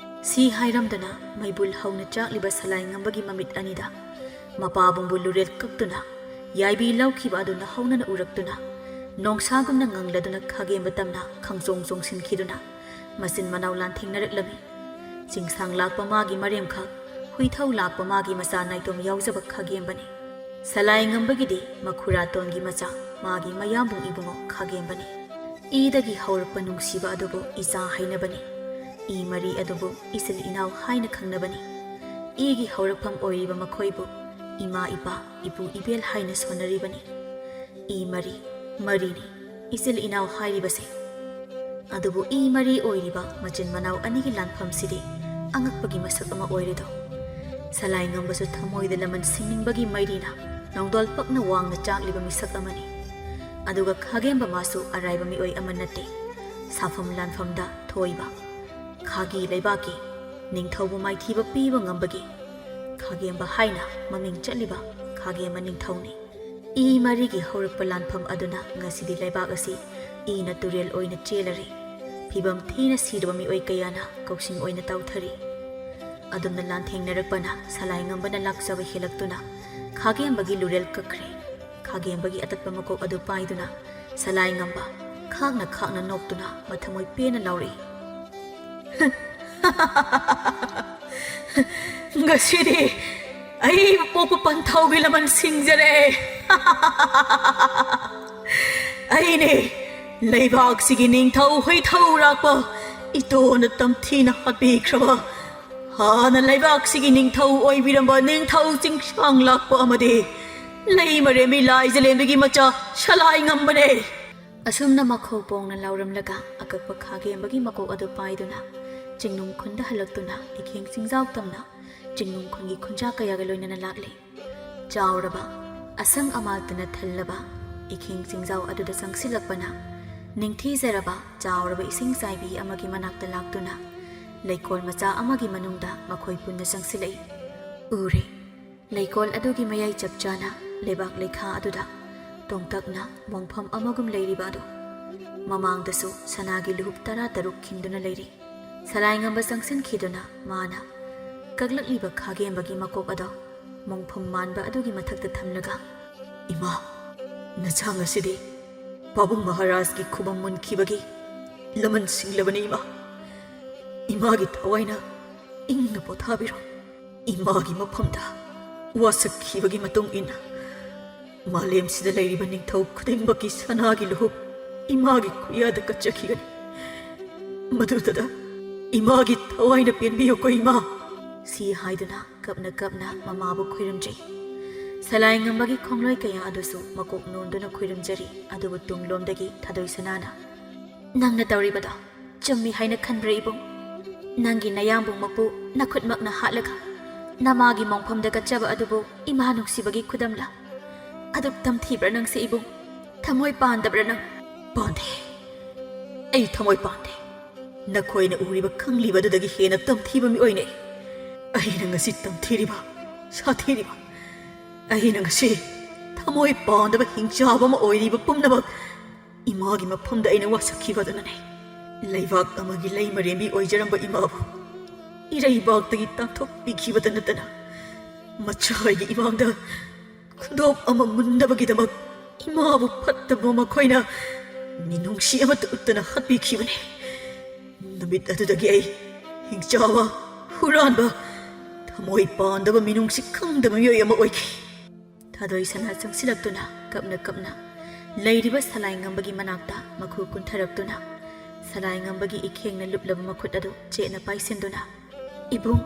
ꯁꯤ ꯍꯥꯏꯔꯝꯗꯅ ꯃꯩꯕꯨꯜ ꯍꯧꯅ ꯆꯥꯛꯂꯤꯕ ꯁꯂꯥꯏꯉꯝꯕꯒꯤ ꯃꯃꯤꯠ ꯑꯅꯤꯗ ꯃꯄꯥꯕꯨꯡꯕꯨ ꯂꯨꯔꯦꯜ ꯀꯛꯇꯨꯅ ꯌꯥꯏꯕꯤ ꯂꯧꯈꯤꯕ ꯑꯗꯨ ꯅꯍꯧꯅꯅ ꯎꯔꯛꯇꯨꯅ ꯅꯣꯡꯁꯥꯒꯨꯝꯅ ꯉꯪꯂꯗꯨꯅ ꯈꯥꯒꯦꯝꯕ ꯇꯝꯅ ꯈꯪꯆꯣꯡ ꯆꯣꯡꯁꯤꯟꯈꯤꯗꯨꯅ ꯃꯆꯤꯟ ꯃꯅꯥꯎ ꯂꯥꯟꯊꯦꯡꯅꯔꯛꯂꯝꯃꯤ꯫ ꯆꯤꯡꯁꯥꯡ ꯂꯥꯛꯄ ꯃꯥꯒꯤ ꯃꯔꯦꯝꯈꯛ, ꯍꯨꯏꯊꯧ ꯂꯥꯛꯄ ꯃꯥꯒꯤ ꯃꯆꯥ ꯅꯥꯏꯇꯣꯝ ꯌꯥꯎꯖꯕ ꯈꯥꯒꯦꯝꯕꯅꯤ꯫ ꯁꯂꯥꯏꯉꯝꯕꯒꯤꯗꯤ ꯃꯈꯨꯔꯥꯇꯣꯟꯒꯤ ꯃꯆꯥ ꯃꯥꯒꯤ ꯃꯌꯥꯝꯕꯨꯡ ꯏꯕꯨꯡꯉꯣ ꯈꯥꯒꯦꯝꯕꯅꯤ꯫ ꯏꯗꯒꯤ ꯍꯧꯔꯛꯄ ꯅꯨꯡꯁꯤꯕ ꯑꯗꯨꯕꯨ ꯏꯆꯥ ꯍꯥꯏꯅꯕꯅꯤ꯫ ꯏ ꯃꯔꯤ ꯑꯗꯨꯕꯨ ꯏꯆꯤꯜ ꯏꯅꯥꯎ ꯍꯥꯏꯅ ꯈꯪꯅꯕꯅꯤ꯫ ꯏꯒꯤ ꯍꯧꯔꯛꯐꯝ ꯑꯣꯏꯔꯤꯕ ꯃꯈꯣꯏꯕꯨ ꯏꯃꯥ ꯏꯄꯥ, ꯏꯄꯨ ꯏꯕꯦꯜ ꯍꯥꯏꯅ ꯁꯣꯟꯅꯔꯤꯕꯅꯤ꯫ ꯏ ꯃꯔꯤ, ꯃꯔꯤꯅꯤ ꯏꯆꯤꯜ ꯏꯅꯥꯎ ꯍꯥꯏꯔꯤꯕꯁꯦ꯫ ꯑꯗꯨꯕꯨ ꯏ ꯃꯔꯤ ꯑꯣꯏꯔꯤꯕ ꯃꯆꯤꯟ ꯃꯅꯥꯎ ꯑꯅꯤꯒꯤ ꯂꯥꯟꯐꯝꯁꯤꯗꯤ ꯑꯉꯛꯄꯒꯤ ꯃꯁꯛ ꯑꯃ ꯑꯣꯏꯔꯦꯗꯣ꯫ ꯁꯂꯥꯏ ꯉꯝꯕꯁꯨ ꯊꯃꯣꯏꯗ ꯂꯃꯟ ꯁꯤꯡꯅꯤꯡꯕꯒꯤ ꯃꯩꯔꯤꯅ ꯅꯣꯡꯗꯣꯜ ꯄꯛꯅ ꯋꯥꯡꯅ ꯆꯥꯛꯂꯤꯕ ꯃꯤꯁꯛ ꯑꯃꯅꯤ꯫ ꯑꯗꯨꯒ ꯈꯥꯒꯦꯝꯕ ꯃꯥꯁꯨ ꯑꯔꯥꯏꯕ ꯃꯤꯑꯣꯏ ꯑꯃ ꯅꯠꯇꯦ꯫ ꯁꯥꯐꯝ ꯂꯥꯟꯐꯝꯗ ꯊꯣꯏꯕ, ꯈꯥꯒꯤ ꯂꯩꯕꯥꯛꯀꯤ ꯅꯤꯡꯊꯧꯕꯨ ꯃꯥꯏꯊꯤꯕ ꯄꯤꯕ ꯉꯝꯕꯒꯤ ꯈꯥꯒꯦꯝꯕ ꯍꯥꯏꯅ ꯃꯃꯤꯡ ꯆꯠꯂꯤꯕ ꯈꯥꯒꯦꯝꯕ ꯅꯤꯡꯊꯧꯅꯤ꯫ ꯏ ꯃꯔꯤꯒꯤ ꯍꯧꯔꯛꯄ ꯂꯥꯟꯐꯝ ꯑꯗꯨꯅ ꯉꯁꯤꯗꯤ ꯂꯩꯕꯥꯛ ꯑꯁꯤ ꯏꯅ ꯇꯨꯔꯦꯜ ꯑꯣꯏꯅ ꯆꯦꯜꯂꯔꯦ꯫ ꯐꯤꯕꯝ ꯊꯤꯅ ꯁꯤꯔꯕ ꯃꯤꯑꯣꯏ ꯀꯌꯥꯅ ꯀꯧꯁꯤꯡ ꯑꯣꯏꯅ ꯇꯥꯎꯊꯔꯤ꯫ ꯑꯗꯨꯝꯅ ꯂꯥꯟꯊꯦꯡꯅꯔꯛꯄꯅ ꯁꯂꯥꯏꯉꯝꯕꯅ ꯂꯥꯛꯆꯕ ꯍꯦꯜꯂꯛꯇꯨꯅ ꯈꯥꯒꯦꯝꯕꯒꯤ ꯂꯨꯔꯦꯜ ꯀꯛꯈ꯭ꯔꯦ꯫ ꯈꯥꯒꯦꯝꯕꯒꯤ ꯑꯇꯠꯄ ꯃꯀꯣꯛ ꯑꯗꯨ ꯄꯥꯏꯗꯨꯅ ꯁꯂꯥꯏꯉꯝꯕ ꯈꯥꯛꯅ ꯈꯥꯛꯅ ꯅꯣꯛꯇꯨꯅ ꯃꯊꯃꯣꯏ ꯄꯦꯟꯅ ꯂꯥꯎꯔꯛꯏ꯫ "ꯉꯁꯤꯗꯤ ꯑꯩꯕꯨ ꯄꯣꯛꯄ ꯄꯟꯊꯧꯒꯤ ꯂꯃꯟ ꯁꯤꯡꯖꯔꯦ꯫ ꯑꯩꯅꯦ ꯂꯩꯕꯥꯛꯁꯤꯒꯤ ꯅꯤꯡꯊꯧ ꯍꯨꯏꯊꯧ ꯂꯥꯛꯄ ꯏꯇꯣꯟꯅ ꯇꯝꯊꯤꯅ ꯍꯥꯠꯄꯤꯈ꯭ꯔꯕ, ꯍꯥꯟꯅ ꯂꯩꯕꯥꯛꯁꯤꯒꯤ ꯅꯤꯡꯊꯧ ꯑꯣꯏꯕꯤꯔꯝꯕ ꯅꯤꯡꯊꯧ ꯆꯤꯡꯁꯥꯡ ꯂꯥꯛꯄ ꯑꯃꯗꯤ ꯂꯩꯃꯔꯦꯝꯕꯤ ꯂꯥꯏꯖꯂꯦꯝꯕꯤꯒꯤ ꯃꯆꯥ ꯁꯂꯥꯏ ꯉꯝꯕꯅꯦ!" ꯑꯁꯨꯝꯅ ꯃꯈꯧ ꯄꯣꯡꯅ ꯂꯥꯎꯔꯝꯂꯒ ꯑꯀꯛꯄ ꯈꯥꯒꯦꯝꯕꯒꯤ ꯃꯀꯣꯛ ꯑꯗꯨ ꯄꯥꯏꯗꯨꯅ ꯆꯤꯡꯅꯨꯡ ꯈꯨꯟꯗ ꯍꯜꯂꯛꯇꯨꯅ ꯏꯈꯦꯡ ꯆꯤꯡꯖꯥꯎ ꯇꯝꯅ ꯆꯤꯡꯅꯨꯡ ꯈꯨꯟꯒꯤ ꯈꯨꯟꯖꯥ ꯀꯌꯥꯒ ꯂꯣꯏꯅꯅ ꯂꯥꯛꯂꯤ꯫ ꯆꯥꯎꯔꯕ, ꯑꯁꯪ ꯑꯃꯥꯜꯇꯅ ꯊꯜꯂꯕ ꯏꯈꯦꯡ ꯆꯤꯡꯖꯥꯎ ꯑꯗꯨꯗ ꯆꯪꯁꯤꯜꯂꯛꯄꯅ ꯅꯤꯡꯊꯤꯖꯔꯕ ꯆꯥꯎꯔꯕ ꯏꯁꯤꯡ ꯆꯥꯏꯕꯤ ꯑꯃꯒꯤ ꯃꯅꯥꯛꯇ ꯂꯥꯛꯇꯨꯅ ꯂꯩꯀꯣꯜ ꯃꯆꯥ ꯑꯃꯒꯤ ꯃꯅꯨꯡꯗ ꯃꯈꯣꯏ ꯄꯨꯟꯅ ꯆꯪꯁꯤꯜꯂꯛꯏ꯫ ꯎꯔꯦ꯫ ꯂꯩꯀꯣꯜ ꯑꯗꯨꯒꯤ ꯃꯌꯥꯏ ꯆꯞ ꯆꯥꯅ ꯂꯩꯕꯥꯛ ꯂꯩꯈꯥ ꯑꯗꯨꯗ ꯇꯣꯡꯇꯛꯅ ꯃꯣꯡꯐꯝ ꯑꯃꯒꯨꯝ ꯂꯩꯔꯤꯕ ꯑꯗꯨ꯫ ꯃꯃꯥꯡꯗꯁꯨ ꯁꯅꯥꯒꯤ ꯂꯨꯍꯨꯞ ꯇꯔꯥ ꯇꯔꯨꯛ ꯈꯤꯟꯗꯨꯅ ꯂꯩꯔꯤ꯫ ꯁꯂꯥꯏꯉꯝꯕ ꯆꯪꯁꯤꯟꯈꯤꯗꯨꯅ ꯃꯥꯅ ꯀꯛꯂꯛꯂꯤꯕ ꯈꯥꯒꯦꯝꯕꯒꯤ ꯃꯀꯣꯛ ꯑꯗꯣ ꯃꯣꯡꯐꯝ ꯃꯥꯟꯕ ꯑꯗꯨꯒꯤ ꯃꯊꯛꯇ ꯊꯝꯂꯒ, "ꯏꯃꯥ, ꯅꯆꯥ ꯉꯁꯤꯗꯤ ꯄꯥꯕꯨꯡ ꯃꯍꯥꯔꯥꯖꯀꯤ ꯈꯨꯕꯝ ꯃꯨꯟꯈꯤꯕꯒꯤ ꯂꯃꯟ ꯁꯤꯡꯂꯕꯅꯤ ꯏꯃꯥ꯫ ꯏꯃꯥꯒꯤ ꯊꯋꯥꯏꯅ ꯏꯪꯅ ꯄꯣꯊꯥꯕꯤꯔꯣ꯫ ꯏꯃꯥꯒꯤ ꯃꯐꯝꯗ ꯋꯥꯁꯛꯈꯤꯕꯒꯤ ꯃꯇꯨꯡ ꯏꯟꯅ ꯃꯥꯂꯦꯝꯁꯤꯗ ꯂꯩꯔꯤꯕ ꯅꯤꯡꯊꯧ ꯈꯨꯗꯤꯡꯃꯛꯀꯤ ꯁꯅꯥꯒꯤ ꯂꯨꯍꯨꯞ ꯏꯃꯥꯒꯤ ꯈꯨꯌꯥꯗ ꯀꯠꯆꯈꯤꯒꯅꯤ꯫ ꯃꯗꯨꯗꯨꯗ ꯏꯃꯥꯒꯤ ꯊꯋꯥꯏꯅ ꯄꯦꯟꯕꯤꯌꯨꯀꯣ ꯏꯃꯥ꯫" ꯁꯤ ꯍꯥꯏꯗꯨꯅ ꯀꯞꯅ ꯀꯞꯅ ꯃꯃꯥꯕꯨ ꯈꯨꯔꯨꯝꯖꯩ꯫ ꯁꯂꯥꯏꯉꯝꯕꯒꯤ ꯈꯣꯡꯂꯣꯏ ꯀꯌꯥ ꯑꯗꯨꯁꯨ ꯃꯀꯣꯛ ꯅꯣꯟꯗꯨꯅ ꯈꯨꯔꯨꯝꯖꯔꯤ, ꯑꯗꯨꯕꯨ ꯇꯨꯡꯂꯣꯝꯗꯒꯤ ꯊꯥꯗꯣꯏ ꯁꯅꯥꯅ, ꯅꯪꯅ ꯇꯧꯔꯤꯕꯗꯣ ꯆꯨꯝꯃꯤ ꯍꯥꯏꯅ ꯈꯟꯕ꯭ꯔꯥ, ꯏꯕꯨꯡ? ꯅꯪꯒꯤ ꯅꯌꯥꯝꯕꯨꯡꯃꯛꯄꯨ ꯅꯈꯨꯠꯃꯛꯅ ꯍꯥꯠꯂꯒ ꯅꯃꯥꯒꯤ ꯃꯣꯡꯐꯝꯗ ꯀꯠꯆꯕ ꯑꯗꯨꯕꯨ ꯏꯃꯥ ꯅꯨꯡꯁꯤꯕꯒꯤ ꯈꯨꯗꯝꯂ? ꯑꯗꯨꯛ ꯇꯝꯊꯤꯕ꯭ꯔꯥ ꯅꯪꯁꯦ, ꯏꯕꯨꯡ? ꯊꯃꯣꯏ ꯄꯥꯟꯗꯕ꯭ꯔꯥ ꯅꯪ? ꯄꯥꯟꯗꯦ꯫ ꯑꯩ ꯊꯃꯣꯏ ꯄꯥꯟꯗꯦ꯫ ꯅꯈꯣꯏꯅ ꯎꯔꯤꯕ ꯈꯪꯂꯤꯕ ꯑꯗꯨꯗꯒꯤ ꯍꯦꯟꯅ ꯇꯝꯊꯤꯕ ꯃꯤꯑꯣꯏꯅꯦ꯫ ꯑꯩꯅ ꯉꯁꯤ ꯇꯝꯊꯤꯔꯤꯕ, ꯁꯥꯊꯤꯔꯤꯕ, ꯑꯩꯅ ꯉꯁꯤ ꯊꯃꯣꯏ ꯄꯥꯟꯗꯕ ꯍꯤꯡꯆꯥꯕ ꯑꯃ ꯑꯣꯏꯔꯤꯕ ꯄꯨꯝꯅꯃꯛ ꯏꯃꯥꯒꯤ ꯃꯐꯝꯗ ꯑꯩꯅ ꯋꯥꯁꯛꯈꯤꯕ ꯑꯗꯨꯅꯅꯦ꯫ ꯂꯩꯕꯥꯛ ꯑꯃꯒꯤ ꯂꯩꯃꯔꯦꯝꯕꯤ ꯑꯣꯏꯖꯔꯝꯕ ꯏꯃꯥꯕꯨ ꯏꯔꯩꯕꯥꯛꯇꯒꯤ ꯇꯥꯟꯊꯣꯛꯄꯤꯈꯤꯕꯗ ꯅꯠꯇꯅ, ꯃꯆꯥꯒꯤ ꯏꯃꯥꯡꯗ ꯈꯨꯗꯣꯞ ꯑꯃ ꯃꯨꯟꯗꯕꯒꯤꯗꯃꯛ ꯏꯃꯥꯕꯨ ꯐꯠꯇꯕ ꯃꯈꯣꯏꯅ ꯃꯤꯅꯨꯡꯁꯤ ꯑꯃꯠꯇ ꯎꯠꯇꯅ ꯍꯥꯠꯄꯤꯈꯤꯕꯅꯤ꯫ ꯅꯨꯃꯤꯠ ꯑꯗꯨꯗꯒꯤ ꯑꯩ ꯍꯤꯡꯆꯥꯕ, ꯍꯨꯔꯥꯟꯕ, ꯊꯃꯣꯏ ꯄꯥꯟꯗꯕ, ꯃꯤꯅꯨꯡꯁꯤ ꯈꯪꯗꯕ ꯃꯤꯑꯣꯏ ꯑꯃ ꯑꯣꯏꯈꯤ꯫ ꯊꯥꯗꯣꯏ ꯁꯅꯥ ꯆꯪꯁꯤꯜꯂꯛꯇꯨꯅ ꯀꯞꯅ ꯀꯞꯅ ꯂꯩꯔꯤꯕ ꯁꯂꯥꯏ ꯉꯝꯕꯒꯤ ꯃꯅꯥꯛꯇ ꯃꯈꯨ ꯀꯨꯟꯊꯔꯛꯇꯨꯅ ꯁꯂꯥꯏ ꯉꯝꯕꯒꯤ ꯏꯈꯦꯡꯅ ꯂꯨꯞꯂꯕ ꯃꯈꯨꯠ ꯑꯗꯨ ꯆꯦꯠꯅ ꯄꯥꯏꯁꯤꯟꯗꯨꯅ, "ꯏꯕꯨꯡ,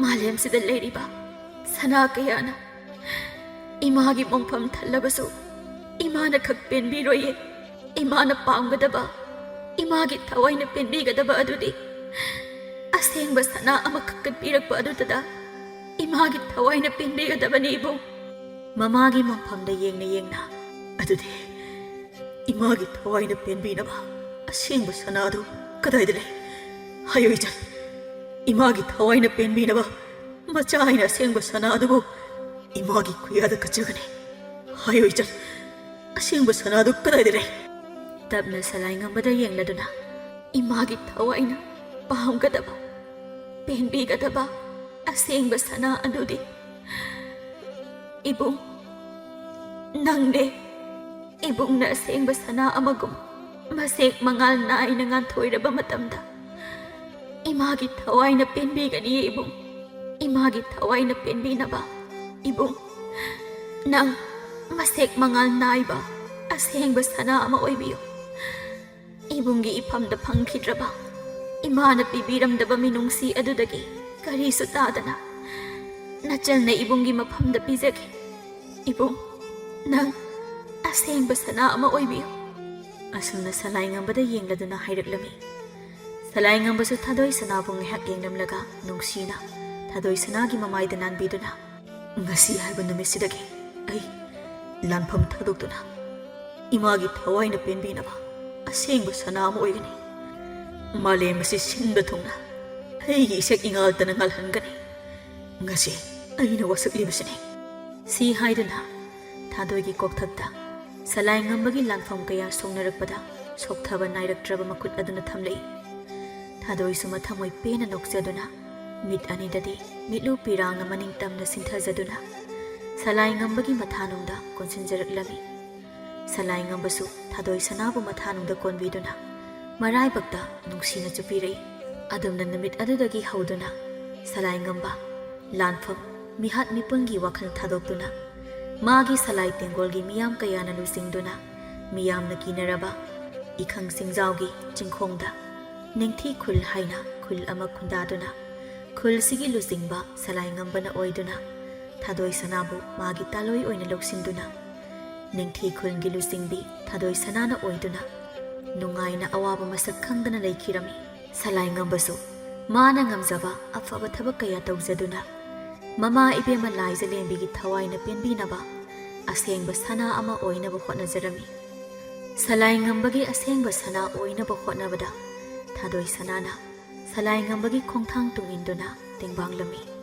ꯃꯥꯂꯦꯝꯁꯤꯗ ꯂꯩꯔꯤꯕ ꯁꯅꯥ ꯀꯌꯥꯅ ꯏꯃꯥꯒꯤ ꯃꯣꯡꯐꯝ ꯊꯜꯂꯕꯁꯨ ꯏꯃꯥꯅ ꯈꯛ ꯄꯦꯟꯕꯤꯔꯣꯏꯌꯦ꯫ ꯏꯃꯥꯅ ꯄꯥꯝꯒꯗꯕ, ꯏꯃꯥꯒꯤ ꯊꯋꯥꯏꯅ ꯄꯦꯟꯕꯤꯒꯗꯕ ꯑꯗꯨꯗꯤ ꯑꯁꯦꯡꯕ ꯁꯅꯥ ꯑꯃꯈꯛ ꯀꯠꯄꯤꯔꯛꯄ ꯑꯗꯨꯗ ꯏꯃꯥꯒꯤ ꯊꯋꯥꯏꯅ ꯄꯦꯟꯕꯤꯒꯗꯕꯅꯤ, ꯏꯕꯨꯡ꯫" ꯃꯃꯥꯒꯤ ꯃꯣꯡꯐꯝꯗ ꯌꯦꯡꯅ ꯌꯦꯡꯅ, "ꯑꯗꯨꯗꯤ ꯏꯃꯥꯒꯤ ꯊꯋꯥꯏꯅ ꯄꯦꯟꯕꯤꯅꯕ ꯑꯁꯦꯡꯕ ꯁꯅꯥ ꯑꯗꯨ ꯀꯗꯥꯏꯗ ꯂꯩ? ꯍꯥꯏꯌꯨ ꯏꯆꯟ, ꯏꯃꯥꯒꯤ ꯊꯋꯥꯏꯅ ꯄꯦꯟꯕꯤꯅꯕ ꯃꯆꯥ ꯑꯩꯅ ꯑꯁꯦꯡꯕ ꯁꯅꯥ ꯑꯗꯨꯕꯨ ꯏꯃꯥꯒꯤ ꯈꯨꯌꯥꯗ ꯀꯠꯆꯒꯅꯤ꯫ ꯍꯥꯏꯌꯨ ꯏꯆꯟ, ꯑꯁꯦꯡꯕ ꯁꯅꯥ ꯑꯗꯨ ꯀꯗꯥꯏꯗ ꯂꯩ?" ꯇꯞꯅ ꯁꯂꯥꯏ ꯉꯝꯕꯗ ꯌꯦꯡꯂꯗꯨꯅ, "ꯏꯃꯥꯒꯤ ꯊꯋꯥꯏꯅ ꯄꯥꯝꯒꯗꯕ, ꯄꯦꯟꯕꯤꯒꯗꯕ ꯑꯁꯦꯡꯕ ꯁꯅꯥ ꯑꯗꯨꯗꯤ ꯏꯕꯨꯡ, ꯅꯪꯅꯦ꯫ ꯏꯕꯨꯡꯅ ꯑꯁꯦꯡꯕ ꯁꯅꯥ ꯑꯃꯒꯨꯝ ꯃꯁꯦꯛ ꯃꯉꯥꯜ ꯅꯥꯏꯅ ꯉꯥꯟꯊꯣꯏꯔꯕ ꯃꯇꯝꯗ ꯏꯃꯥꯒꯤ ꯊꯋꯥꯏꯅ ꯄꯦꯟꯕꯤꯒꯅꯤ, ꯏꯕꯨꯡ꯫ ꯏꯃꯥꯒꯤ ꯊꯋꯥꯏꯅ ꯄꯦꯟꯕꯤꯅꯕ ꯏꯕꯨꯡ, ꯅꯪ ꯃꯁꯦꯛ ꯃꯉꯥꯜ ꯅꯥꯏꯕ ꯑꯁꯦꯡꯕ ꯁꯅꯥ ꯑꯃ ꯑꯣꯏꯕꯤꯌꯨ꯫" ꯏꯕꯨꯡꯒꯤ ꯏꯐꯝꯗ ꯐꯪꯈꯤꯗ꯭ꯔꯕ, ꯏꯃꯥꯅ ꯄꯤꯕꯤꯔꯝꯗꯕ ꯃꯤꯅꯨꯡꯁꯤ ꯑꯗꯨꯗꯒꯤ ꯀꯔꯤꯁꯨ ꯇꯥꯗꯅ ꯅꯆꯜꯅ ꯏꯕꯨꯡꯒꯤ ꯃꯐꯝꯗ ꯄꯤꯖꯒꯦ꯫ ꯏꯕꯨꯡ, ꯅꯪ ꯑꯁꯦꯡꯕ ꯁꯅꯥ ꯑꯃ ꯑꯣꯏꯕꯤꯌꯨ꯫ ꯑꯁꯨꯝꯅ ꯁꯂꯥꯏꯉꯝꯕꯗ ꯌꯦꯡꯂꯗꯨꯅ ꯍꯥꯏꯔꯛꯂꯝꯃꯤ꯫ ꯁꯂꯥꯏꯉꯝꯕꯁꯨ ꯊꯥꯗꯣꯏ ꯁꯅꯥꯕꯨ ꯉꯥꯏꯍꯥꯛ ꯌꯦꯡꯂꯝꯂꯒ ꯅꯨꯡꯁꯤꯅ ꯊꯥꯗꯣꯏ ꯁꯅꯥꯒꯤ ꯃꯃꯥꯏꯗ ꯅꯥꯟꯕꯤꯗꯨꯅ, "ꯉꯁꯤ ꯍꯥꯏꯕ ꯅꯨꯃꯤꯠꯁꯤꯗꯒꯤ ꯑꯩ ꯂꯥꯟꯐꯝ ꯊꯥꯗꯣꯛꯇꯨꯅ ꯏꯃꯥꯒꯤ ꯊꯋꯥꯏꯅ ꯄꯦꯟꯕꯤꯅꯕ ꯑꯁꯦꯡꯕ ꯁꯅꯥ ꯑꯃ ꯑꯣꯏꯒꯅꯤ꯫ ꯃꯥꯂꯦꯝ ꯑꯁꯤ ꯁꯤꯟꯕ ꯊꯨꯡꯅ ꯑꯩꯒꯤ ꯏꯁꯛ ꯏꯉꯥꯜꯇꯅ ꯉꯥꯜꯍꯟꯒꯅꯤ꯫ ꯉꯁꯤ ꯑꯩꯅ ꯋꯥꯁꯛꯂꯤꯕꯁꯤꯅꯤ"꯫ ꯁꯤ ꯍꯥꯏꯗꯨꯅ ꯊꯥꯗꯣꯏꯒꯤ ꯀꯣꯛꯊꯛꯇ ꯁꯂꯥꯏꯉꯝꯕꯒꯤ ꯂꯥꯟꯐꯝ ꯀꯌꯥ ꯁꯣꯛꯅꯔꯛꯄꯗ ꯁꯣꯛꯊꯕ ꯅꯥꯏꯔꯛꯇ꯭ꯔꯕ ꯃꯈꯨꯠ ꯑꯗꯨꯅ ꯊꯝꯂꯛꯏ꯫ ꯊꯥꯗꯣꯏꯁꯨ ꯃꯊꯃꯣꯏ ꯄꯦꯟꯅ ꯅꯣꯛꯆꯗꯨꯅ ꯃꯤꯠ ꯑꯅꯤꯗꯗꯤ ꯃꯤꯠꯂꯨ ꯄꯤꯔꯥꯡꯅ ꯃꯅꯤꯡ ꯇꯝꯅ ꯁꯤꯟꯊꯖꯗꯨꯅ ꯁꯂꯥꯏꯉꯝꯕꯒꯤ ꯃꯊꯥꯅꯨꯡꯗ ꯀꯣꯟꯁꯤꯟꯖꯔꯛꯂꯝꯃꯤ꯫ ꯁꯂꯥꯏꯉꯝꯕꯁꯨ ꯊꯥꯗꯣꯏ ꯁꯅꯥꯕꯨ ꯃꯊꯥꯅꯨꯡꯗ ꯀꯣꯟꯕꯤꯗꯨꯅ ꯃꯔꯥꯏꯕꯛꯇ ꯅꯨꯡꯁꯤꯅ ꯆꯨꯞꯄꯤꯔꯛꯏ꯫ ꯑꯗꯨꯝꯅ ꯅꯨꯃꯤꯠ ꯑꯗꯨꯗꯒꯤ ꯍꯧꯗꯨꯅ ꯁꯂꯥꯏꯉꯝꯕ ꯂꯥꯟꯐꯝ ꯃꯤꯍꯥꯠ ꯃꯤꯄꯨꯟꯒꯤ ꯋꯥꯈꯜ ꯊꯥꯗꯣꯛꯇꯨꯅ ꯃꯥꯒꯤ ꯁꯂꯥꯏ ꯇꯦꯡꯒꯣꯜꯒꯤ ꯃꯤꯌꯥꯝ ꯀꯌꯥꯅ ꯂꯨꯆꯤꯡꯗꯨꯅ ꯃꯤꯌꯥꯝꯅ ꯀꯤꯅꯔꯕ ꯏꯈꯪ ꯁꯤꯡꯖꯥꯎꯒꯤ ꯆꯤꯡꯈꯣꯡꯗ ꯅꯤꯡꯊꯤ ꯈꯨꯜ ꯍꯥꯏꯅ ꯈꯨꯜ ꯑꯃ ꯈꯨꯟꯗꯥꯗꯨꯅ ꯈꯨꯜꯁꯤꯒꯤ ꯂꯨꯆꯤꯡꯕ ꯁꯂꯥꯏꯉꯝꯕꯅ ꯑꯣꯏꯗꯨꯅ ꯊꯥꯗꯣꯏ ꯁꯅꯥꯕꯨ ꯃꯥꯒꯤ ꯇꯥꯂꯣꯏ ꯑꯣꯏꯅ ꯂꯧꯁꯤꯟꯗꯨꯅ ꯅꯤꯡꯊꯤ ꯈꯨꯜꯒꯤ ꯂꯨꯆꯤꯡꯕꯤ ꯊꯥꯗꯣꯏ ꯁꯅꯥꯅ ꯑꯣꯏꯗꯨꯅ ꯅꯨꯡꯉꯥꯏꯅ ꯑꯋꯥꯕ ꯃꯁꯛ ꯈꯪꯗꯅ ꯂꯩꯈꯤꯔꯝꯃꯤ꯫ ꯁꯂꯥꯏꯉꯝꯕꯁꯨ ꯃꯥꯅ ꯉꯝꯖꯕ ꯑꯐꯕ ꯊꯕꯛ ꯀꯌꯥ ꯇꯧꯖꯗꯨꯅ ꯃꯃꯥ ꯏꯕꯦꯝꯃ ꯂꯥꯏꯖꯂꯦꯝꯕꯤꯒꯤ ꯊꯋꯥꯏꯅ ꯄꯦꯟꯕꯤꯅꯕ ꯑꯁꯦꯡꯕ ꯁꯅꯥ ꯑꯃ ꯑꯣꯏꯅꯕ ꯍꯣꯠꯅꯖꯔꯝꯃꯤ꯫ ꯁꯂꯥꯏꯉꯝꯕꯒꯤ ꯑꯁꯦꯡꯕ ꯁꯅꯥ ꯑꯣꯏꯅꯕ ꯍꯣꯠꯅꯕꯗ ꯊꯥꯗꯣꯏ ꯁꯅꯥꯅ ꯁꯂꯥꯏꯉꯝꯕꯒꯤ ꯈꯣꯡꯊꯥꯡ ꯇꯨꯡꯏꯟꯗꯨꯅ ꯇꯦꯡꯕꯥꯡꯂꯝꯃꯤ꯫